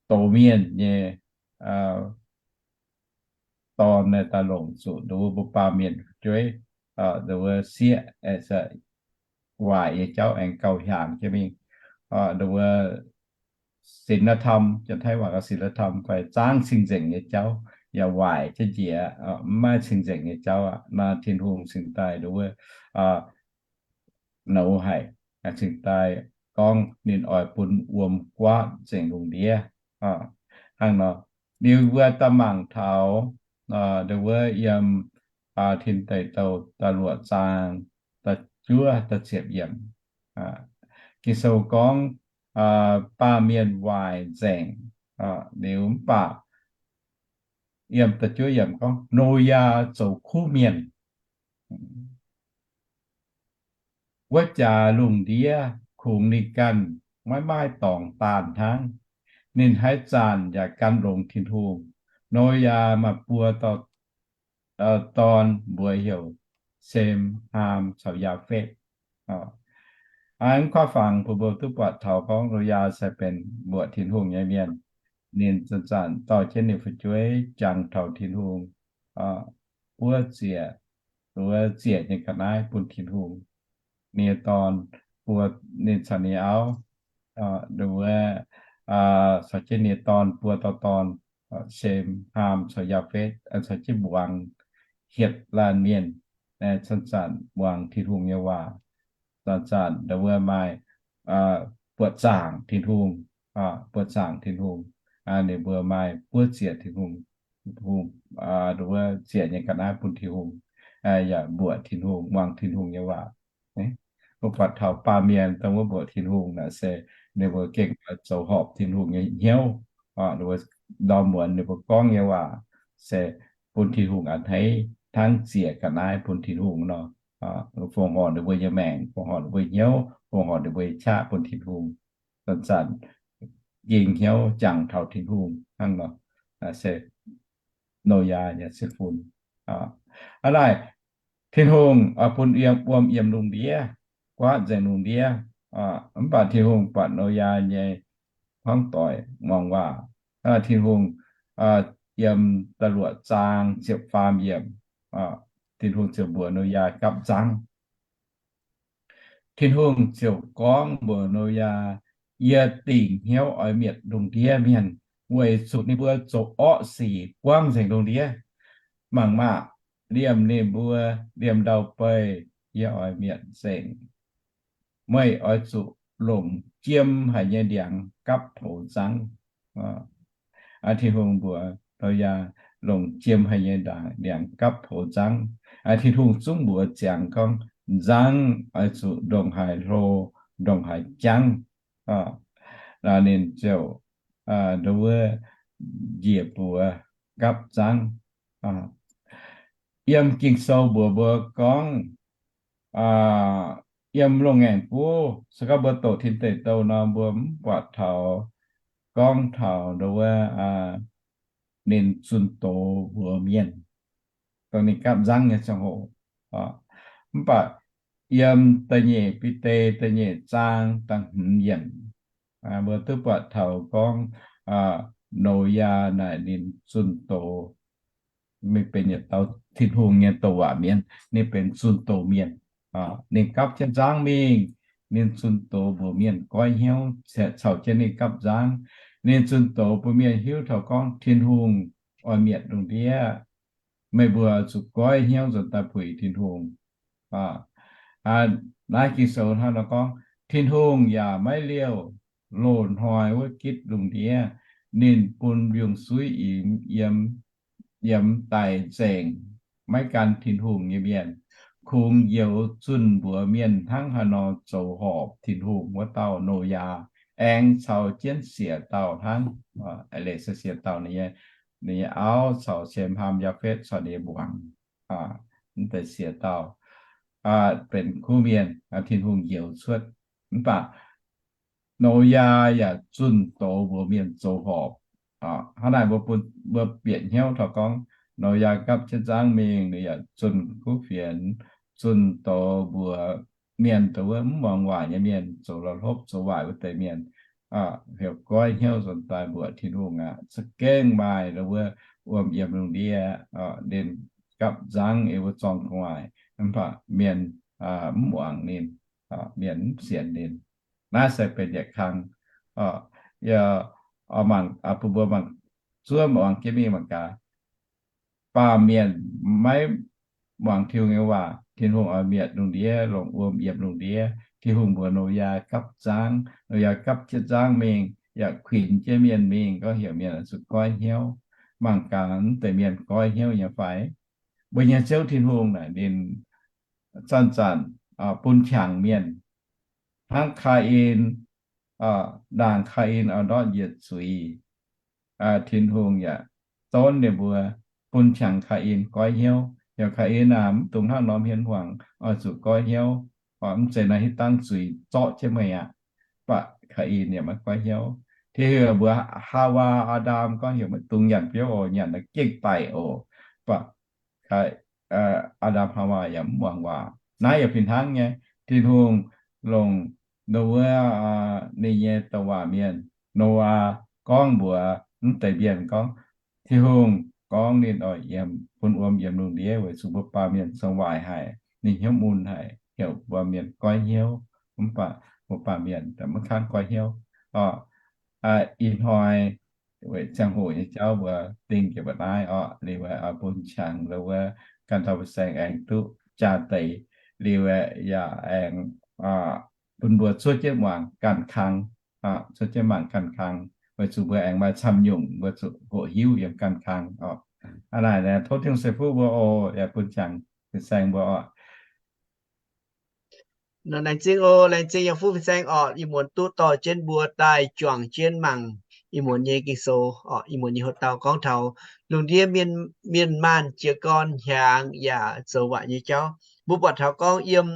douz mienh nyei dorn naaic daaih longc zuqc ndau wuov mbuo baamh mienh fu'jueiv, ndau wuov sieqv, waaic nyei jauv aengx gauh hiaangx jienv mingh. Ndau wuov ศีลธรรม, Janx-Taiv waac gauh ศีลธรรม fai zaangv cing-nzengc nyei jauv, yaac waaic jienv njiec, mv maaih cing-nzengc nyei jauv aqv. Naaiv Tin-Hungh cingx daaih ndau wuov nouz haic, cingx daaih gorngv ninh oix bun wuom guaatv nzengc lungh ndiev. Hnangv nor, liuz mbuo daaih mangc taux ndau wuov yiem Tin Deic Douh da'luoqc zaang da'juov da'ziepc yiemc, Ging-Sou gorngv baamh mienh waaic nzengc. Liuz mv baac yiem da'juov yiemc gorngv Noyaa zoux kuv mienh. Wuov jaax lungh ndiev kungx ninh ganh maiv maaih dorngx daanh hnangv. Ninh haaix zanc yaac gan longx Tin-Hungh. Noyaa maaih buo dorn, mbuox heuc Sem, Haam caux Yaafetv. Mv kuaaiv fangx bun mbuo duqv buatc taux gorngv Noyaa se benx mbuoqc Tin-Hungh nyei mienh. Ninh zanc-zanc dorh jienv ninh fu'jueiv jangx taux Tin-Hungh, buov ziec, wuov ziec nyei ga'naaiv bun Tin-Hungh. Ninh nyei dorn buo, ninh caux ninh auv, wuov, caux jienv ninh nyei dorn buo dauh dorn, Sem, Haam caux Yaafetv, caux jienv muangx hietc laanh mienh, zanc-zanc muangx Tin-Hungh nyei waac, zanc-zanc ndau wuov maaih buoqc zaangc Tin-Hungh, buoqc zaangc Tin-Hungh. Ninh mbuo maaih buov ziec Tin-Hungh, wuov ziec nyei ga'naaiv bun Tin-Hungh, yaac mbuoqc Tin-Hungh, muangx Tin-Hungh nyei waac. Mbuo buatc taux baamh mienh dongh wuov mbuoqc Tin-Hungh naaic se ninh mbuo gengh zoux horpc Tin-Hungh nyei hnyouv. Ninh mbuo ndorm muonz ninh mbuo gorngv nyei waac se bun Tin-Hungh a'hneiv hnangv ziec ga'naaiv bun Tin-Hungh nor. Fongc horc ninh mbuo nyei maengc, fongc horc ninh mbuo hnyouv, fongc horc ninh mbuo qaqv bun Tin-Hungh. Zanc-zanc ging hnyouv jangx taux Tin-Hungh hnangv nor. Se Noyaa nyei cien fun. Hnangv naaic, Tin-Hungh bun yiem, wuom yiem lungh ndiev, guaatv nzengc lungh ndiev. Mv baac Tin-Hungh buatc Noyaa nyei hmuangv doic muangx waac. Tin-Hungh yiem da'luoqc zaang ziepc faam yiemc, Tin-Hungh ziouc mbuox Noyaa gapv nzangv. Tin-Hungh ziouc gorngv mbuox Noyaa, Yie dingc hnyouv oix mietc lungh ndiev mienh, weic zuqc ninh mbuo zoux orqv sic buangv nzengc lungh ndiev. Mangc maah! Liemh ninh mbuo liemh ndau-beih yie oix mietc nzengc. Meih oix zuqc longc jiem haic nyei ndiangx gapv poux nzangv. Tin-Hungh mbuox Noyaa longc jiem haic nyei ndiangx gapv poux nzangv. Tin-Hungh zungv mbuox ziangx gorngv nzangv oix zuqc ndongc haaix hlo, ndongc haaix jangv. Ninh ziouc ndau wuov njiec buoz gapv nzangv. yiem Ging-Sou mbuox mbuo gorngv, yiem loz-ngaengc guv se gorngv mbuo doqc tin deic douh nor, mbuo mv buatc taux gorngv taux ndo wuov ninh zunh doz mbuox mienh, dongh ninh gapv nzangv nyei ziangh hoc. Mv baac yiem da'nyeic Bide da'nyeic zaang da'hmz yiemc, mbuo duqv buatc taux gorngv Noyaa naaic ninh zunh doz, mingh benx yietc dauh Tin-Hungh nyei douc waac mienh. Ninh benx zunh doz mienh. Ninh gapv jienv nzangv mingh, ninh zunh doz mbuox mienh goiv hnyouv caux jienv ninh gapv nzangv. Ninh zunh doz bun mienh hiuv taux gorngv Tin-Hungh oix mietc lungh ndiev. Meih mbuo zuqc goiv hnyouv nzuonx daaih puix Tin-Hungh. Naaiv Ging-Sou hnangv nor gorngv, Tin-Hungh yaac maiv liouh loz-hnoi wuov gitv lungh ndiev. Ninh bun mbiungc-suiv imx yiem, yiem daic nzengc maiv gan Tin-Hungh nyei mienh, kungx njoux zunh mbuox mienh hnangv haaix nor zoux horpc Tin-Hungh wuov dauh Noyaa, aengx caux jienv siec dauh hnangv. Leiz se siec dauh ninh nyei, ninh nyei auv caux Sem, Haam, Yaafetv caux ninh nyei muangx, mv deix siec dauh benx kuv mienh, Tin-Hungh njoux cuotv. Mv baac Noyaa yaac zunh doz mbuox mienh zoux horpc. Hnangv naaic mbuo bun, mbuo bieqc hnyouv taux gorngv Noyaa gapv jienv nzangv mingh, ninh yaac zunh kuv fienx, zunh doz mbuox mienh, dongh wuov mv muangx waac nyei mienh, zoux la'hlopv zoux waaic wuov deix mienh, heuc goiv hnyouv nzuonx daaih mbuox Tin-Hungh aqv. Za'gengh maaih dongh wuov wuom yiem lungh ndiev, ninh gapv nzangv yiem wuov zorng gu'nguaaic, mv baac mienh mv muangx ninh, mienh mv sienx ninh. Naaiv se benx yietc kang, mangc, bun mbuo mangc, zuov muangx jienv mingh mangc gaax. Baamh mienh maiv muangx Tin-Hungh nyei waac, Tin-Hungh oix mietc lungh ndiev, longc wuom yiem lungh ndiev. Tin-Hungh mbuox Noyaa gapv nzangv, Noyaa gapv jienv nzangv mingh, yaac kuinx jienv mienh mingh, gorngv heuc mienh zuqc goiv hnyouv. Mangc gaax mv deix mienh goiv hnyouv nyei fai? Mbuo nyei Ziouv Tin-Hungh naaic ninh zanc-zanc bun qangx mienh, hnangv Kaa^in, ndaangc Kaa^in oix ndortv njiec zuiz, Tin-Hungh yaac donv ninh mbuo, bun qangx Kaa^in goiv hnyouv. Heuc Kaa^in aac, mv dungx hnangv norm hmien hmuangx, oix zuqc goiv hnyouv. Mv zeiz naaiv hitv dangv zuiz zorqv jienv meih aqv. Mv baac Kaa^in yaac maiv goiv hnyouv. Tin-Hungh mbuox Haawaa, Aa^ndam gorngv heuc meih dungx nyanc biouv oc, nyanc naaiv gengh daic oc. Mv baac Aa^ndam, Haawaa yaac mv muangx waac. Naaiv yaac fih hnangv nyei. Tin-Hungh longc Noyaa, ninh nyei douc waac mienh, Noyaa, gorngv mbuox mv deix mienh gorngv, Tin-Hungh gorngv ninh oix yiem, bun wuom yiem lungh ndiev weic zuqc mbuo baamh mienh cingx waaic haic, ninh hnyouv mun haic, heuc mbuo mienh goiv hnyouv. Mv baac mbuo baamh mienh maiv kangv goiv hnyouv. Ih hnoi weic ziangh hoc nyei jauv mbuo dingh jiex mbu'naaiv orqc. Liuz bun qangx lo wuov ganh dauh fin-saeng aengx duqv jaa deix, liuz yaac aengx bun mbuo cuotv jienv muangx ganh kang, cuotv jienv mangc ganh kang, weic zuqc mbuo aengx maaih camv nyungc mbuo zuqc hoqc hiuv yiem ganh kang orqc. Aa naaic, tov Tin-Hungh ceix fuqv mbuo oc. Yaac bun qangx fin-saeng mbuo orqc. Laengz zingh oc, laengz zingh yiem fuqv fin-saeng orqc. Ih muonz duqv dorh jienv mbuo daaih juangc jienv mangc ih muonz nyei Ging-Sou orqc. Ih muonz nyei hoc-dauh gorngv taux lungh ndiev mienh, mienh maanh jiez gorn hiaangx yaac zoux waaic nyei jauv. Mbuo buatc taux gorngv yiem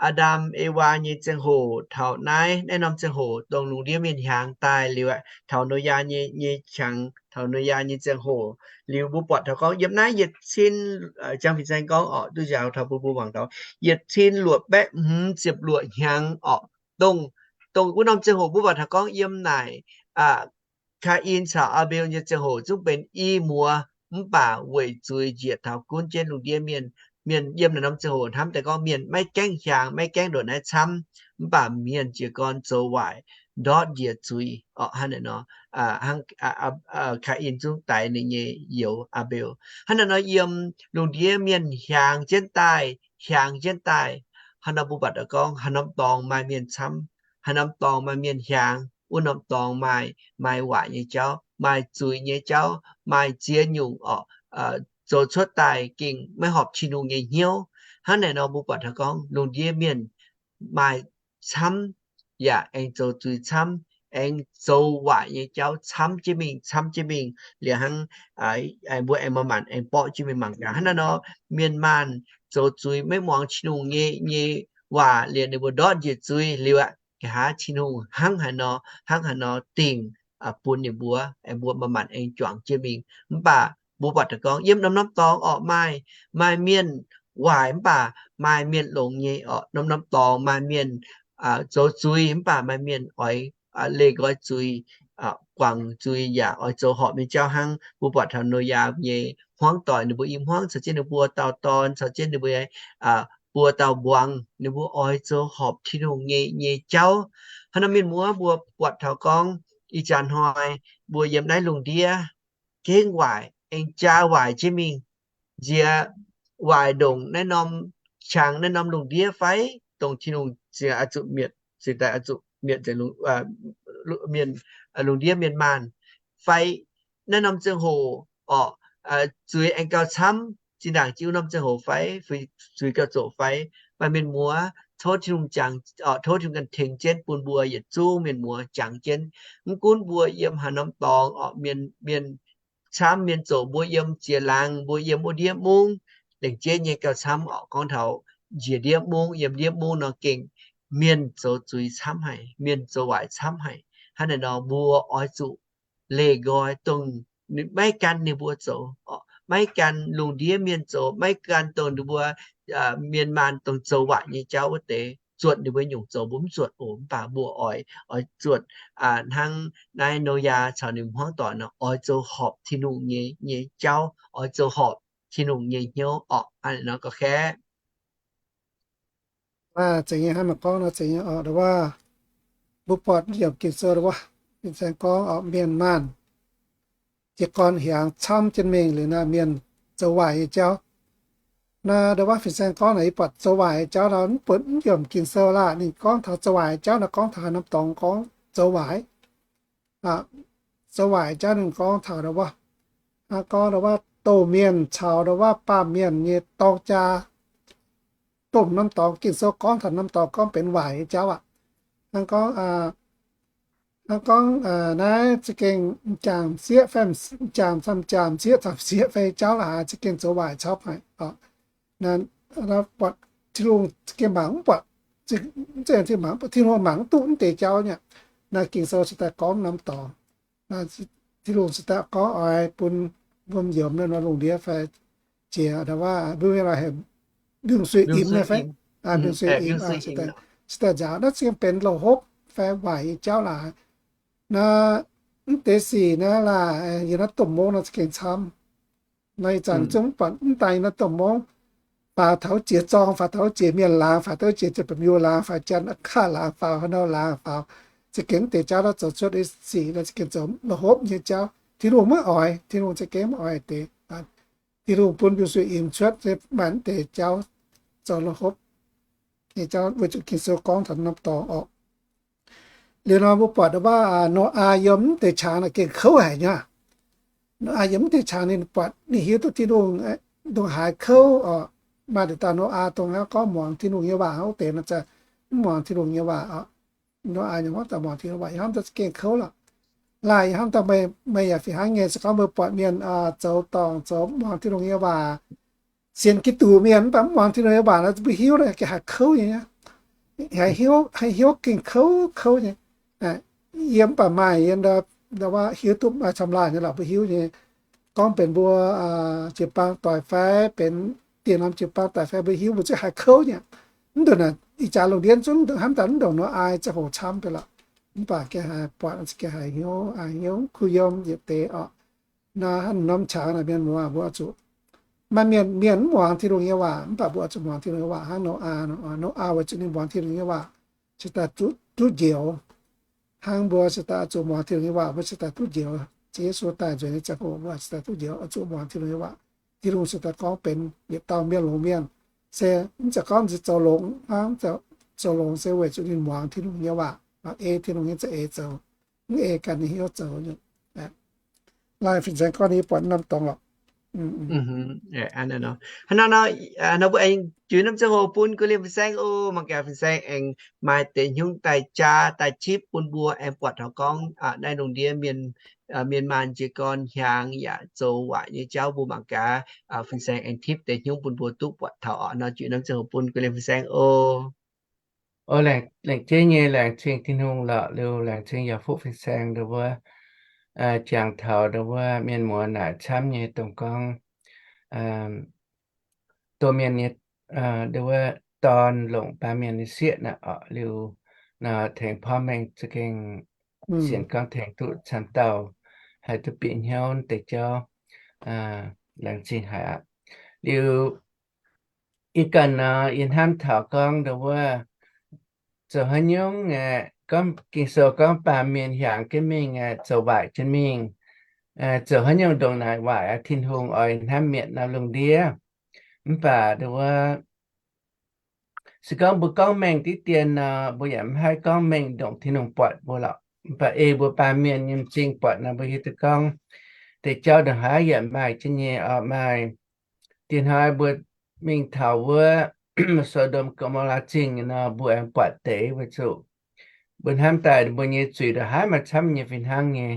Aa^ndam, Ewaa nyei ziangh hoc taux naaiv, naaiv norm ziangh hoc dongh lungh ndiev mienh hiaangx daaih liuz aeqv, taux Noyaa nyei, nyei qangx, taux Noyaa nyei ziangh hoc liuz, mbuo buatc taux gorngv yiem naaiv yietc cin, ziangh fin-saeng gorngv orqc, duqv njaaux taux bun mbuo mangc taux yietc cin luoqc baeqv hmz ziepc luoqc hnyangx orqc. Dongh, dongh wuov norm ziangh hoc mbuo buatc taux gorngv yiem naaic, Kaa^in caux Aa^mbeu nyei ziangh hoc zungv benx i muoz, mv baac weic zuiz njiec taux gunv jienv lungh ndiev mienh. Mienh yiem naaic norm ziangh hoc hnamv daaih gorngv mienh maiv gaengh hiaangx, maiv gaengh ndongc naaiv camv, mv baac mienh jiez gorn zoux waaic, ndortv njiec zuiz orqc. Hnangv naaic nor, hnangv Kaa^in zungv daix ninh nyei youz Aa^mbeu. Hnangv naaic nor yiem lungh ndiev mienh hiaangx jienv daaih, hiaangx jienv daaih, haaix norm mbuo buatc taux gorngv haaix norm dorngx maaih mienh camv, haaix norm dorngx maaih mienh hiaangx, wuov norm dorngx maaih, maaih waaic nyei jauv, maaih zuiz nyei jauv, maaih ziex nyungc orqc, zoux cuotv daaih gengh maiv horpc Tin-Hungh nyei hnyouv. Hnangv naaic nor mbuo buatc taux gorngv lungh ndiev mienh maaih camv, yaac aengx zoux zuiz camv, aengx zoux waaic nyei jauv camv jienv mingh, camv jienv mingh liuz hnangv, mbuo aengx manc-manc aengx borqv jienv mingh mangc gaax. Hnangv naaiv nor, mienh maanh zoux zuiz maiv muangx Tin-Hungh nyei, nyei waac liuz ninh mbuo ndortv njiec zuiz liuz aqv. Nqa'haav Tin-Hungh hnangv haaix nor, hnangv haaix nor dingc bun ninh mbuo, aengx mbuo manc-manc aengx juangc jienv mingh. Mv baac mbuo buatc daaih gorngv yiem norm-norm dorngx orqc maaih, maaih mienh waaic mv baac maaih mienh longx nyei orqc. Norm-norm dorngx maaih mienh zoux zuiz mv baac maaih mienh oix leih nqoi zuiz, guangc zuiz yaac oix zoux horpc nyei jauv hnangv. Mbuo buatc taux Noyaa nyei hmuangv doic, ninh mbuo i hmuangv caux jienv ninh mbuo dauh dorn, caux jienv ninh mbuo buo dauh mbuangz, ninh mbuo oix zoux horpc Tin-Hungh nyei, nyei jauv. Hnangv naaiv mienh muoz mbuo buatc taux gorngv ih jaax hnoi mbuo yiem naaiv lungh ndiev gengh waaic, aengx jaa waaic jienv mingh. Nziex waaic ndongc naaiv norm qangx, naaiv norm lungh ndiev fai dongh Tin-Hungh zingh oix zuqc mietc, zingh daaih oix zuqc mietc nzengc mienh, lungh ndiev mienh maanh fai naaiv norm ziangh hoc orqc, zuiz aengx gauh camv zinh ndaangc jienv wuov norm ziangh hoc fai, zuiz gauh zoqc fai. Maaih mienh muoz tov Tin-Hungh jangx, tov Tin-Hungh ganh tengx jienv bun mbuo yietc zungv mienh muoz jangx jienv. Mv gunv mbuo yiem haaix norm dorngx orqc, mienh, mienh camv, mienh zoqc, mbuo yiem ziex laangz, mbuo yiem wuov ndiev mungv, lengc jeiv nyei gauh camv orqc. Gorngv taux njiec ndiev mungv, yiem ndiev mungv nor gengh mienh zoux zuiz camv haic, mienh zoux waaic camv haic. Hnangv naaic nor mbuo oix zuqc leih nqoi dongh maiv gan ninh mbuo zoux, maiv gan lungh ndiev mienh zoux, maiv gan dongh ninh mbuo mienh maanh dongh zoux waaic nyei jauv wuov deix, zuotc ninh mbuo nyungc zoux mbuo mv zuotc oc. Mv baac mbuo oix, oix zuotc hnangv naaiv Noyaa caux ninh hmuangv doic nor, oix zoux horpc Tin-Hungh nyei, nyei jauv, oix zoux horpc Tin-Hungh nyei hnyouv orqc. Hnangv naaic nor gorngv kaeqv. Zeiz nyei hnangv meih gorngv nor zeiz nyei orqc. Ndo wuov, mbuo buatc yiem Ging-Sou ndo wuov, fin-saeng gorngv orqc, mienh maanh jiez gorn hiaangx camv jienv mingh liuz naaiv mienh zoux waaic nyei jauv. Naaiv ndo wuov fin-saeng gorngv naaic yie buatc zoux waaic nyei jauv nor mv buatc mv yiem Ging-Sou laah. Ninh gorngv taux zoux waaic nyei jauv nor gorngv taux haaix norm dorngx gorngv zoux waaic. Zoux waaic jauv ninh gorngv taux ndo wuov, gorngv ndo wuov doh mienh caux ndo wuov baamh mienh nyei dorng jaa. Domh norm dorngx Ging-Sou gorngv taux norm dorngx gorngv benx waaic nyei jauv aqv. Hnangv gorngv, hnangv gorngv naaiv za'gengh m'jangc sieqv fai m'jangc camv m'jangc sieqv camv sieqv fai jauv la'haaix za'gengh zoux waaic camv haic. Buatc Tin-Hungh za'gengh mangc mv buatc, Tin-Hungh mangc mv duqv mv deix jauv nyei. Naaiv Ging-Sou cingx daaih gorngv norm dorngx. Tin-Hungh cingx daaih gorngv oix bun wuom yiemx naaiv nor lungh ndiev fai jiex ndo wuov, mbuo heuc mbiungc-suiv imx fai, mbiungc-suiv imx, cingx daaih nzaaux. Naaiv za'gengh benx la'hopv fai waaic nyei jauv la'haaix. Naaiv mv deix sic naaiv laah, yiem naaiv domh mungv nor za'gengh camv. Naaiv ih zanc zungv buatc mv daaih yiem naaiv domh mungv, faaux taux jiex zorng, faaux taux jiex mienh laangz, faaux taux jiex ziepc baeqv miuc laangz, faaux Janx-Kaav laangz, faaux haaix nor laangz, faaux za'gengh mv deix jauv naaiv zoux cuotv deix sic naaiv za'gengh zoux la'hopv nyei jauv. Tin-Hungh maiv oix, Tin-Hungh za'gengh maiv oix deix. Tin-Hungh bun mbiungc-suiv imx cuotv se maaih mv deix jauv zoux la'hopv nyei jauv, weic zuqc Ging-Sou gorngv taux norm dorngx orqc. Liuz nor mbuo buatc ndo wuov, Noyaa yiem mv deix qangx naaic gengh kouv haic nyei. Noyaa yiem mv deix qangx ninh buatc, ninh hiuv duqv Tin-Hungh ndongc haaix kouv orqc. Maaih deix dauh Noyaa dongh hnangv gorngv muangx Tin-Hungh nyei waac, wuov deix nor mv muangx Tin-Hungh nyei waac orqc. Noyaa nyei hmuangv doic muangx Tin-Hungh waac, yiem hnamv daaih za'gengh kouv lorqc. Laanh yiem hnamv daaih meih yaac fih hnangv nyei, se gorngv mbuo buatc mienh zoux dorngc zoux mv muangx Tin-Hungh nyei waac, sienx Giduc mienh mv baac mv muangx Tin-Hungh nyei waac nor, mbuo hiuv nor gengh haih kouv nyei, haih hiuv, haih hiuv gengh kouv kouv nyei. Yie mv baac maaih yie ndo wuov hiuv duqv maaih camv laanh nyei lorqc, mbuo hiuv nyei. Gorngv benx mbuo jiu-baang doic fai benx dieh norm jiu-baang doic fai mbuo hiuv mbuo zungv haih kouv nyei. Mv ndongc naaic ih jaax lungh ndiev zungv hnamv daaih mv ndongc Noyaa ziangh hoc camv deix lorqc. Mv baac gengh haih buatc gengh haih hnyouv, haih hnyouv kuh yiem yietc deix orqc. Naaiv hnangv norm qangx naaic mienh muoz mbuo oix zuqc, maaih mienh, mienh mv muangx Tin-Hungh nyei waac, mv baac mbuo oix zuqc muangx Tin-Hungh nyei waac hnangv Noyaa nor. Noyaa weic zuqc ninh muangx Tin-Hungh nyei waac, cingx daaih duqv, duqv njoux. Hnangv mbuo cingx daaih oix zuqc muangx Tin-Hungh nyei waac, mbuo cingx daaih duqv njoux. Ziouv Yesu daaih nzuonx nyei ziangh hoc mbuo cingx daaih duqv njoux, oix zuqc muangx Tin-Hungh nyei waac. Tin-Hungh cingx daaih gorngv benx yietc dauh mienh longx mienh, se mv zeiz gorngv ninh zoux longx hnangv, zoux longx se weic zuqc ninh muangx Tin-Hungh nyei waac, ei Tin-Hungh nyei za'eix zoux, mv ei ganh nyei hnyouv zoux. Laanh fin-saeng gorngv ninh buatc norm dorngx lorqc. Hnangv naaiv nor, nor mbuo aengx juix norm ziangh hoc bun Guv Lienh fin-saeng oc. Mangc gaax fin-saeng aengx maaih deix hnyouv daaih jaa daaih tipv bun mbuo aengx buatc taux gorngv naaiv lungh ndiev mienh, mienh maanh jiez gorn hiaangx yaac zoux waaic nyei jauv. Mbuo mangc gaax fin-saeng aengx tipv deix hnyouv bun mbuo duqv buatc taux oc. Nor juix norm ziangh hoc bun Guv Lienh fin-saeng oc. O, laengz jeiv nyei, laengz zingh Tin-Hungh lorqc. Liuz laengz zingh yaac fuqv fin-saeng ndau wuov, jangx taux ndau wuov mienh muoz naaic camv nyei dongh gorngv doh mienh nyei, ndau wuov dorn longc baamh mienh nyei sieqv naaic oc. Liuz nor tengx porv mengh za'gengh sienx gorngv tengx duqv camv dauh haih duqv bieqc hnyouv deix jauv. Laengz zingh haic aqv. Liuz ih ganh nor yie hnamv taux gorngv ndau wuov zoux haaix nyungc aeqv, gorngv Ging-Sou gorngv baamh mienh hiaangx jienv mingh aeqv, zoux waaic jienv mingh. Zoux haaix nyungc ndongc naaic waaic aqv, Tin-Hungh oix hnamv mietc norm lungh ndiev. Mv baac ndau wuov se gorngv mbuo gorngv mengh diqv dien nor, mbuo yaac mv haih gorngv mengh ndongc Tin-Hungh buatc mbuo lorqc. Mv baac ei mbuo baamh mienh nyei m'zing buatc nor, mbuo hiuv duqv gorngv deix jauv ndongc haaix yaac maaih jienv nyei oc. Maaih diex hnoi mbuo mingh taux wuov So^ndom Go^mo^laa Zingh nor, mbuo aengx buatc deix weic zuqc mbuo hnamv daaih mbuo nyei zuiz ndongc haaix maaih camv nyei fih hnangv nyei.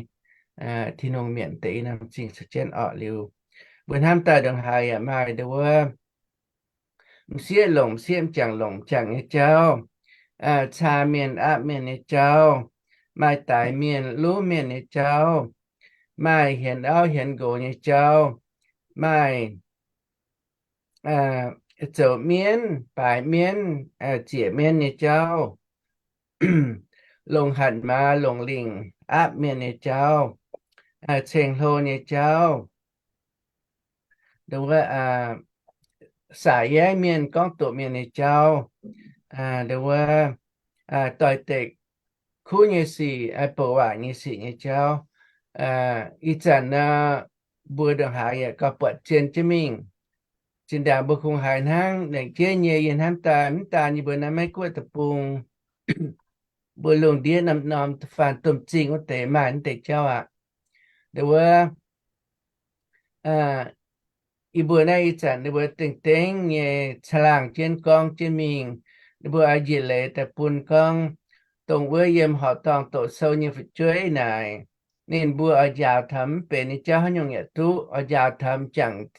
Tin-Hungh mietc deix i norm zingh caux jienv orqc. Liuz mbuo hnamv daaih ndongc haaix yaac maaih ndau wuov m'sieqv longc m'sieqv, m'jangc longc m'jangc nyei jauv, caa mienh aapv mienh nyei jauv, maaih daix mienh luv mienh nyei jauv, maaih hienx auv hienx nqox nyei jauv, maaih zoux mienv, baaix mienv, ziec mienv nyei jauv, longc hatc maaz longc lingc aapv mienh nyei jauv, ceng-hlo nyei jauv, ndau wuov saac yaengv mienh gorngv doqc mienh nyei jauv, ndau wuov doix-dekc kuv nyei sic, bouc waac nyei sic nyei jauv. Ih zanc nor mbuo ndongc haaix yaac gauh buatc zien jienv mingh. Zinh ndaangc mbuo kungx haiz hnangv, laengz jeiv nyei yie hnamv daaih mv daan yie mbuo naaiv Meiv-Guoqv deic-bung, mbuo lungh ndiev norm-norm da'faanh domh zingh wuov deix maaih naaiv deix jauv aqv. Ndau wuov yie mbuo naaiv ih zanc ninh mbuo dengh dengh nyei caangh laangh jienv gorngv jienv mingh. Ninh mbuo oix njiec leiz daaih bun gorngv dongh wuov yiem horqc dorngh doqc sou nyei fu'jueiv naaic, ninh mbuo oix njaaux taux mv benx nyei jauv haaix nyungc yaac duqv, oix njaaux taux m'jangc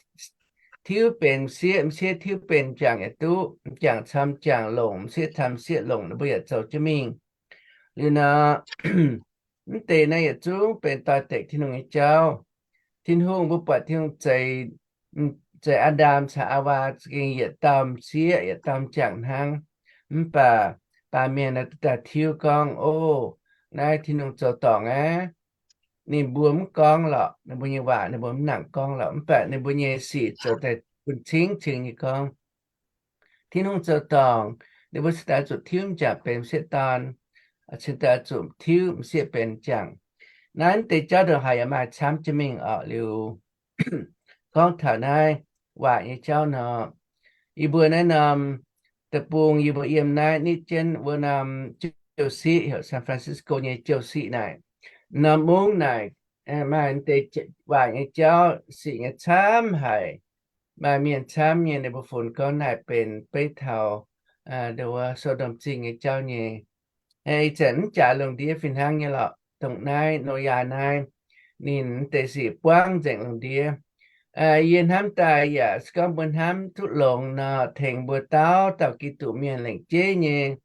tiuv benx m'sieqv, m'sieqv tiuv benx m'jangc yaac duqv, m'jangc caux m'jangc longc, m'sieqv caux m'sieqv longc, ninh mbuo yaac zoux jienv mingh. Liuz nor, mv deix naaiv yietc zungv benx doix-dekc Tin-Hungh nyei jauv. Tin-Hungh, mbuo buatc Tin-Hungh zeix, zeix Aa^ndam caux Aawaa za'gengh yietc dauh m'sieqv yietc dauh m'jangc hnangv. Mv baac baamh mienh naaiv daaih tiuv gorngv, o, naaiv Tin-Hungh zoux dorngc aqv. Ninh mbuo mv gorngv lorqc, ninh mbuo nyei waac ninh mbuo mv nangc gorngv lorqc, mv baac ninh mbuo nyei sic zoux daaih bun cingv cingx nyei gorngv, Tin-Hungh zoux dorngc, ninh mbuo cingx daaih zuqc tiuv m'jangc benx m'sieqv dorn, cingx daaih zuqc tiuv m'sieqv benx m'jangc. Naaiv deix jauv ndongc haaix yaac maaih camv jienv mingh orqc. Liuz gorngv taux naaiv waac nyei jauv nor, yie mbuo naaiv norm deic-bung yie mbuo yiem naaiv nitv jienv wuov norm jiouv siqv heuc San Francisco nyei jiouv siqv naaic, norm mungv naaic maaih deix waac nyei jauv sic nyei camv haic. Maaih mienh camv nyei ninh mbuo funx gorngv naaic benx beiv taux So^ndom Zingh nyei jauv nyei. Ih zanc mv jaax lungh ndiev fih hnangv nyei lorqc. Dongh naaiv Noyaa naaiv, ninh deix sic buangv nzengc lungh ndiev. Yie hnamv daaih yaac se gorngv mbuo hnamv duqv longx nor, tengx mbuo dauh dauh Giduc mienh lengc jeiv nyei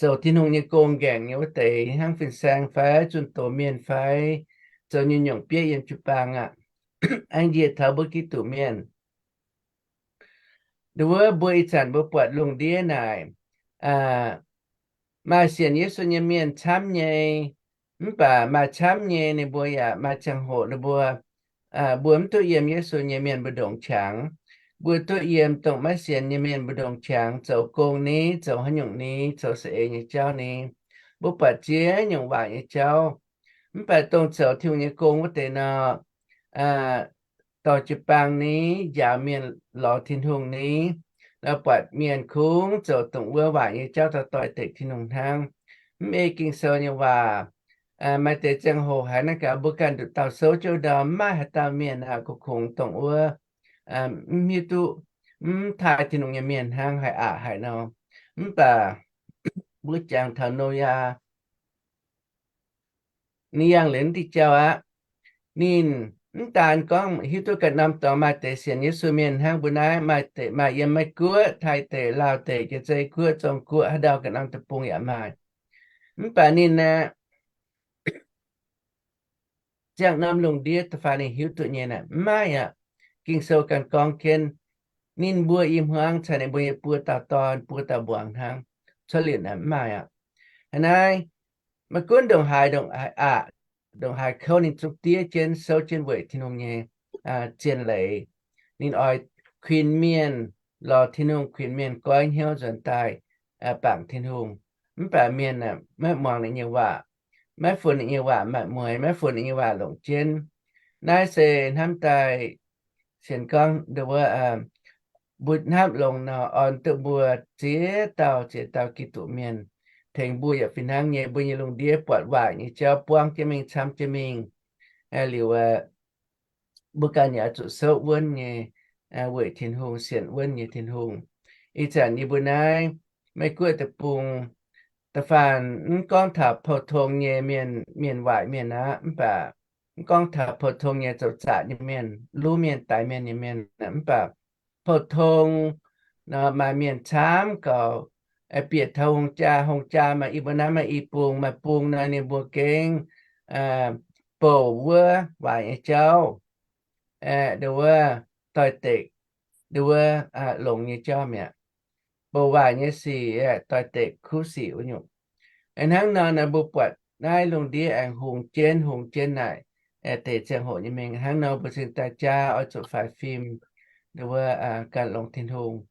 zoux Tin-Hungh nyei gong nqaengc nyei wuov deix, hnangv fin-saeng fai zunh doz mienh fai zoux nyungc-nyungc bieqv yiem jiu-baang aqv, aengx njiec taux mbuo Giduc mienh. Ndau wuov mbuo ih zanc mbuo buatc lungh ndiev naaic, maaih sienx Yesu nyei mienh camv nyei, mv baac maaih camv nyei ninh mbuo yaac maaih ziangh hoc ninh mbuo, mbuo mv duqv yiem Yesu nyei mienh mbu'ndongx qangx. Mbuo duqv yiem dongh maiv sienx nyei mienh mbu'ndongx qangx, zoux gong ni, zoux haaix nyungc ni, zoux saeng-eix nyei jauv ni. Mbuo buatc ziex nyungc waaic nyei jauv. Mv baac dongh zoux Tin-Hungh nyei gong wuov deix nor, dorh jiu-baang ni, njaaux mienh lorz Tin-Hungh ni, nor buatc mienh kungx zoux dongh wuov waaic nyei jauv daaih doix-dekc Tin-Hungh hnangv. Mv ei Ging-Sou nyei waac, Maaih deix ziangh hoc haiz naaiv gaax mbuo ganh nduqc dauh souv jienv ndau, mv maaih haaix dauh mienh aqv, kungx dongh wuov mv hiuv duqv, mv taaih Tin-Hungh nyei mienh hnangv, haih aqc haic nor. Mv baac mbuo jangx taux Noyaa, ninh yangh liuz diuh jauv aqv. Ninh mv daan gorngv hiuv duqv ganh norm dorngx maaih deix sienx Yesu mienh hnangv mbuo naaiv, maaih deix maaih yiem Meiv Guoqv, Taiv deic, Laauh deic, Janx-Zei Guoqv, Zong Guoqv, haaix ndau ganh norm deic-bung yaac maaih. Mv baac ninh aeqv, ziangh norm lungh ndiev da'faanh ninh hiuv duqv nyei naaic mv maaih aqv. Ging-Sou ganh gorngv jienv, ninh mbuo i hmuangv caux ninh mbuo nyei buo dauh dorn, buo dauh mbuangz hnangv. Cuotv liuz naaic mv maaih aqv. Hnangv naaiv, maiv gunv ndongc haaix, ndongc haaix aqv, ndongc haaix kouv ninh zungv diev jienv, souv jienv weic Tin-Hungh nyei zien leiz. Ninh oix kuinx mienh lorz Tin-Hungh, kuinx mienh goiv hnyouv nzuonx daaih bangc Tin-Hungh. Mv baac mienh maiv muangx ninh nyei waac, maiv funx ninh nyei waac maaih mueix, maiv funx ninh nyei waac longc jienv. Naaiv se hnamv daaih sienx gorngv nduov, mbuo hnamv longx nor, orn duqv mbuo ziex dauh ziex dauh Giduc mienh, tengx mbuo yaac fih hnangv nyei, mbuo nyei lungh ndiev buatc waaic nyei jauv buangv jienv mingh, camv jienv mingh. Liuz, mbuo ganh yaac oix zuqc souv wuonv nyei, weic Tin-Hungh, sienx wuonv nyei Tin-Hungh. Ih zanc yie mbuo naaiv Meiv Guoqv deic-bung, da'faanh mv gorngv taux pou-tong nyei mienh, mienh waaic mienh aqv, mv baac mv gorngv taux pou-tong nyei zoux zaqc nyei mienh, luv mienh, daix mienh nyei mienh, mv baac pou-tong nor maaih mienh camv gaux, bieqc taux hungh jaa, hungh jaa maaih i, mbuo naaiv maaih i bung, maaih bung nor ninh mbuo gengh bouc wuov waaic nyei jauv, nduov, doix-dekc, nduov, longx nyei jauv mi'aqv. Bouc waaic nyei sic, doix-dekc kuv sic wuov nyungc. Hnangv nor, mbuo buatc naaiv lungh ndiev aengx hungx jienv, hungx jienv naaic, deix ziangh hoc nyei mingh. Hnangv nor mbuo cingx daaih jaa oix zuqc faix fim, nduov, ganh longx Tin-Hungh.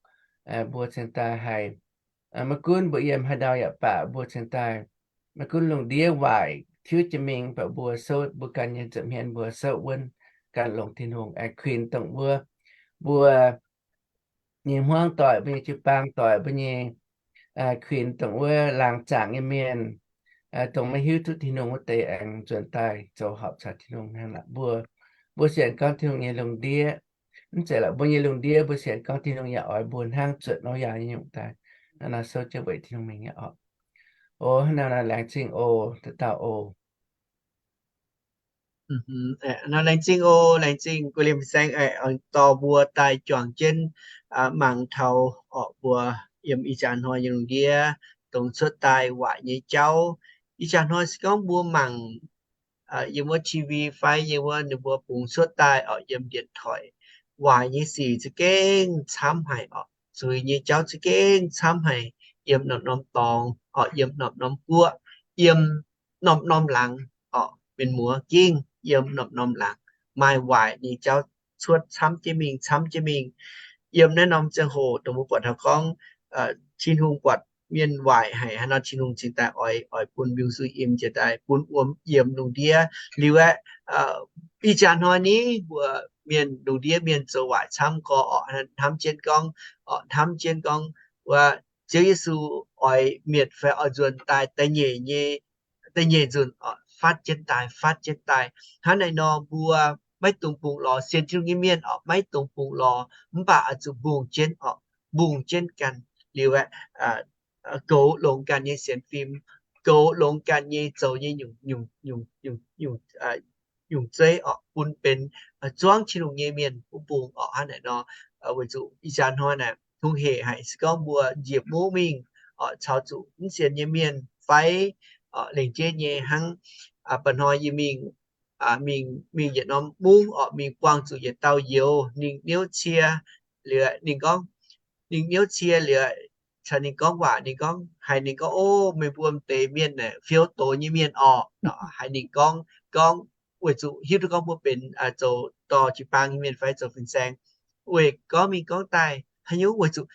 Mbuo cingx daaih haih, maiv gunv mbuo yiem haaix ndau yaac baac, mbuo cingx daaih, maiv gunv lungh ndiev waaic tiuv jiex mingh, mv baac mbuo souv mbuo ganh nyei nza'hmien, mbuo souv wuonv ganh longx Tin-Hungh, aengx kuinx dongh wuov mbuo nyei hmuangv doic, mbuo nyei jiu-baang doic, mbuo nyei kuinx dongh wuov laangz zaangc nyei mienh, dongh maiv hiuv duqv Tin-Hungh wuov deix aengx nzuonx daaih zoux horpc caux Tin-Hungh hnangv. Mbuo, mbuo sienx gorngv Tin-Hungh nyei lungh ndiev, mv zeiz la'buo nyei lungh ndiev, mbuo sienx gorngv Tin-Hungh yaac oix mbuo hnangv zuotc Noyaa nyei nyungc daaih, nor souv jienv weic Tin-Hungh mingh nyei orqc. O, hnangv naaiv laengz zingh oc, dauh dauh oc. Nor laengz zingh oc, laengz zingh Guv Liemh Saeng, dorh mbuo daaih juangc jienv mangc taux orqc, mbuo yiem ih jaax hnoi nyei lungh ndiev dongh cuotv daaih waaic nyei jauv. Ih jaax hnoi se gorngv mbuo mangc yiem wuov T V fai yiem wuov ninh mbuo bungx cuotv daaih orqc, yiem điện thoại, waaic nyei sic za'gengh camv haic orqc, zuiz nyei jauv za'gengh camv haic, yiem norm-norm dorngx orqc, yiem norm-norm guoqv, yiem norm-norm laangz orqc, mienh muoz gengh yiem norm-norm laangz, maaih waaic nyei jauv cuotv camv jienv mingh, camv jienv mingh. Yiem naaiv norm ziangh hoc dongh mbuo buatc taux gorngv Tin-Hungh buatc mienh waaic haic, hnangv nor Tin-Hungh cingx daaih oix, oix bun mbiungc-suiv im jiex daaih bun wuom yiem lungh ndiev. Liuz aeqv, ih jaax hnoi ni mbuo mienh lungh ndiev mienh zoux waaic camv gorx orqc, hnamv jienv gorngv, orqc, hnamv jienv gorngv wuov Ziouv Yesu oix mietc fai oix nzuonx daaih da'nyeic nyei, da'nyeic nzunc orqc, fatv jienv daaih, fatv jienv daaih. Hnangv naaiv nor mbuo maiv dungx bungx lorz sienx Tin-Hungh nyei mienh orqc, maiv dungx bungx lorz, mv baac oix zuqc mbungh jienv orqc, mbungh jienv ganh liuz aeqv, goux longx ganh nyei sienx fim, goux longx ganh nyei zoux nyei nyungc, nyungc, nyungc, nyungc zeiv orqc, bun benx zuangv Tin-Hungh nyei mienh wuov bung orqc. Hnangv naaiv nor, weic zuqc ih jaax hnoi naaic hungh hec haic, se gorngv mbuo njiec mungv mingh orqc, caux zuqc mv sienx nyei mienh fai orqc, lengc jeiv nyei hnangv. Mba'hnoi yie mingh, mingh, mingh yietc norm mungv orqc, mingh buangh zuqc yietc dauh youz, ninh niouv cie liuz, ninh gorngv, ninh niouv cie liuz, caux ninh gorngv waac, ninh gorngv, haiz ninh gorngv, O, meih mbuo m'deix mienh naaic fiou doz nyei mienh orqc. Haiz ninh gorngv, gorngv weic zuqc hiuv duqv gorngv mbuo benx zoux dorh jiu-baang nyei mienh fai zoux fin-saeng. Weic gorngv mingh gorngv daaih haaix nyungc, weic zuqc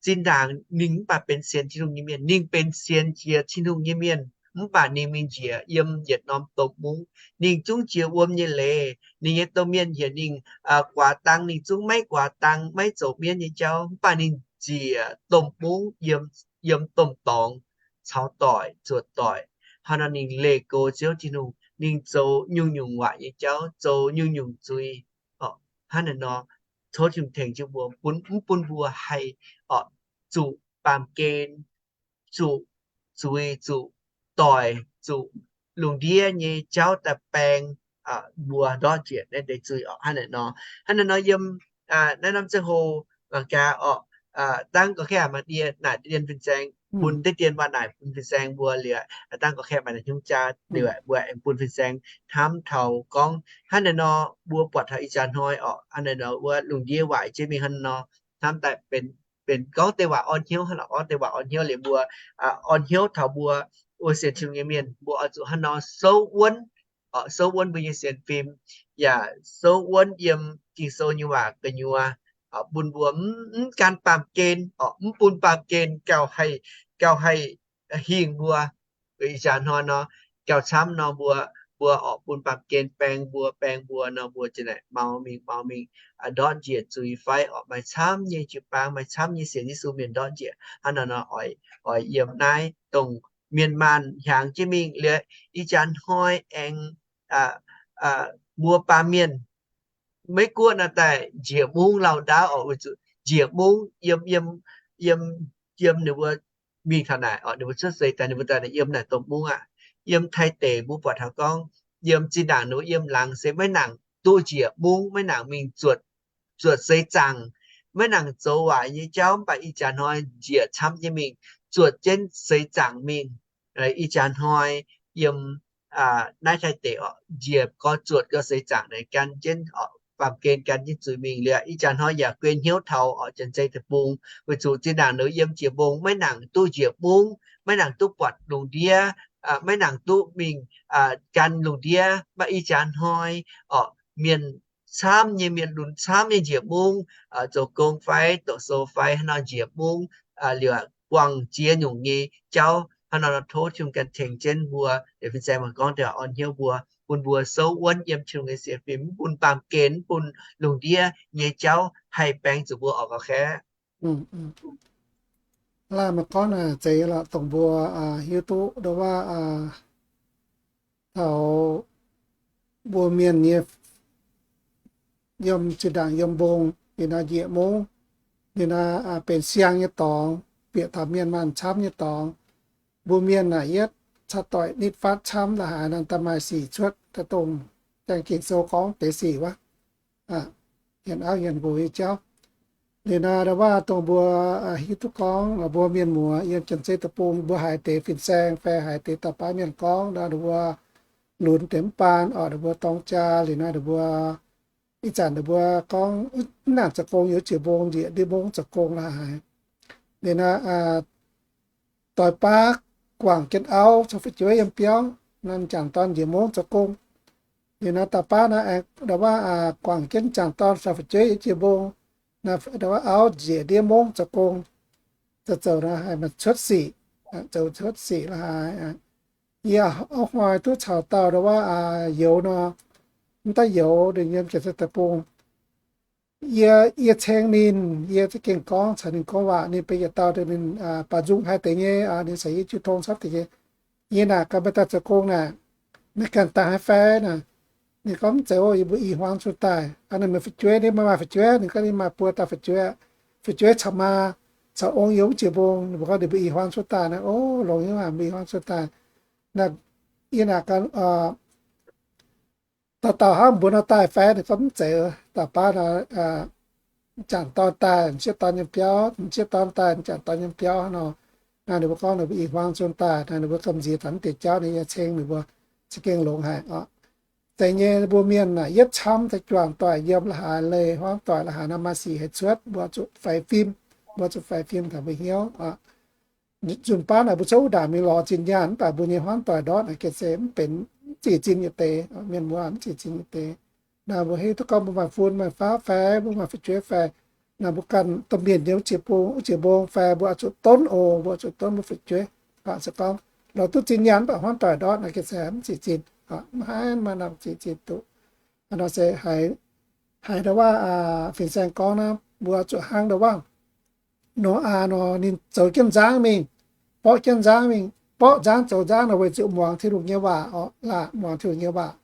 zinh ndaangc ninh mv baac benx sienx Tin-Hungh nyei mienh, ninh benx sienx jiex Tin-Hungh nyei mienh, mv baac ninh mingh njiec yiem yietc norm domh mungv. Ninh zungv jiex wuom nyei leiz. Ninh nyei domh mienh heuc ninh guaax dang, ninh zungv maiv guaax dang, maiv zoux mienv nyei jauv, mv baac ninh njiec domh mungv yiem, yiem domh dorngx, caux doic, zuotc doic, Hnangv nor ninh leih goux Ziouv Tin-Hungh, ninh zoux nyungc-nyungc waac nyei jauv, zoux nyungc-nyungc zuiz orqc. Hnangv naaiv nor, tov Tin-Hungh tengx jienv mbuo, bun, mv bun mbuo haih orqc, zuqc baamh gen, zuqc zuiz, zuqc doic, zuqc lungh ndiev nyei jauv daaih baeng mbuo ndortv njiec naaiv deix zuiz orqc. Hnangv naaiv nor, hnangv naaiv nor yiem naaiv norm ziangh hoc mangc gaax orqc, dangv gorqv-kaeqv maaih dien naaic deix dien fin-saeng, bun deix dien waac naaic bun fin-saeng mbuo liuz, dangv gorqv-kaeqv maaih naaic hnyouv jaa liuz, mbuo aengx bun fin-saeng hnamv taux gorngv hnangv naaiv nor, mbuo buatc taux ih jaax hnoi orqc, hnangv naaiv nor wuov lungh ndiev waaic jienv mingh hnangv naaiv nor, hnamv daaih benx, benx gorngv deix waac orn hnyouv hnangv, gorngv deix waac orn hnyouv liuz mbuo orn hnyouv taux mbuo, mbuo sienx Tin-Hungh nyei mienh, mbuo oix zuqc hnangv nor souv wuonv, souv wuonv mbuo nyei sienx fim, yaac souv wuonv yiem Ging-Sou nyei waac gu'nyuoz, bun mbuo mv, mv gan baamh gen orqc, mv bun baamh gen gauh haih, gauh haih hingh mbuo. Ih jaax hnoi nor, gauh camv nor mbuo, mbuo orqc bun baamh gen baeng mbuo, baeng mbuo nor mbuo ziouc naaic mau mingh, mau mingh ndortv njiec zuiz fai orqc maaih camv nyei jiu-baang, maaih camv nyei sienx Yesu mienh ndortv njiec. Hnangv naaiv nor oix, oix yiem naaiv dongh mienh maanh hiaangx jienv mingh liuz, ih jaax hnoi aengx mbuo baamh mienh Meiv Guoqv naaiv daaih njiec mungv lauh ndaauv orqc, weic zuqc njiec mungv yiem, yiem, yiem, yiem ninh mbuo mingh taux naaic orqc, ninh mbuo cuotv seix daaih, ninh mbuo daaih yiem naaic domh mungv aqv. Yiem Taiv deic mbuo buatc taux gorngv, yiem zinh ndaangc ninh mbuo yiem laangz se maiv nangc duqv njiec mungv, maiv nangc mingh zuotc, zuotc seix zaangc, maiv nangc zoux waaic nyei jauv, mv baac ih jaax hnoi njiec camv jienv mingh, zuotc jienv seix zaangc mingh. Ih jaax hnoi yiem naaiv Taiv deic orqc, njiec gorx zuotc gorx seix zaangc naaic gan jienv orqc, baamh gen gan jienv zuiz mingh liuz, ih jaax hnoi yaac guei hnyouv taux orqc Janx-Zei Deic-Bung, weic zuqc zinh ndaangc ninh yiem jiex mbong maiv nangc duqv njiec mungv, maiv nangc duqv buatc lungh ndiev, maiv nangc duqv mingh gan lungh ndiev. Mv baac ih jaax hnoi orqc, mienh camv nyei, mienh lunx camv nyei njiec mungv, zoux gong fai doqc sou fai hnangv nor njiec mungv liuz, buangh ziex nyungc nyei jauv. Hnangv nor tov Tin-Hungh ganh tengx jienv mbuo, liuz fin-saeng mangc gorngv deix orn hnyouv mbuo, bun mbuo souv wuonv yiem Tin-Hungh nyei sienx fim, mv bun baamh gen, mv bun lungh ndiev nyei jauv haih baeng zuqc mbuo orqc, gauh kaeqv. Laanh maaih gorngv naaic zeiz lorqc, dongh mbuo hiuv duqv ndo wuov taux mbuo mienh nyei yiem zinh ndaangc yiem mbong, ninh naaiv njiec mungv, ninh naaiv benx siang nyei dorngx, bieqc taux mienh maanh camv nyei dorngx. Mbuo mienh naaic yietv caux doic nitv fatv camv la'haaix nor, daaih maaih sic cuotv daaih dongh Ging-Sou gorngv deix sic wuov, hienx auv hienx nqox nyei jauv. Liuz naaiv ndo wuov dongh mbuo hiuv duqv gorngv mbuo mienh muoz yiem Janx-Zei Deic-Bung mbuo haiz deix fin-saeng fai haiz deix dauh baav mienh gorngv nor, ninh mbuo lunx deix mv baan orqc, ninh mbuo dorng jaa liuz naaiv ninh mbuo ih zanc ninh mbuo gorngv mv nangc zoux gong, yiem jiex mbong njiec ndiev mungv zoux gong la'haaix. Liuz naaiv doix baav guangc jienv auv caux fu'jueiv yiem biauv, naaiv m'jangc dorn njiec mungv zoux gong. Liuz naaiv dauh baav naaiv aengx ndo wuov guangc jienv m'jangc dorn caux fu'jueiv yiem jiex mbong, ndo wuov auv njiec ndiev mungv zoux gong. Zoux zoux naaiv haiz maaih cuotv sic, zoux cuotv sic la'haaix. Yie auv hnoi duqv caux dauh ndo wuov youz nor, mv daaih youz ninh yiem Janx-Zei Deic-Bung. Yie, yie ceng ninh, yie za'gengh gorngv caux ninh gorngv waac, ninh benx yietc dauh ninh baaux nzung haic deix nyei, ninh caux yie jiu tong camv deix nyei. Yie naaic gaax, meih daaih zoux gong naaic, meih ganh daaih haaix fai naaic? Ninh gorngv, mv zeiz, yie mbuo ih hmuangx cuotv daaih. Aa, ninh meih fu'jueiv, ninh maiv maaih fu'jueiv. Ninh gorngv ninh maaih buo dauh fu'jueiv, fu'jueiv caux maa, caux ong yiem wuov jiex mbong. Ninh mbuo gorngv ninh mbuo ih hmuangx cuotv daaih naaic. O, longx nyei, mbuo ih hmuangx cuotv daaih. Naaic, yie naaic gaax, dauh dauh hnangv mbuo nor daaih fai? Ninh gorngv, mv zeiz, dauh baav nor, m'jangc dorn daaih, m'sieqv dorn yiem biauv, m'sieqv dorn daaih, m'jangc dorn yiem biauv hnangv nor. Naaiv ninh mbuo gorngv ninh mbuo ih hmuangx cuotv daaih. Naaiv ninh mbuo gamh nziex taux mv deix jauv, ninh yie ceng ninh mbuo za'gengh longx haic oc. Deix nyei mbuo mienh naaic yietv camv daaih juangc doic yiem la'haaix, leih huaangv doic la'haaix nor, maaih sic haih cuotv, mbuo zuqc faix fim, mbuo zuqc faix fim taux mbuo hnyouv oc. Nzunc baav naaic mbuo cuotv wuov ndaangc mingh lorz zinh nyaanh, mv baac mbuo nyei huaangv doic ndortv naaic gengh se mv benx, mv zic zinh nyei deix. Mienh mbuo mv zic zinh nyei deix. Naaiv mbuo hiuv duqv gorngv mbuo maaih fun maaih faqv fai mbuo maaih fu'jueiv fai, naaiv mbuo ganh domh mienh nyei wuov jiex bung, wuov jiex mbong fai mbuo oix zuqc donv oc, mbuo oix zuqc donv mbuo fu'jueiv. Se gorngv lorz duqv zinh nyaanh mv baac huaangv doic ndortv naaic gengh se mv zic zinh, mv haih maaih norm zic zinh duqv. Nor se haiz, haiz ndo wuov fin-saeng gorngv naaiv, mbuo zuqc hnangv ndo wuov Noyaa nor, ninh zoux jienv nzangv mingh, mborqv jienv nzangv mingh, borqv nzangv zoux nzangv naaic weic zuqc muangx Tin-Hungh nyei waac orqc, laah, muangx Tin-Hungh nyei waac.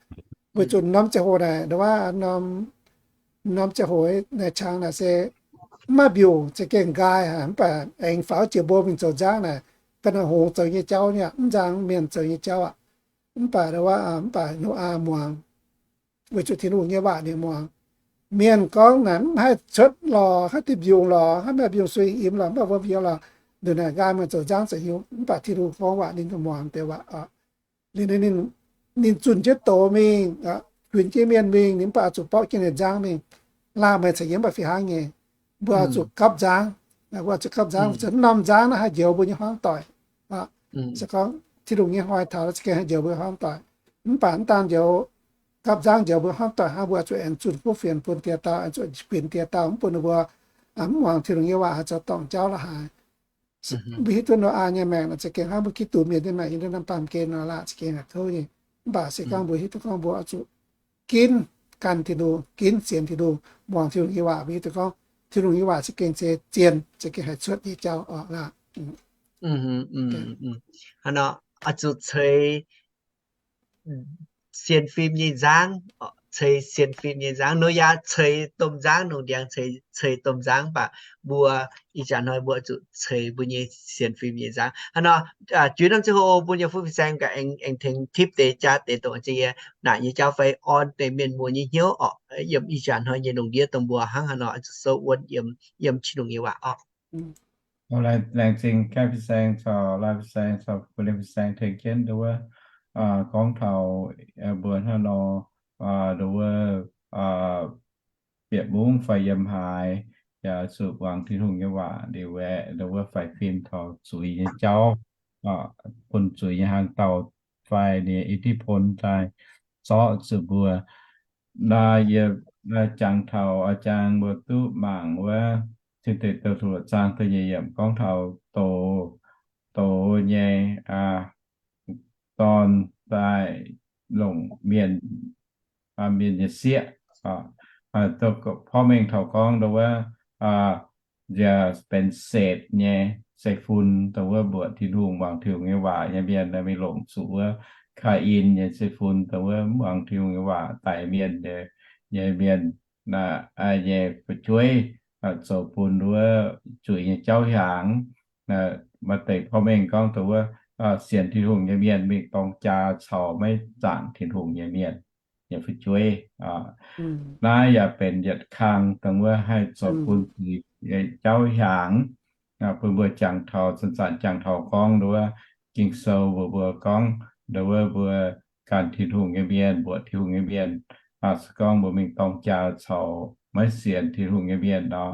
Weic zuqc norm ziangh hoc naaic, ndongc wuov norm, norm ziangh hoc naaic cangx naaic se mv maaih mbiungc, za'gengh nqaai haic, mv baac aengx faaux jiex mbuo mingh zoux nzangv naaic, ga'naaiv hngongx zoux nyei jauv nyei, mv nzangc mienh zoux nyei jauv aqv. Mv baac ndongc wuov, mv baac Noyaa muangx weic zuqc Tin-Hungh nyei waac ninh muangx. Mienh gorngv naaic mv haih cuotv lorqc, haih duqv mbiungc lorqc, haih maaih mbiungc suiv imx lorqc, mv baac mbuo mbiungc lorqc, ndongc naaic nqaai meih zoux nzangv zoux hnyouv. Mv baac Tin-Hungh gorngv waac ninh muangx deix waac oc. Liuz ninh, ninh zunh jienv doz mingh, kuinx jienv mienh mingh, ninh mv baac oix zuqc borqv jienv ninh nzangv mingh. Laah, meih caux yie mv baac fih hnangv nyei. Mbuo oix zuqc gapv nzangv. Mbuo oix zuqc gapv nzangv, zuqc norm nzangv naaiv haih njoux mbuo nyei hmuangv doic. Se gorngv Tin-Hungh nyei hnoi taux, za'gengh haih njoux mbuo hmuangv doic. Mv baac mv daan njoux, gapv nzangv njoux mbuo hmuangv doic hnangv, mbuo zuqc aengx zunh kuv fienx bun diex dauh, aengx zuqc kuinx diex dauh, mv bun ninh mbuo mv muangx Tin-Hungh nyei waac haih zoux dorngc jauv la'haaix. Mbuo hiuv duqv Noyaa nyei maengc naaic za'gengh hnangv mbuo Giduc mienh nyei maengc yiem naaiv norm baamh gen nor laah, za'gengh haiz kouv nyei. Mv baac se gorngv mbuo hiuv duqv gorngv mbuo oix zuqc ginv gan Tin-Hungh, ginv sienx Tin-Hungh, muangx Tin-Hungh nyei waac, mbuo hiuv duqv gorngv Tin-Hungh nyei waac za'gengh se zien, za'gengh haih cuotv nyei jauv oc laah. Hnangv nor, oix zuqc ceix sienx fim nyei nzangv, ceix sienx fim nyei nzangv. Noyaa ceix domh nzangv, longc ndiangx ceix, ceix domh nzangv, mv baac mbuo ih jaax hnoi mbuo zuqc ceix mbuo nyei sienx fim nyei nzangv. Hnangv nor, juix norm ziangh hoc mbuo nyei fuqv fin-saeng gaax aengx, aengx tengx tipv deix jaa deix dongh ziex naaic nyei jauv fai orn deix mienh muoz nyei hnyouv orqc, yiem ih jaax hnoi nyei lungh ndiev dongh mbuo hnangv haaix nor oix zuqc souv wuonv yiem, yiem Tin-Hungh nyei waac orqc. Laengz zingh gaeqv fin-saeng caux laai fin-saeng caux fu-lienh fin-saeng tengx jienv nduov wuov, gorngv taux mbuo hnangv nor, nduov wuov, bieqc mungv fai yiem haaix, yaac zuqc muangx Tin-Hungh nyei waac liuz aeqv, nduov wuov faix fim taux zuiz nyei jauv, bun zuiz nyei hnaangx-daauh fai ninh nyei อิทธิพล daaih zorqv zuqc mbuo. Naaiv yie jangx taux a'jang mbuo duqv mangc wuov, Tin Deic Douh Luoqc zaang da'nyeic yiemc gorngv taux doz, doz nyei dorn daaih longc mienh, mienh nyei sieqv. Porv mengh taux gorngv nduov wuov, nziex benx Setc nyei zeiv-fun, dongh wuov mbuoqc Tin-Hungh, muangx Tin-Hungh nyei waac nyei mienh, mingh longc zuqc wuov Kaa^in nyei zeiv-fun, dongh wuov muangx Tin-Hungh nyei waac daix mienh nyei mienh, nyei fu'jueiv, zoux bun nduov zuiz nyei jauv hiaangx. Maaih deix porv mengh gorngv dongh wuov sienx Tin-Hungh nyei mienh mingh dorng jaa caux maiv zaangc Tin-Hungh nyei mienh nyei fu'jueiv. Naaiv yaac benx yietc kang dongh wuov haih zoux bun zuiz nyei jauv hiaangx. Bun mbuo jangx taux, zanc-zanc jangx taux gorngv nduov wuov Ging-Sou mbuox mbuo gorngv nduov wuov mbuo ganh Tin-Hungh nyei mienh, mbuoqc Tin-Hungh nyei mienh, se gorngv mbuo mingh dorng jaa caux maiv sienx Tin-Hungh nyei mienh nor,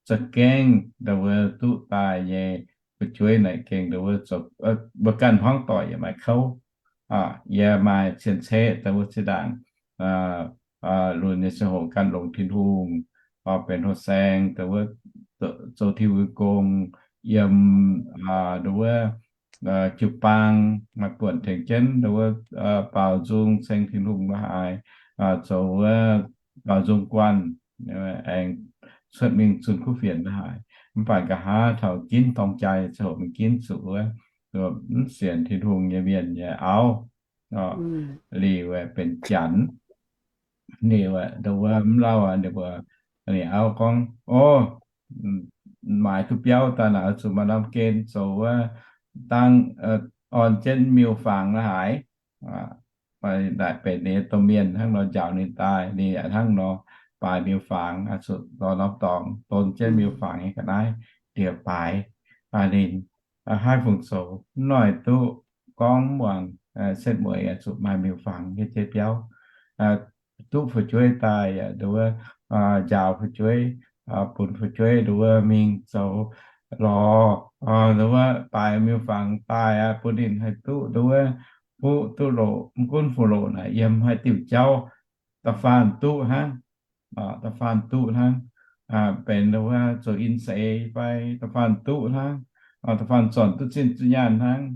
za'gengh nduov wuov duqv daaih nyei fu'jueiv naaic gengh nduov wuov zoux, mbuo ganh hmuangv doic yaac maaih kouv. Yie maaih cien-ceqv dongh wuov zinh ndaangc lunx nyei ziangh hoc ganh longc Tin-Hungh benx hlo saeng, dongh wuov zoux Tin-Hungh nyei gong yiem nduov wuov jiu-baang, maaih buonc tengx jienv nduov wuov baaux nzung ceng Tin-Hungh la'haaix, zoux wuov baaux nzung guanh, aengx cuotv mingh zunh kuv fienx la'haaix. Mv baac nqa'haav taux ginv dorng jaa ziangh hoc mingh ginv zuqc wuov mv sienx Tin-Hungh nyei mienh nyei auv liuz benx Janx. Ninh nduov wuov mv lauh aqv, ninh mbuo, ninh auv gorngv, O, maaiz duqv biauv daaih naaic oix zuqc maaih norm gen zoux wuov dangv, orn jienv miuc-fangx la'haaix. Naaic benx ninh nyei domh mienh hnangv nor njaaux ninh daaih, ninh yaac hnangv nor baaix miuc-fangx, zuqc lorz norm dorngx don jienv miuc-fangx nyei ga'naaiv diex baaix. Ninh haih fungc zoux hnoi duqv gorngv muangx setv mueiz zuqc maaih miuc-fangx nyei jeiv biauv, duqv fu'jueiv daaih yaac nduov wuov njaaux fu'jueiv, bun fu'jueiv nduov wuov mingh zoux lorz nduov wuov baaix miuc-fangx daaih aqv, bun ninh haih duqv nduov wuov fuqv duqv loc, mv gunv fuqv loc naaic yiem haaix diuc jauv, da'faanh duqv hnangv. Da'faanh duqv hnangv. Benx nduov wuov zoux in seix fai da'faanh duqv hnangv. Da'faanh zornc duqv zinh duqv nyaanh hnangv.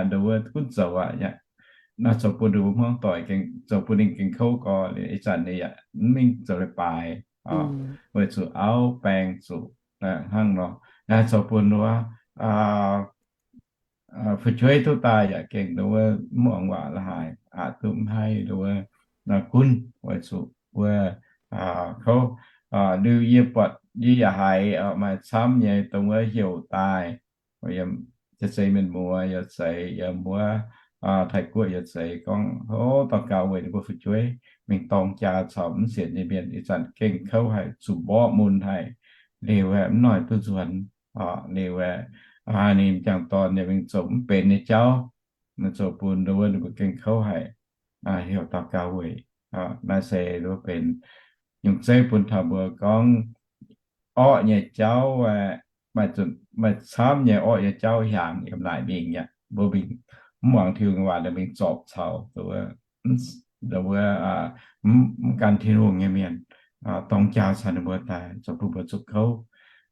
Nduov wuov gunv zoux aqv. Naaiv zoux bun nduov wuov hmuangv doic, zoux bun ninh gengh kouv gorx, ih zanc ninh yaac mv mingh zoux leiz-baaix, weic zuqc auv baeng zuqc hnangv nor. Naaiv zoux bun nduov fu'jueiv duqv daaih yaac gengh nduov wuov mv muangx waac la'haaix, aqc duqv mv haih nduov wuov gunv weic zuqc wuov kouv. Liuz yie buatc yie yaac haiz maaih camv nyei dongh wuov heuc daaih, yiem, zeiz mienh muoz yaac zeiz, yiem wuov Taiv-Guoqv yaac zeiz gorngv, hov, daux gaux weic ninh mbuo fu'jueiv mingh dorng jaa caux mv sienx nyei mienh. Ih zanc gengh kouv haic, zuqc mborqv mun haic. Liuz aeqv, mv noic duqv nzuonx. Liuz aeqv, ninh m'jangc dorn ninh mingh zoux mv benx nyei jauv, zoux bun nduov wuov ninh mbuo gengh kouv haic. Heuc daux gaux weic. Naaiv se nduov benx nyungc zeiv bun taux mbuo gorngv orqv nyei jauv, maaih camv nyei orqv nyei jauv hiaangx yiem naaic mingh aqv. Mbuo mingh mv muangx Tin-Hungh waac, mingh zorpc caux nduov wuov mv gan Tin-Hungh nyei mienh, dorng jaa caux ninh mbuo daaih zoux bun mbuo zuqc kouv.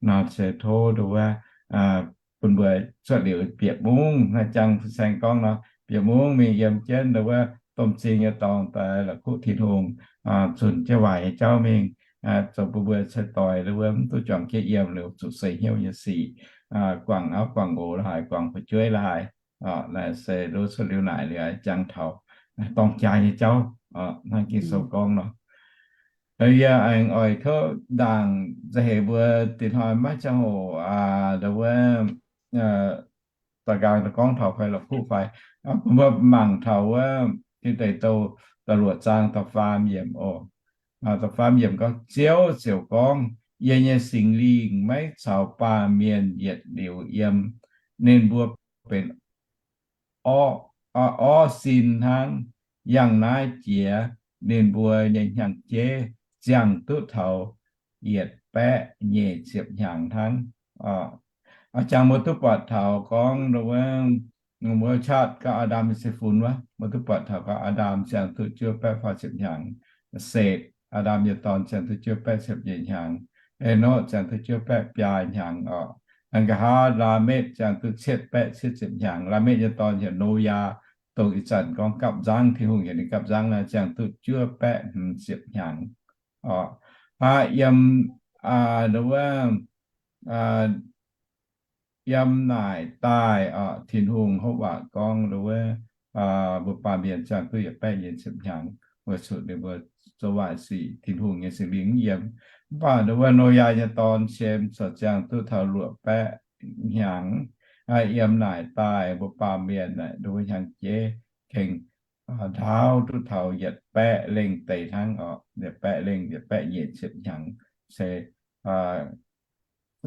Naaiv se tov nduov wuov bun mbuo cuotv liuz bieqc mungv, naaiv jangx fin-saeng gorngv nor, bieqc mungv mingh yiem jienv nduov wuov domh zing nyei dorngx daaih la'kuqv Tin-Hungh, zunc jienv waaic nyei jauv mingh, zoux bun mbuo ceix doix nduov wuov mv duqv juangc jienv yiem liuz zuqc seix hnyouv nyei sic, guangc auv guangc nqox la'haaix, guangc fu'jueiv la'haaix. Naaiv se nduov cuotv liuz naaic liuz jangx taux dorng jaa nyei jauv. Hnangv Ging-Sou gorngv nor, yie aengx oix tov ndaangc nza'heix mbuo dinh hnoi maiv ziangh hoc nduov wuov da'nqaang gorngv taux fai la'kuqv fai, mbuo mangc taux wuov Tin Deic Douh da'luoqc zaang da'faam yiemc oc. Da'faam yiemc gorngv, Ziouv ziouc gorngv, Yie nyei Singx Lingh maiv caux baamh mienh yietc liuz yiem. Ninh mbuo benx orv, orv sin hnangv. Yangh naaiv jiex, ninh mbuo nyei hnyangx-jeiv ziangh duqv taux yietc baeqv nyic ziepc hnyangx hnangv. Jangx mbuo duqv buatc taux gorngv wuov, mbuo qaqv gauh Aa^ndam nyei se funx wuov, mbuo duqv buatc taux gorngv Aa^ndam ziangh duqv juov baeqv faah ziepc hnyangx, Setc, Aa^ndam nyei dorn, ziangh duqv juov baeqv ziepc nyeic hnyangx, Enoqv ziangh duqv juov baeqv biaa hnyangx oc. Nqa'haav Laametv ziangh duqv cietv baeqv cietv ziepc hnyangx. Laametv nyei dorn heuc Noyaa, dongh ih zanc gorngv gapv nzangv, Tin-Hungh heuc ninh gapv nzangv naaiv, ziangh duqv juov baeqv hmz ziepc hnyangx oc. Yiem, nduov wuov, yiem naaic daaih oc, Tin-Hungh hopv waac gorngv nduov wuov mbuo baamh mienh ziangh duqv yietc baeqv nyic ziepc hnyangx, weic zuqc ninh mbuo zoux waaic sic, Tin-Hungh nyei Singx Lingh mv yiem. Mv baac nduov wuov Noyaa nyei dorn cien corc ziangh duqv taux luoqc baeqv hnyangx. Yiem naaic daaih mbuo baamh mienh naaic nduov wuov hnyangx-jeiv gengh ndaauv duqv taux yietc baeqv lengh deix hnangv oc, yietc baeqv lengh, yietc baeqv nyic ziepc hnyangx. Se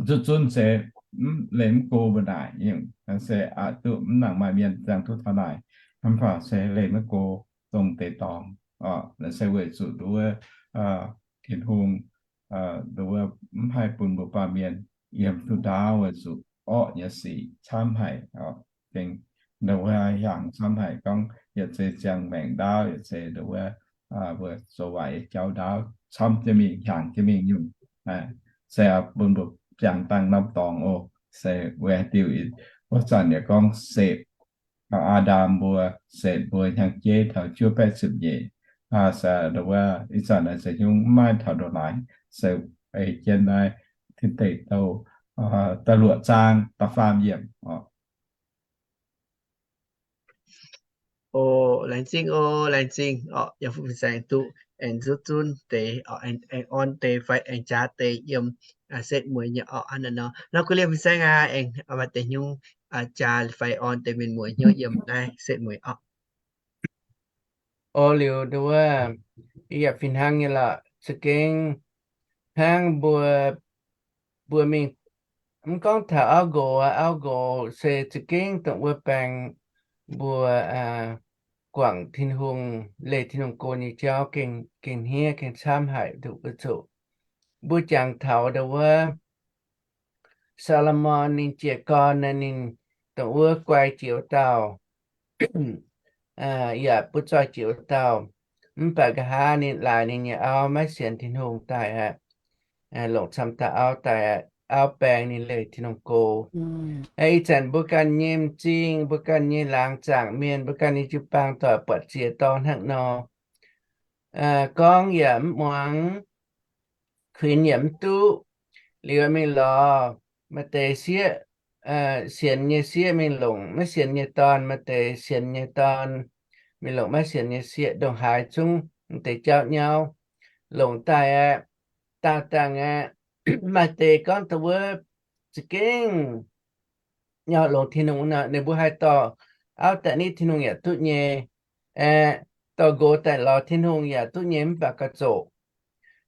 zuqc zunv se leih mv go mbuo naaic, se aqc duqv mv nangc maaih mienh ziangh duqv taux naaic, mv baac se leih mv go dongh deix dorngx. Se weic zuqc nduov wuov Tin-Hungh nduov wuov mv haih bun mbuo baamh mienh yiem duqv ndaauv weic zuqc orqv nyei sic camv haic. Gengh nduov wuov hiaangx camv haic, gorngv yietc zei ziangh maengc ndaauv, yietc zei nduov wuov mbuo zoux waaic nyei jauv ndaauv camv jienv mingh, hiaangx jienv mingh nyungc. Se bun mbuo ziangh dangh norm dorngx oc. Se weic haaix diuc wuov zanc yaac gorngv Setc, Aa^ndam mbuo, Setc mbuo hnyangx-jeiv taux juov baeqv ziepc nyeic. Se nduov wuov ih zanc naaic se hnyouv mv maaih taux ndongc naaic, se ei jienv naaiv Tin Deic Douh da'luoqc zaang da'faam yiemc oc. O, laengz zingh, o, laengz zingh orqc, yiem fu fin-saeng duqv aengx zuqv zunv deix, aengx orn deix fai aengx jaax deix yiem setv mueiz nyei orqc. Hnangv naaiv nor, nor kuv liemh fin-saeng aqv, aengx maaih deix hnyouv jaax fai orn deix mienh mueiz hnyouv yiem naaiv setv mueiz orqc. O, liuz nduov wuov, yie yaac fih hnangv nyei lorqc. Za'gengh hnangv mbuo, mbuo mingh, mv gorngv taux auv nqox, auv nqox se za'gengh dongh wuov baeng mbuo guangc Tin-Hungh, leih Tin-Hungh go nyei jauv gengh hniev, gengh camv haic, weic zuqc mbuo jangx taux dongh wuov Saa^lo^morn ninh jiez gorn naaiv, ninh dongh wuov guai jiex wuov dauh, yaac butv zoih jiex wuov dauh. Mv baac nqa'haav ninh laaix ninh nyei auv maiv sienx Tin-Hungh daaih aqv, longc camv dauh auv daaih, auv baeng ninh leih Tin-Hungh go. Ih zanc mbuo ganh nyei m'zing, mbuo ganh nyei laangz zaangc mienh, mbuo ganh nyei jiu-baang doic buatc ziex dorngx hnangv nor, gorngv yaac mv muangx, kuinx yaac mv duqv. Liuz mingh lorz maaih deix sieqv, sienx nyei sieqv mingh longc maiv sienx nyei dorn, maaih deix sienx nyei dorn mingh longc maiv sienx nyei sieqv, ndongc haaix zungv m'deix jauv nyauv longc daaih aeqv, daauh dangh aeqv, maaih deix gorngv dongh wuov za'gengh nyauv longx Tin-Hungh nor, ninh mbuo haih dorh auv daaih nitv Tin-Hungh yaac duqv nyei, aeqv, dorh nqox daaih lorz Tin-Hungh yaac duqv nyei, mv baac gauh zoqc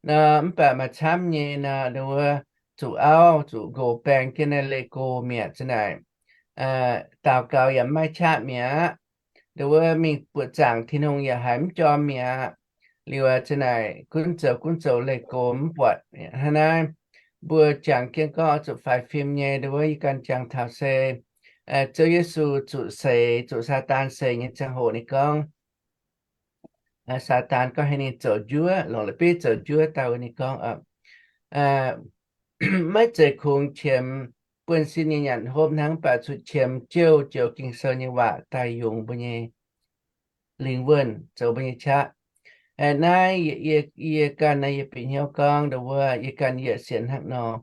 nor, mv baac maaih camv nyei nor, ndongc wuov zuqc auv zuqc nqox baeng jienv naaiv leih go mi'aqv. Za'naaic daux gaux yaac maiv qaqv mi'aqv. Ndongc wuov mingh buoqc zaangc Tin-Hungh yaac haiz mv jorm mi'aqv. Liuz aqv, za'naaic gunv zoux gunv zoux leih go mv buatc. Hnangv naaiv mbuo jangx jienv gorngv oix zuqc faix fim nyei. Ndongc wuov yie ganh jangx taux se Ziouv Yesu zuqc seix, zuqc Saadaan seix nyei ziangh hoc ninh gorngv, Saadaan gorngv heuc ninh zoux njuov, longc la'bieiv zoux njuov daaih, ninh gorngv, maiv zeiz kungx qiemx buonv sin nyei nyanc hopv hnangv, mv baac zuqc qiemx jouh joux Ging-Sou nyei waac daaih yungz mbuo nyei lingh wuonh, zoux mbuo nyei qaqv. Naaiv yie ganh naaiv yie bieqc hnyouv gorngv ndongc wuov yie ganh yaac sienx hnangv nor.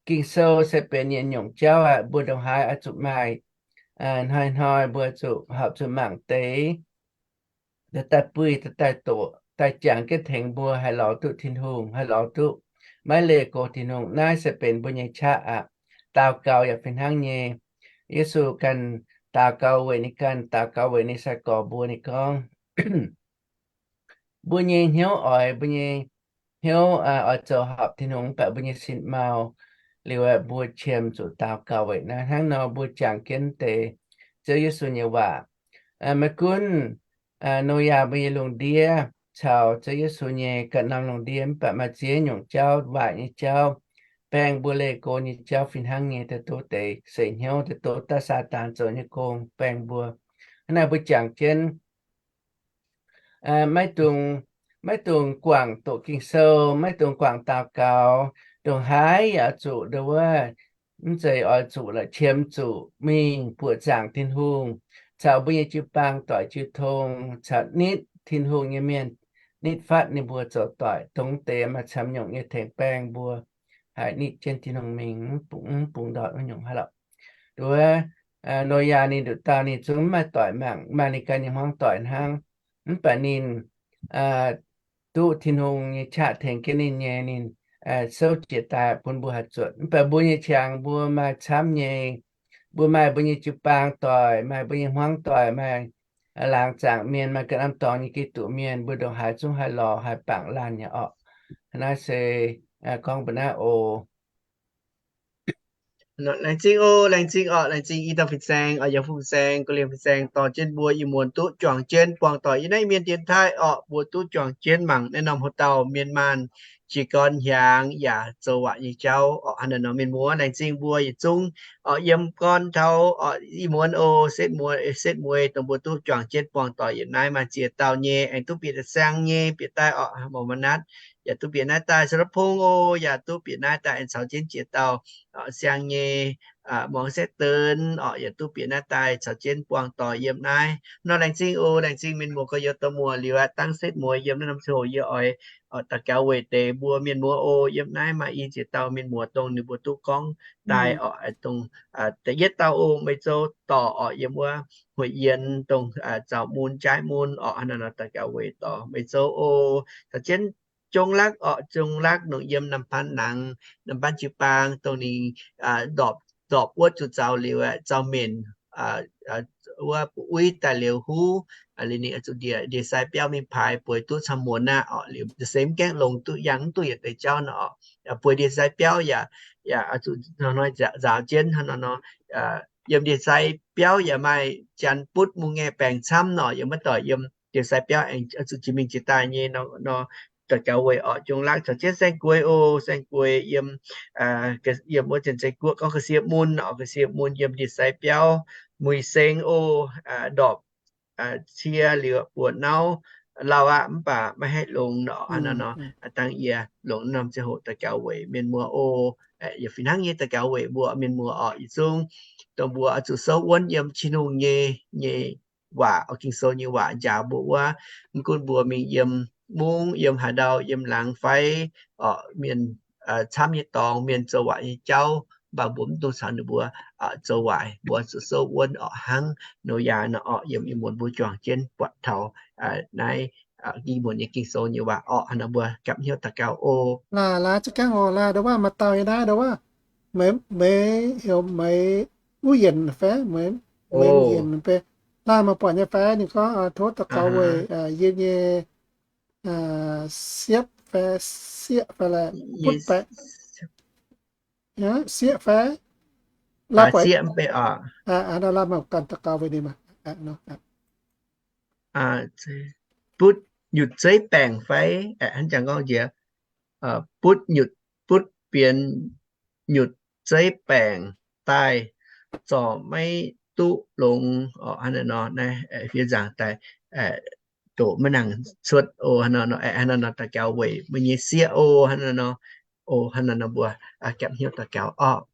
Ging-Sou se benx yietc nyungc jauv aqv. Mbuo ndongc haaix oix zuqc maaih, hnoi-hnoi mbuo zuqc horpc zuqc mangc deix daaih buih, daaih doqc, daaih jangx jienv tengx mbuo haih lorz duqv Tin-Hungh, haih lorz duqv maiv leih go Tin-Hungh. Naaiv se benx mbuo nyei qaqv aqv. Daux gaux yaac fih hnangv nyei. Yesu ganh daux gaux weic ninh ganh, daux gaux weic ninh sai-gorx mbuo. Ninh gorngv, mbuo nyei hnyouv oix, mbuo nyei hnyouv oix zoux horpc Tin-Hungh, mv baac mbuo nyei sin mau. Liuz aeqv, mbuo qiemx zuqc daux gaux weic naaiv. Hnangv nor mbuo jangx jienv deix Ziouv Yesu nyei waac. Maiv gunv Noyaa mbuo nyei lungh ndiev caux Ziouv Yesu nyei ganh norm lungh ndiev, mv baac maaih ziex nyungc jauv, waaic nyei jauv, baeng mbuo leih go nyei jauv fih hnangv nyei, daaih duqv deix seix hnyouv, daaih duqv daaih Saadaan zoux nyei gong baeng mbuo. Hnangv naaiv mbuo jangx jienv maiv dungx, maiv dungx guangc doqc Ging-Sou, maiv dungx guangc daux gaux, ndongc haaix yaac zuqc ndongc wuov, mv zeiz oix zuqc la'qiemx zuqc mingh buoqc zaangc Tin-Hungh caux mbuo nyei jiu-baang doic jiu tong caux nitv Tin-Hungh nyei mienh, nitv fatv ninh mbuo zoux doic. Dongh deix maaih camv nyungc nyei tengx baeng mbuo haih nitv jienv Tin-Hungh mingh, mv bungx ndortv wuov nyungc haaix lorqc. Nduov, Noyaa ninh nduqc dauh ninh zungv mv maaih doic mangc, maaih ninh ganh nyei hmuangv doic hnangv. Mv baac ninh duqv Tin-Hungh nyei qaqv tengx jienv ninh nyei, ninh souv jiez daaih bun mbuo haih zuotc. Mv baac mbuo nyei qangx mbuo maaih camv nyei, mbuo maaih mbuo nyei jiu-baang doic, maaih mbuo nyei hmuangv doic, maaih laangz zaangc mienh, maaih ganh norm dorngx nyei Giduc mienh, mbuo ndongc haaix zungv haih lorz haih bangc laanh nyei orqc. Naaiv se gorngv mbuo naaiv oc. Laengz zingh oc, laengz zingh oc, laengz zingh i dauh fin-saeng, yaac fu fin-saeng, guv liemh fin-saeng dorh jienv mbuo ih muonz duqv juangc jienv buangh doic yiem naaiv mienh dienx Taiv orqc. Mbuo duqv juangc jienv mangc naaiv norm haaix dauh mienh maanh jiez gorn hiaangx yaac zoux waac nyei jauv orqc. Hnangv naaiv nor mienh muoz, laengz zingh mbuo yietc zungv orqc, yiem gorn taux orqc, ih muonz oc, setv mueiz, setv mueiz dongh mbuo duqv juangc jienv buangh doic yiem naaiv maaih ziex dauh nyei, aengx duqv bieqc daaih siang nyei bieqc daaih orqc, Mormon Nat, yaac duqv bieqc naaiv daaih Sarav Pong oc, yaac duqv bieqc naaiv daaih aengx caux jienv ziex dauh siang nyei muangx setv deix orqc, yaac duqv bieqc naaiv daaih caux jienv buangh doic yiem naaiv nor. Laengz zingh oc, laengz zingh mienh muoz gorx-youz dorh muoz liuz aqv. Dangv setv mueiz yiem naaiv norm ziangh hoc yie oix daux gaux weic deix mbuo mienh muoz oc. Yiem naaiv maaih i ziex dauh mienh muoz dongh ninh mbuo duqv gorngv daaih orqc, dongh da'yietv dauh oc, Meih Zou dorc orqc, yiem wuov Hueix Yienx dongh zaux mun jaaiv mun orqc. Hnangv naaiv nor daux gaux weic dorh Meih Zou oc. Caux jienv Jong Lakv orqc, Jong Lakv nongc yiem Nam Paan Nangx, Nam Paan Jiu-Baang dongh ninh ndorpc, ndorpc wuov zuqc zaux liuz aqv, zaux menc wuov buv uiv daaih liuz huv, liuz ninh zuqc ndie-, ndie-sai biauv mingh paaix bueix duqv camv muonz aqv orqc. Liuz se mv gaengh longx duqv, yangh mv duqv yietc deix jauv nor orqc. Bueix ndie-sai biauv yaac, yaac zuqc hnoi-hnoi nzaaux jienv hnangv nor nor. Yiem ndie-sai biauv yaac maaih janx butv mungh ngaih baengc camv nor, yiem wuov doic yiem ndie-sai biauv aengx zuqc jiex mingh jiex daaih nyei nor. Daux gaux weic orqc, Jong Lakv caux jienv Saeng Gueix oc. Saeng Gueix yiem, yiem wuov Janx-Zei Guoqv gorngv ga'sie mun orqc, ga'sie mun yiem ndie-sai biauv. Muiz Seng oc, ndorpc cie liuz buoz nauv lauh aqv, mv baac maiv haih longx nor. Hnangv nor nor, dangh yie longc norm ziangh hoc daux gaux weic mienh muoz oc. Yaac fih hnangv nyei daux gaux weic mbuo mienh muoz orqc, yietc zungv dongh mbuo oix zuqc souv wuonv yiem Tin-Hungh nyei, nyei waac, Ging-Sou nyei waac njaaux mbuo wuov. Mv gunv mbuo mingh yiem mungv, yiem haaix ndau, yiem laangz fai orqc, mienh camv nyei dorngx, mienh zoux waac nyei jauv mv baac mbuo mv dungx caux ninh mbuo zoux waaic. Mbuo zuqc souv wuonv orqc, hnangv Noyaa nor orqc, yiem ih muonz mbuo juangc jienv buatc taux naaiv ih muonz nyei Ging-Sou nyei waac orqc. Hnangv nor mbuo gapv hnyouv daux gaux oc. Laaix, laaix za'gengh oc. Laaix ndo waac maaih dauh nyei naaiv ndo waac, meih, meih heuc meih Uv Yienc fai meih, meih Yienc bei. Laaix maaih buatc nyei fai? Ninh gorngv tov daux gaux weic yie nyei siepv fai, sieqv fai laaix butv baeqc, sieqv fai laaix buatc. Laaix maaih ganh daux gaux weic ninh maah. Butv nyutc zeiv baengc fai? Hnangv jangx gorngv njiec, butv nyutc, butv bienx nyutc zeiv baengc daaih, zorc maiv duqv longx. Hnangv nor naaiv fiev nzangc daaih doqc maiv nangc cuotv oc. Hnangv nor nor, hnangv nor nor daux gaux weic meih nyei sieqv oc. Hnangv nor nor, oc, hnangv nor nor mbuo gapv hnyouv daux gaux orqc.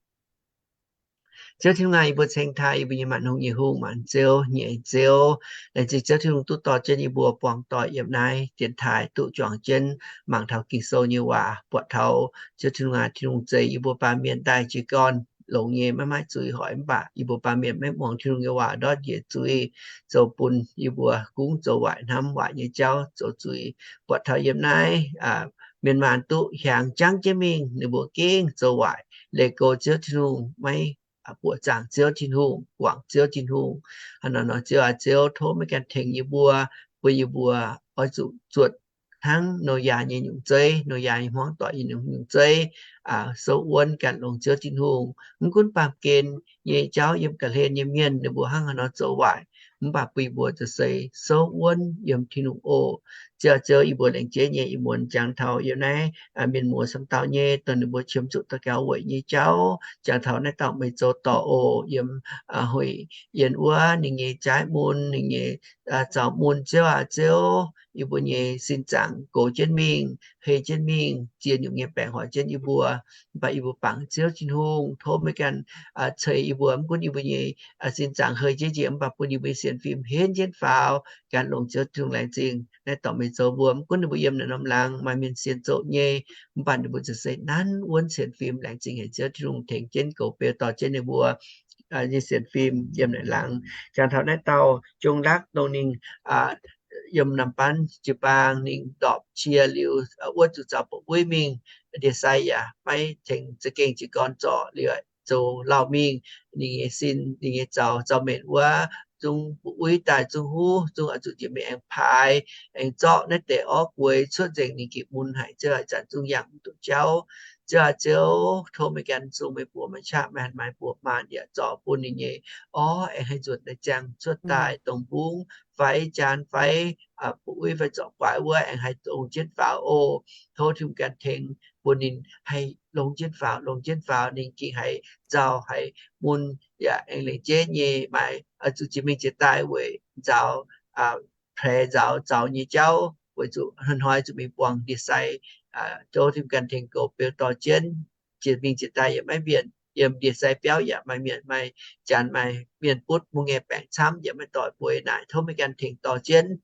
Ziouv Tin-Hungh aac, yie mbuo ceng taaih yie mbuo nyei maanc hungh nyei Hungh, maanc Ziouv nyei Ziouv. Laengz zingh Ziouv Tin-Hungh duqv dorh jienv yie mbuo buangh doic yiem naaiv dienx taaih duqv juangc jienv mangc taux Ging-Sou nyei waac, buatc taux Ziouv Tin-Hungh aac, Tin-Hungh zeix yie mbuo baamh mienh daaih jiez gorn longx nyei, maiv maaih zuiz hoic, mv baac yie mbuo baamh mienh maiv muangx Tin-Hungh nyei waac, ndortv njiec zuiz, zoux bun yie mbuo gungv zoux waaic, hnamv waaic nyei jauv, zoux zuiz. Buatc taux yiem naaiv mienh maanh duqv hiaangx jangv jienv mingh, ninh mbuo gengh zoux waaic, leih go Ziouv Tin-Hungh, maiv buoqc zaangc Ziouv Tin-Hungh, guangc Ziouv Tin-Hungh. Hnangv nor nor Ziouv aac, Ziouv tov meih ganh tengx yie mbuo, bun yie mbuo oix zuqc zuotc hnangv Noyaa nyei nyungc zeiv, Noyaa nyei hmuangv doic nyei nyungc zeiv, souv wuonv ganh longx Ziouv Tin-Hungh. Mv gunv baamh gen nyei jauv yiem ga'hlen nyei mienh ninh mbuo hnangv haaix nor zoux waaic, mv baac bun yie mbuo za'gengh souv wuonv yiem Tin-Hungh oc. Ziouv aac, Ziouv, yie mbuo laengz jienv nyei ih muonz jangx taux yiem naaiv mienh muoz camv dauh nyei, dongh ninh mbuo qiemx zuqc daux gaux weic nyei jauv, jangx taux naaiv dauh meih zoux dorc oc. Yiem huih yien wuov ninh nyei jaaiv mun, ninh nyei zaux mun, Ziouv aac, Ziouv, yie mbuo nyei sin zaangc gox jienv mingh, hei jienv mingh, ziex nyungc nyei baengc hoic jienv yie mbuo. Mv baac yie mbuo bangc Ziouv Tin-Hungh, tov meih ganh ceix yie mbuo, mv gunv yie mbuo nyei sin zaangc hei jienv njiec, mv baac bun yie mbuo nyei sienx fim henv jienv faaux, gan longx Ziouv Tin-Hungh. Laengz zingh naaiv dorh meih zoux mbuo, mv gunv ninh mbuo yiem naaiv norm laangz maaih mienh sienx zoqc nyei, mv baac ninh mbuo za'gengh nanv wuonv sienx fim. Laengz zingh haic Ziouv Tin-Hungh tengx jienv goux beu dorh jienv ninh mbuo nyei sienx fim yiem naaiv laangz. Jangx taux naaiv dauh Jong Lakv, dongh ninh yiem naamh ban jiu-baang, ninh ndorpc cie liuz, wuov zuqc zaux buoqv uiv mingh. Ndie-sai yaac maiv tengx za'gengh jiez gorn zorc, liuz zoux lauh mingh. Ninh nyei sin, ninh nyei zaux, zaux menc wuov, zungv buoqv uiv daaih, zungv huv, zungv oix zuqc njiec mingh aengx paaix, aengx zorqv naaiv deix orv gueix cuotv nzengc ninh geh mun haic. Ziouv aac, zanc zungv yangh mv duqv jauv. Ziouv aac, Ziouv, tov meih ganh sung meih buoz maiv qaqv, maiv haih maaiz buoz maanz, yaac zorc bun ninh nyei orv aengx haih nzuonx daaih ziangh cuotv daaih, dongh mbungv fai jaan fai buoqv uiv fai zorc guaax wuov aengx haih longx jienv faaux oc. Tov Tin-Hungh ganh tengx bun ninh haih longx jienv faaux, longx jienv faaux, ninh gengh haiz nzauh, haiz mun, yaac aengx lengc jeiv nyei maaiz zuqc jiex mingh jiex daaih weic nzaaux, peix nzaaux zaux nyei jauv, weic zuqc hnoi-hnoi zuqc mingh buangh ndie-sai. Tov Tin-Hungh ganh tengx goux beu dorh jienv, jiex mingh jiex daaih yaac maiv mienh, yiem ndie-sai biauv yaac maaih mienh, maaih janx maaih mienh butv mbuo nyei baengc camv, yaac maiv doic bueix naaic. Tov meih ganh tengx dorh jienv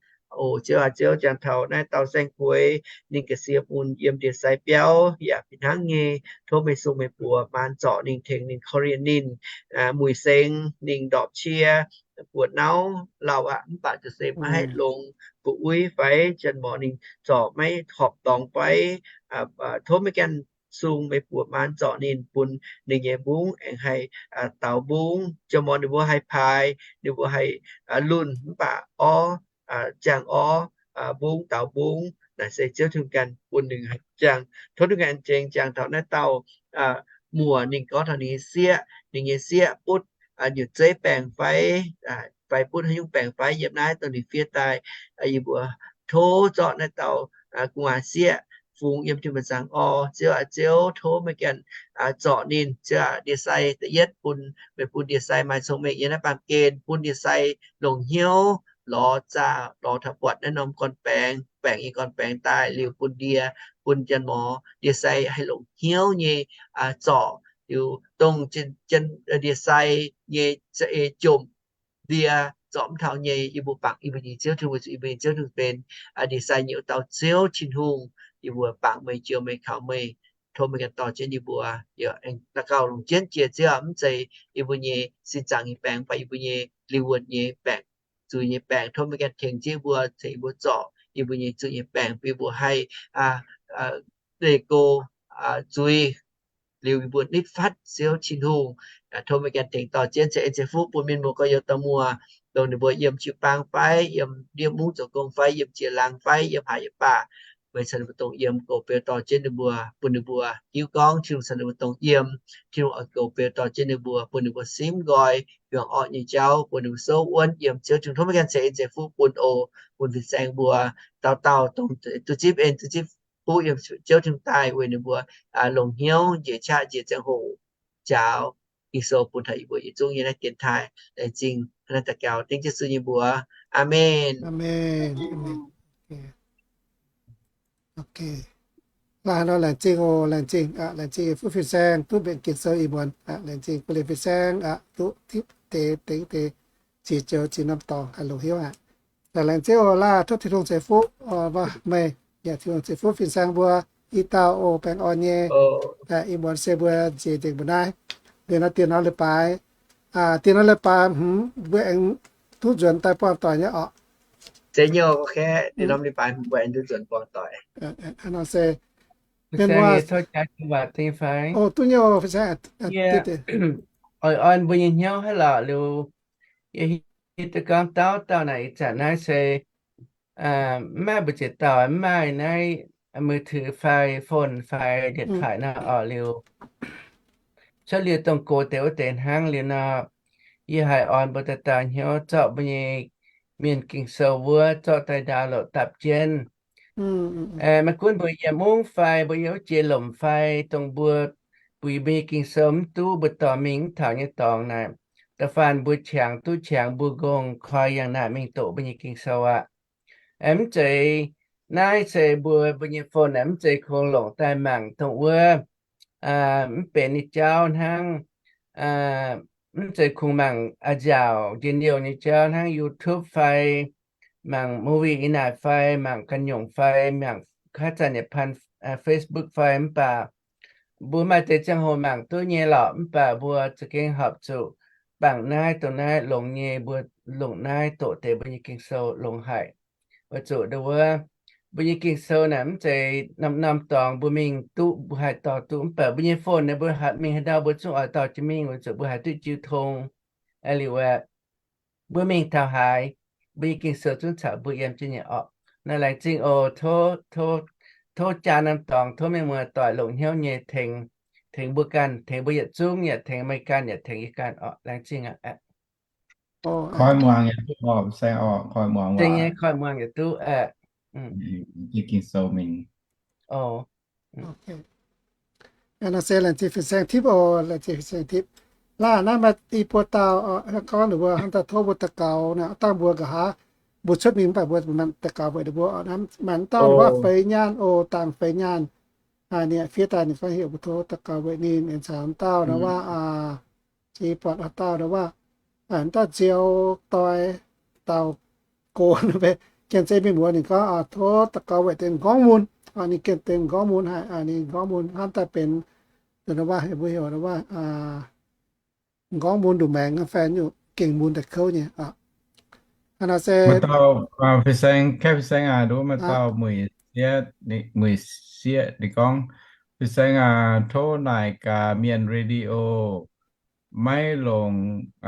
oc. Ziouv aac, Ziouv, jangx taux naaiv dauh saeng-kueix, ninh ga'sie mun yiem ndie-sai biauv yaac fih hnangv nyei. Tov meih sung meih buoz maanz zorc ninh, tengx ninh, korv-lienh ninh, muic seng ninh ndorpc cie, buoz nauv lauh aqv, mv baac za'gengh maiv haih longx buoqv uiv fai janx-morz ninh zorc maiv horpc dorngx fai. Tov meih ganh sung meih buoz maanz zorc ninh, bun ninh nyei mbungv aengx haih daux mbungv. Janx-morz ninh mbuo haih paaix, ninh mbuo haih lunh mv baac orv, ziangh orv, mbungv daux mbungv, naaic se Ziouv Tin-Hungh ganh bun ninh haih ziangh. Tov Tin-Hungh ganh tengx jangx taux naaiv dauh muoc, ninh gorngv taux ninh nyei sieqv, ninh nyei sieqv butv nyutc zeiv baengc fai, fai butv haaix nyungc baengc fai yiem naaiv dongh ninh fiev daaih. Yie mbuo tov zorqv naaiv dauh gu'nguaaz sieqv fungx yiem Tin-Hungh nyei zaangc orv. Ziouv aac, Ziouv, tov meih ganh zorc ninh. Ziouv aac, ndie-sai da'yietv bun, meih bun ndie-sai maaih cong-mengh yiem naaiv baamh gen, bun ndie-sai longc hnyouv lorz zaah, lorz taux buatc naaiv norm gorn-baengx, baengc nyei gorn-baengx daaih, liuz bun ndie, bun janx-morz, ndie-sai haih longc hnyouv nyei zorc, liuz dongh ndie-sai nyei za'eix jomc ndie zorc mv taux nyei, yie mbuo bangc yie mbuo nyei Ziouv Tin-Hungh, weic zuqc yie mbuo nyei Ziouv Tin-Hungh benx ndie-sai nyei wuov dauh Ziouv Tin-Hungh. Yie mbuo bangc meih, njoux meih, kaux meih. Tov meih ganh dorh jienv ninh mbuo, yaac aengx daux gaux longc jienv jiex Ziouv, mv zeiz yie mbuo nyei sin zaangc nyei baengc, mv baac yie mbuo nyei liuz wuonh nyei baengc, zuiz nyei baengc. Tov meih ganh tengx jienv yie mbuo, ceix yie mbuo zorc yie mbuo nyei zuiz nyei baengc, bun yie mbuo haih leih go zuiz liuz yie mbuo nitv fatv Ziouv Tin-Hungh. Tov meih ganh tengx dorh jienv ceix en ceix fuqv bun mienh muoz gorx-youz dauh muoz, dongh ninh mbuo yiem jiu-baang fai yiem ndiev mungv zoux gong fai yiem jiex laangz fai yiem haaix yaac baac, meih caux ninh mbuo dongh yiem, goux beu dorh jienv ninh mbuo, bun ninh mbuo hiuv gorngv Tin-Hungh caux ninh mbuo dongh yiem. Tin-Hungh oix goux beu dorh jienv ninh mbuo, bun ninh mbuo simv nqoi hiuang orqv nyei jauv, bun ninh mbuo souv wuonv yiem Ziouv Tin-Hungh. Tov meih ganh ceix en ceix fuqv bun oc, bun fin-saeng mbuo dauh dauh dongh duqv zipv en duqv zipv fuqv yiem Ziouv Tin-Hungh daaih weic ninh mbuo longc hnyouv njiec qaqv njiec ziangh hoc njaaux Ging-Sou bun taux yie mbuo yietc zungv nyei naaiv dienx taaih. Laengz zingh hnangv naaiv daux gaux dengv Yesu nyei mbuox. Aamen. Aamen. Aamen. Laengz zingh oc, laengz zingh, laengz zingh fuqv fin-saeng duqv mbenc Ging-Sou ih muonz. Laengz zingh bun liuz fin-saeng duqv tipv deix dengv deix ziex joux ziex norm dorngx haih longc hnyouv aqv. Laengz zingh oc, laah tov Tin-Hungh ceix fuqv meih, yaac Tin-Hungh ceix fuqv fin-saeng mbuo i dauh oc, baengh orn nyei. Ih muonz se mbuo nziex nzengc mbuo naaiv. Liuz nor diex norm leiz-baaix, diex norm leiz-baaix hmz mbuo aengx duqv nzuonx daaih buangh doic nyei orqc. Diex norm leiz-baaix hmz mbuo aengx duqv nzuonx buangh doic. Nor se mienh muoz, oc, duqv nyei oc, fin-saeng. Oix orn mbuo nyei hnyouv haaix lorqc liuz, yie hiuv duqv gorngv dauh dauh naaic ih zanc naaiv se mv maaih mbu'ziex dauh mv maaih naaiv มือถือ fai phone fai điện thoại nor orqc liuz, cuotv liuz dongh gox deix wuov deix hnangv liuz nor, yie haiz orn mbuo dauh dauh hnyouv zorqv mbuo nyei mienh Ging-Sou wuov zorqv daaih download dapv jienv. Maiv gunv mbuo yiem mungv fai mbuo yiem wuov jiex lomc fai, dongh mbuo buix mbuo nyei Ging-Sou mv duqv, mbuo dorh mingh mv taux nyei dorngx naaic, da'faanh mbuo qangx duqv qangx mbuo nqongh koi yangh naaic mingh doqc mbuo nyei Ging-Sou aqv. Mv zeiz, naaiv se mbuo, mbuo nyei phone aeqv, mv zeiz kungx longc daaih mangc dongh wuov mv benx nyei jauv hnangv. Mv zeiz kungx mangc a'nziaauc njien-youh nyei jauv hnangv YouTube fai mangc movie ih naaic fai mangc ganh nyungc fai mangc haaix zanc yietc panh Facebook fai, mv baac mbuo maaih deix ziangh hoc mangc duqv nyei lorqc, mv baac mbuo za'gengh horpc zuqc bangc naaiv dongh naaiv longx nyei, mbuo longc naaiv doqc deix mbuo nyei Ging-Sou longx haic. Weic zuqc ndongc wuov, mbuo nyei Ging-Sou naaic mv zeiz norm-norm dorngx mbuo mingh duqv mbuo haih dorh duqv, mv baac mbuo nyei phone naaic mbuo haih mingh haaix ndau mbuo zungv oix dorh jienv mingh weic zuqc mbuo haih duqv jiu tong. Liuz aeqv, mbuo mingh taux haaix, mbuo nyei Ging-Sou zungv caux mbuo yiem jienv nyei orqc. Naaiv laengz zingh oc. Tov, tov jaa norm dorngx, tov mienh muoz-doic longc hnyouv nyei tengx, tengx mbuo ganh, tengx mbuo yietc zungv, yaac tengx meih ganh, yaac tengx yie ganh orqc. Laengz zingh aqv. Koi muangx yaac duqv orqc, saeng orqc, koi muangx waac. Koi muangx yaac duqv aqv. Ging-Sou mingh. Naaiv se laengz zingh fin-saeng tipv oc, laengz zingh fin-saeng tipv. Laah naaiv maaih i buo dauh gorngv ninh mbuo hnangv daaih tov mbuo daux gaux naaic, dangh mbuo nqa'haav mbuo cuotv mingh mv baac mbuo daux gaux weic ninh mbuo. Maaih dauh ninh gorngv feix nyaanh oc, dangh feix nyaanh. Ninh fiev daaih ninh gorngv heuc mbuo tov daux gaux weic ninh. Aengx caux dauh nor waac, se buatc dauh nor waac, dauh nziou doix dauh gox, gengh zeiv mienh muoz, ninh gorngv tov daux gaux weic deix m'nqorngv mun. Ninh gengh deix m'nqorngv mun haic, ninh m'nqorngv mun hnamv daaih benx nor waac, mbuo heuc nor waac m'nqorngv mun nduqc maengx fai gengh mun daaih kouv nyei. Hnangv naaic se maaih dauh, fin-saeng, kaeqv fin-saeng aac, nduov maaih dauh mueic sieqv, mueic sieqv ninh gorngv, fin-saeng aac, tov naaic gaax mienh radio maiv longc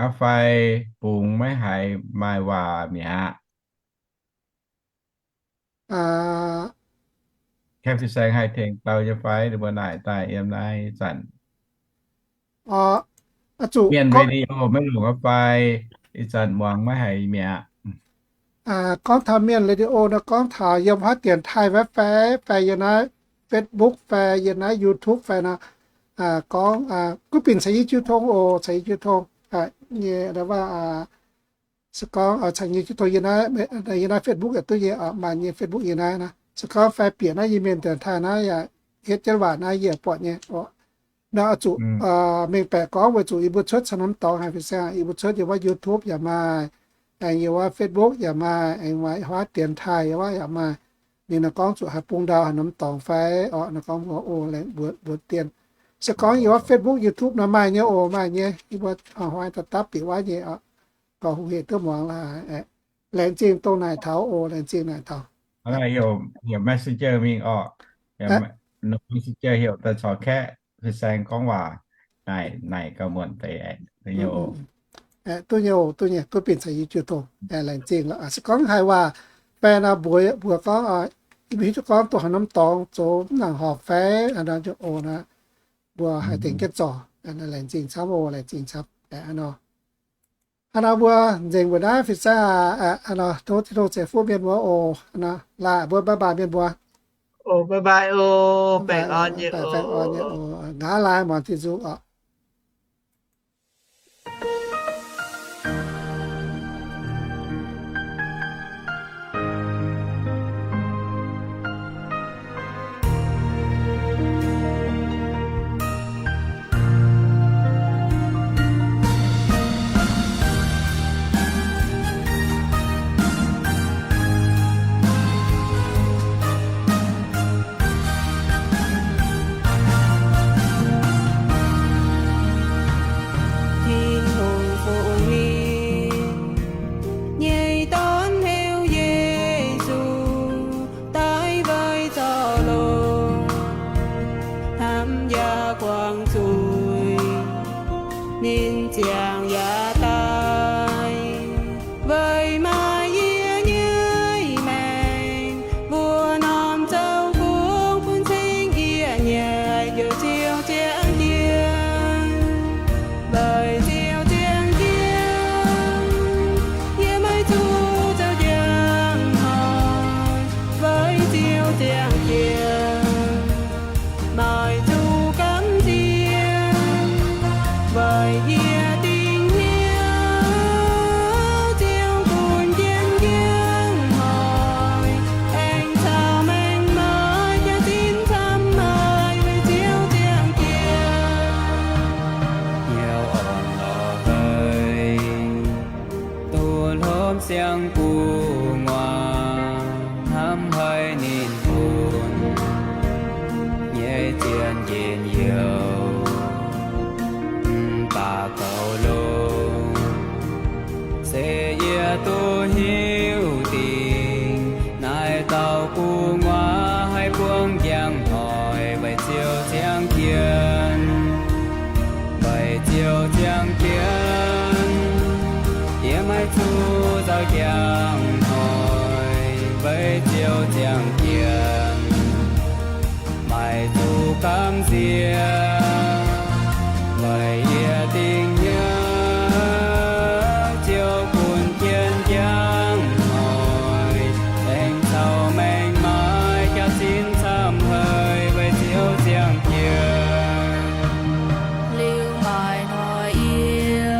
aqv fai bungx maiv haiz maaih waac mi'aqv. Kaeqv fin-saeng haih tengx dau nyei fai, ninh mbuo naaic daaih yiem naaiv zanc. Mienh radio maiv longc aqv fai, ih zanc muangx maiv haiz mi'aqv. Gorngv taux mienh radio nor, gorngv taux yiem haaix dienx taaih fai, fai yiem naaiv Facebook fai yiem naaiv YouTube fai nor, gorngv gunv binc caux yie jiu tong oc, caux yie jiu tong nyei, se gorngv caux yie jiu tong yiem naaiv, yiem naaiv Facebook yaac duqv nyei, maaih nyei Facebook yiem naaiv nor. Se gorngv fai bieqc naaiv Iu-Mienh dienx taaih naaiv yaac hietv jienv waac naaiv yie buatc nyei oc. Nor oix zuqc mengh baeqc gorngv weic zuqc yie mbuo cuotv caux norm dorngx haic, fin-saeng, yie mbuo cuotv yiem wuov YouTube yaac maaih, aengx yiem wuov Facebook yaac maaih, aengx maaih haaix dienx taaih yiem wuov yaac maaih. ninh nor gorngv zuqc haih bung ndau haaix norm dorngx fai orqc, nor gorngv mbuo oc, laengz mbuox, mbuox dien. Se gorngv yiem wuov Facebook, YouTube nor maaih nyei oc, maaih nyei, yie mbuo hnoi-hnoi daaih dapv bieqc wuov nyei orqc, gorx-houx hec duqv muangx laaix. Laengz zingh dongh naaic taux oc, laengz zingh naaic taux. Heuc messenger mingh orqc, messenger heuc daaih caux kaeqv fin-saeng gorngv waac, naaic, naaic gauh muonc deix. Duqv nyei oc, duqv nyei, duqv bienh caux yie jiu tong. Laengz zingh lorqc. Se gorngv haiz waac fai nor mbuox, mbuox gorngv, yie mbuo hiuv duqv gorngv dongh haaix norm dorngx zoux mv nangc horpc fai nor, oc nor, mbuo haih tengx jienv zorc. Laengz zingh camv oc, laengz zingh camv nor. Hnangv naaiv mbuo nzengc mbuo naaiv fin-saeng aqv. Hnangv nor tov Tin-Hungh ceix fuqv mienh mbuo oc. Hnangv nor laanh mbuo bye bye mienh mbuo. Oc, bye bye oc. Baengh orn nyei oc. Nqa'haav laai muangx Tin-Hungh oc. Tin-Hungh fungx ninh nyei dorn heuc Yesu daaih weic zorc longx, hnamv yaac guangc zuiz, ninh ziangh yaac daaih weic maaih yie nyei maengc. Mbuo norm zoux gong bun cing yie nyei haiz njoux Ziouv ziangh jienv, weic Ziouv ziangh jienv. Yie maiv zuqc zoux njang hnoi, weic Ziouv ziangh jienv. Maiv zuqc gamh nziex, weic yie dingc hnyouv Ziouv bun jienv njang hnoi, aengx caux maengc maaih jaax-zinh camv haiz weic Ziouv ziangh jienv. Hnyouv orn lorz haic, duqv hlo siang gu'nguaaz, hnamv haiz ninh bun nyei zien njien-youh, mv baac goux longx, se yie duqv hiuv dingc naaiv dauh gu'nguaaz haih buangv njang hnoi weic Ziouv ziangh jienv. Weic Ziouv ziangh jienv, yie maiv zuqc zaux njang hnoi, weic Ziouv ziangh jienv. Maiv zuqc gamh nziex, weic yie dingc hnyouv Ziouv bun jienv njang hnoi, aengx caux maengc maaih jaax-zinh camv haiz weic Ziouv ziangh jienv. Liuz maaih hnoi yie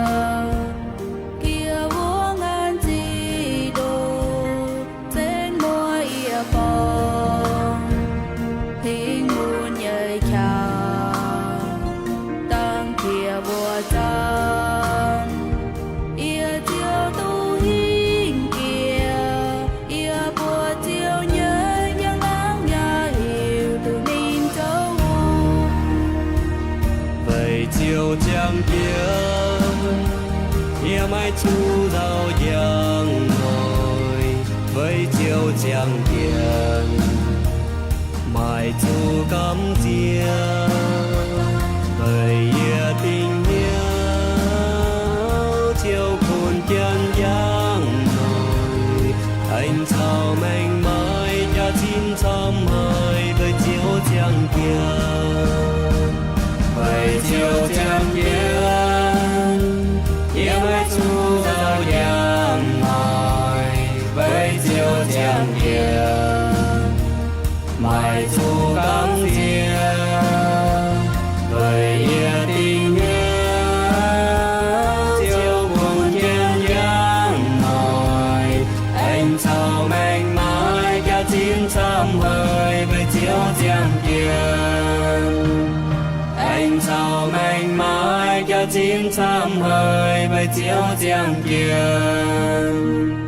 gieh wuov ngaanv zinh ndoh, zengv muoz yie borngz, hingv mun nyei qangx, dangh jiex mbuo zaang. Yie Ziouv duqv hingh jiex, yie buoz Ziouv nyei njang-laangc yaac hiuv duqv ninh zoux hungh. Weic Ziouv ziangh jienv, yie maiv zuqc nzauh njang hnoi, weic Ziouv ziangh jienv. Maiv zuqc gamh nziex, weic yie dingc hnyouv Ziouv bun jienv njang hnoi, aengx caux maengc maaih jaax-zinh camv haiz weic Ziouv ziangh jienv. Weic Ziouv ziangh jienv, yie maiv zuqc nzauh njang hnoi, weic Ziouv ziangh jienv. Maiv zuqc gamh nziex, weic yie dingc hnyouv Ziouv bun jienv njang hnoi, aengx caux maengc maaih jaax-zinh camv haiz weic Ziouv ziangh jienv. Aengx caux maengc maaih jaax-zinh camv haiz weic Ziouv ziangh jienv.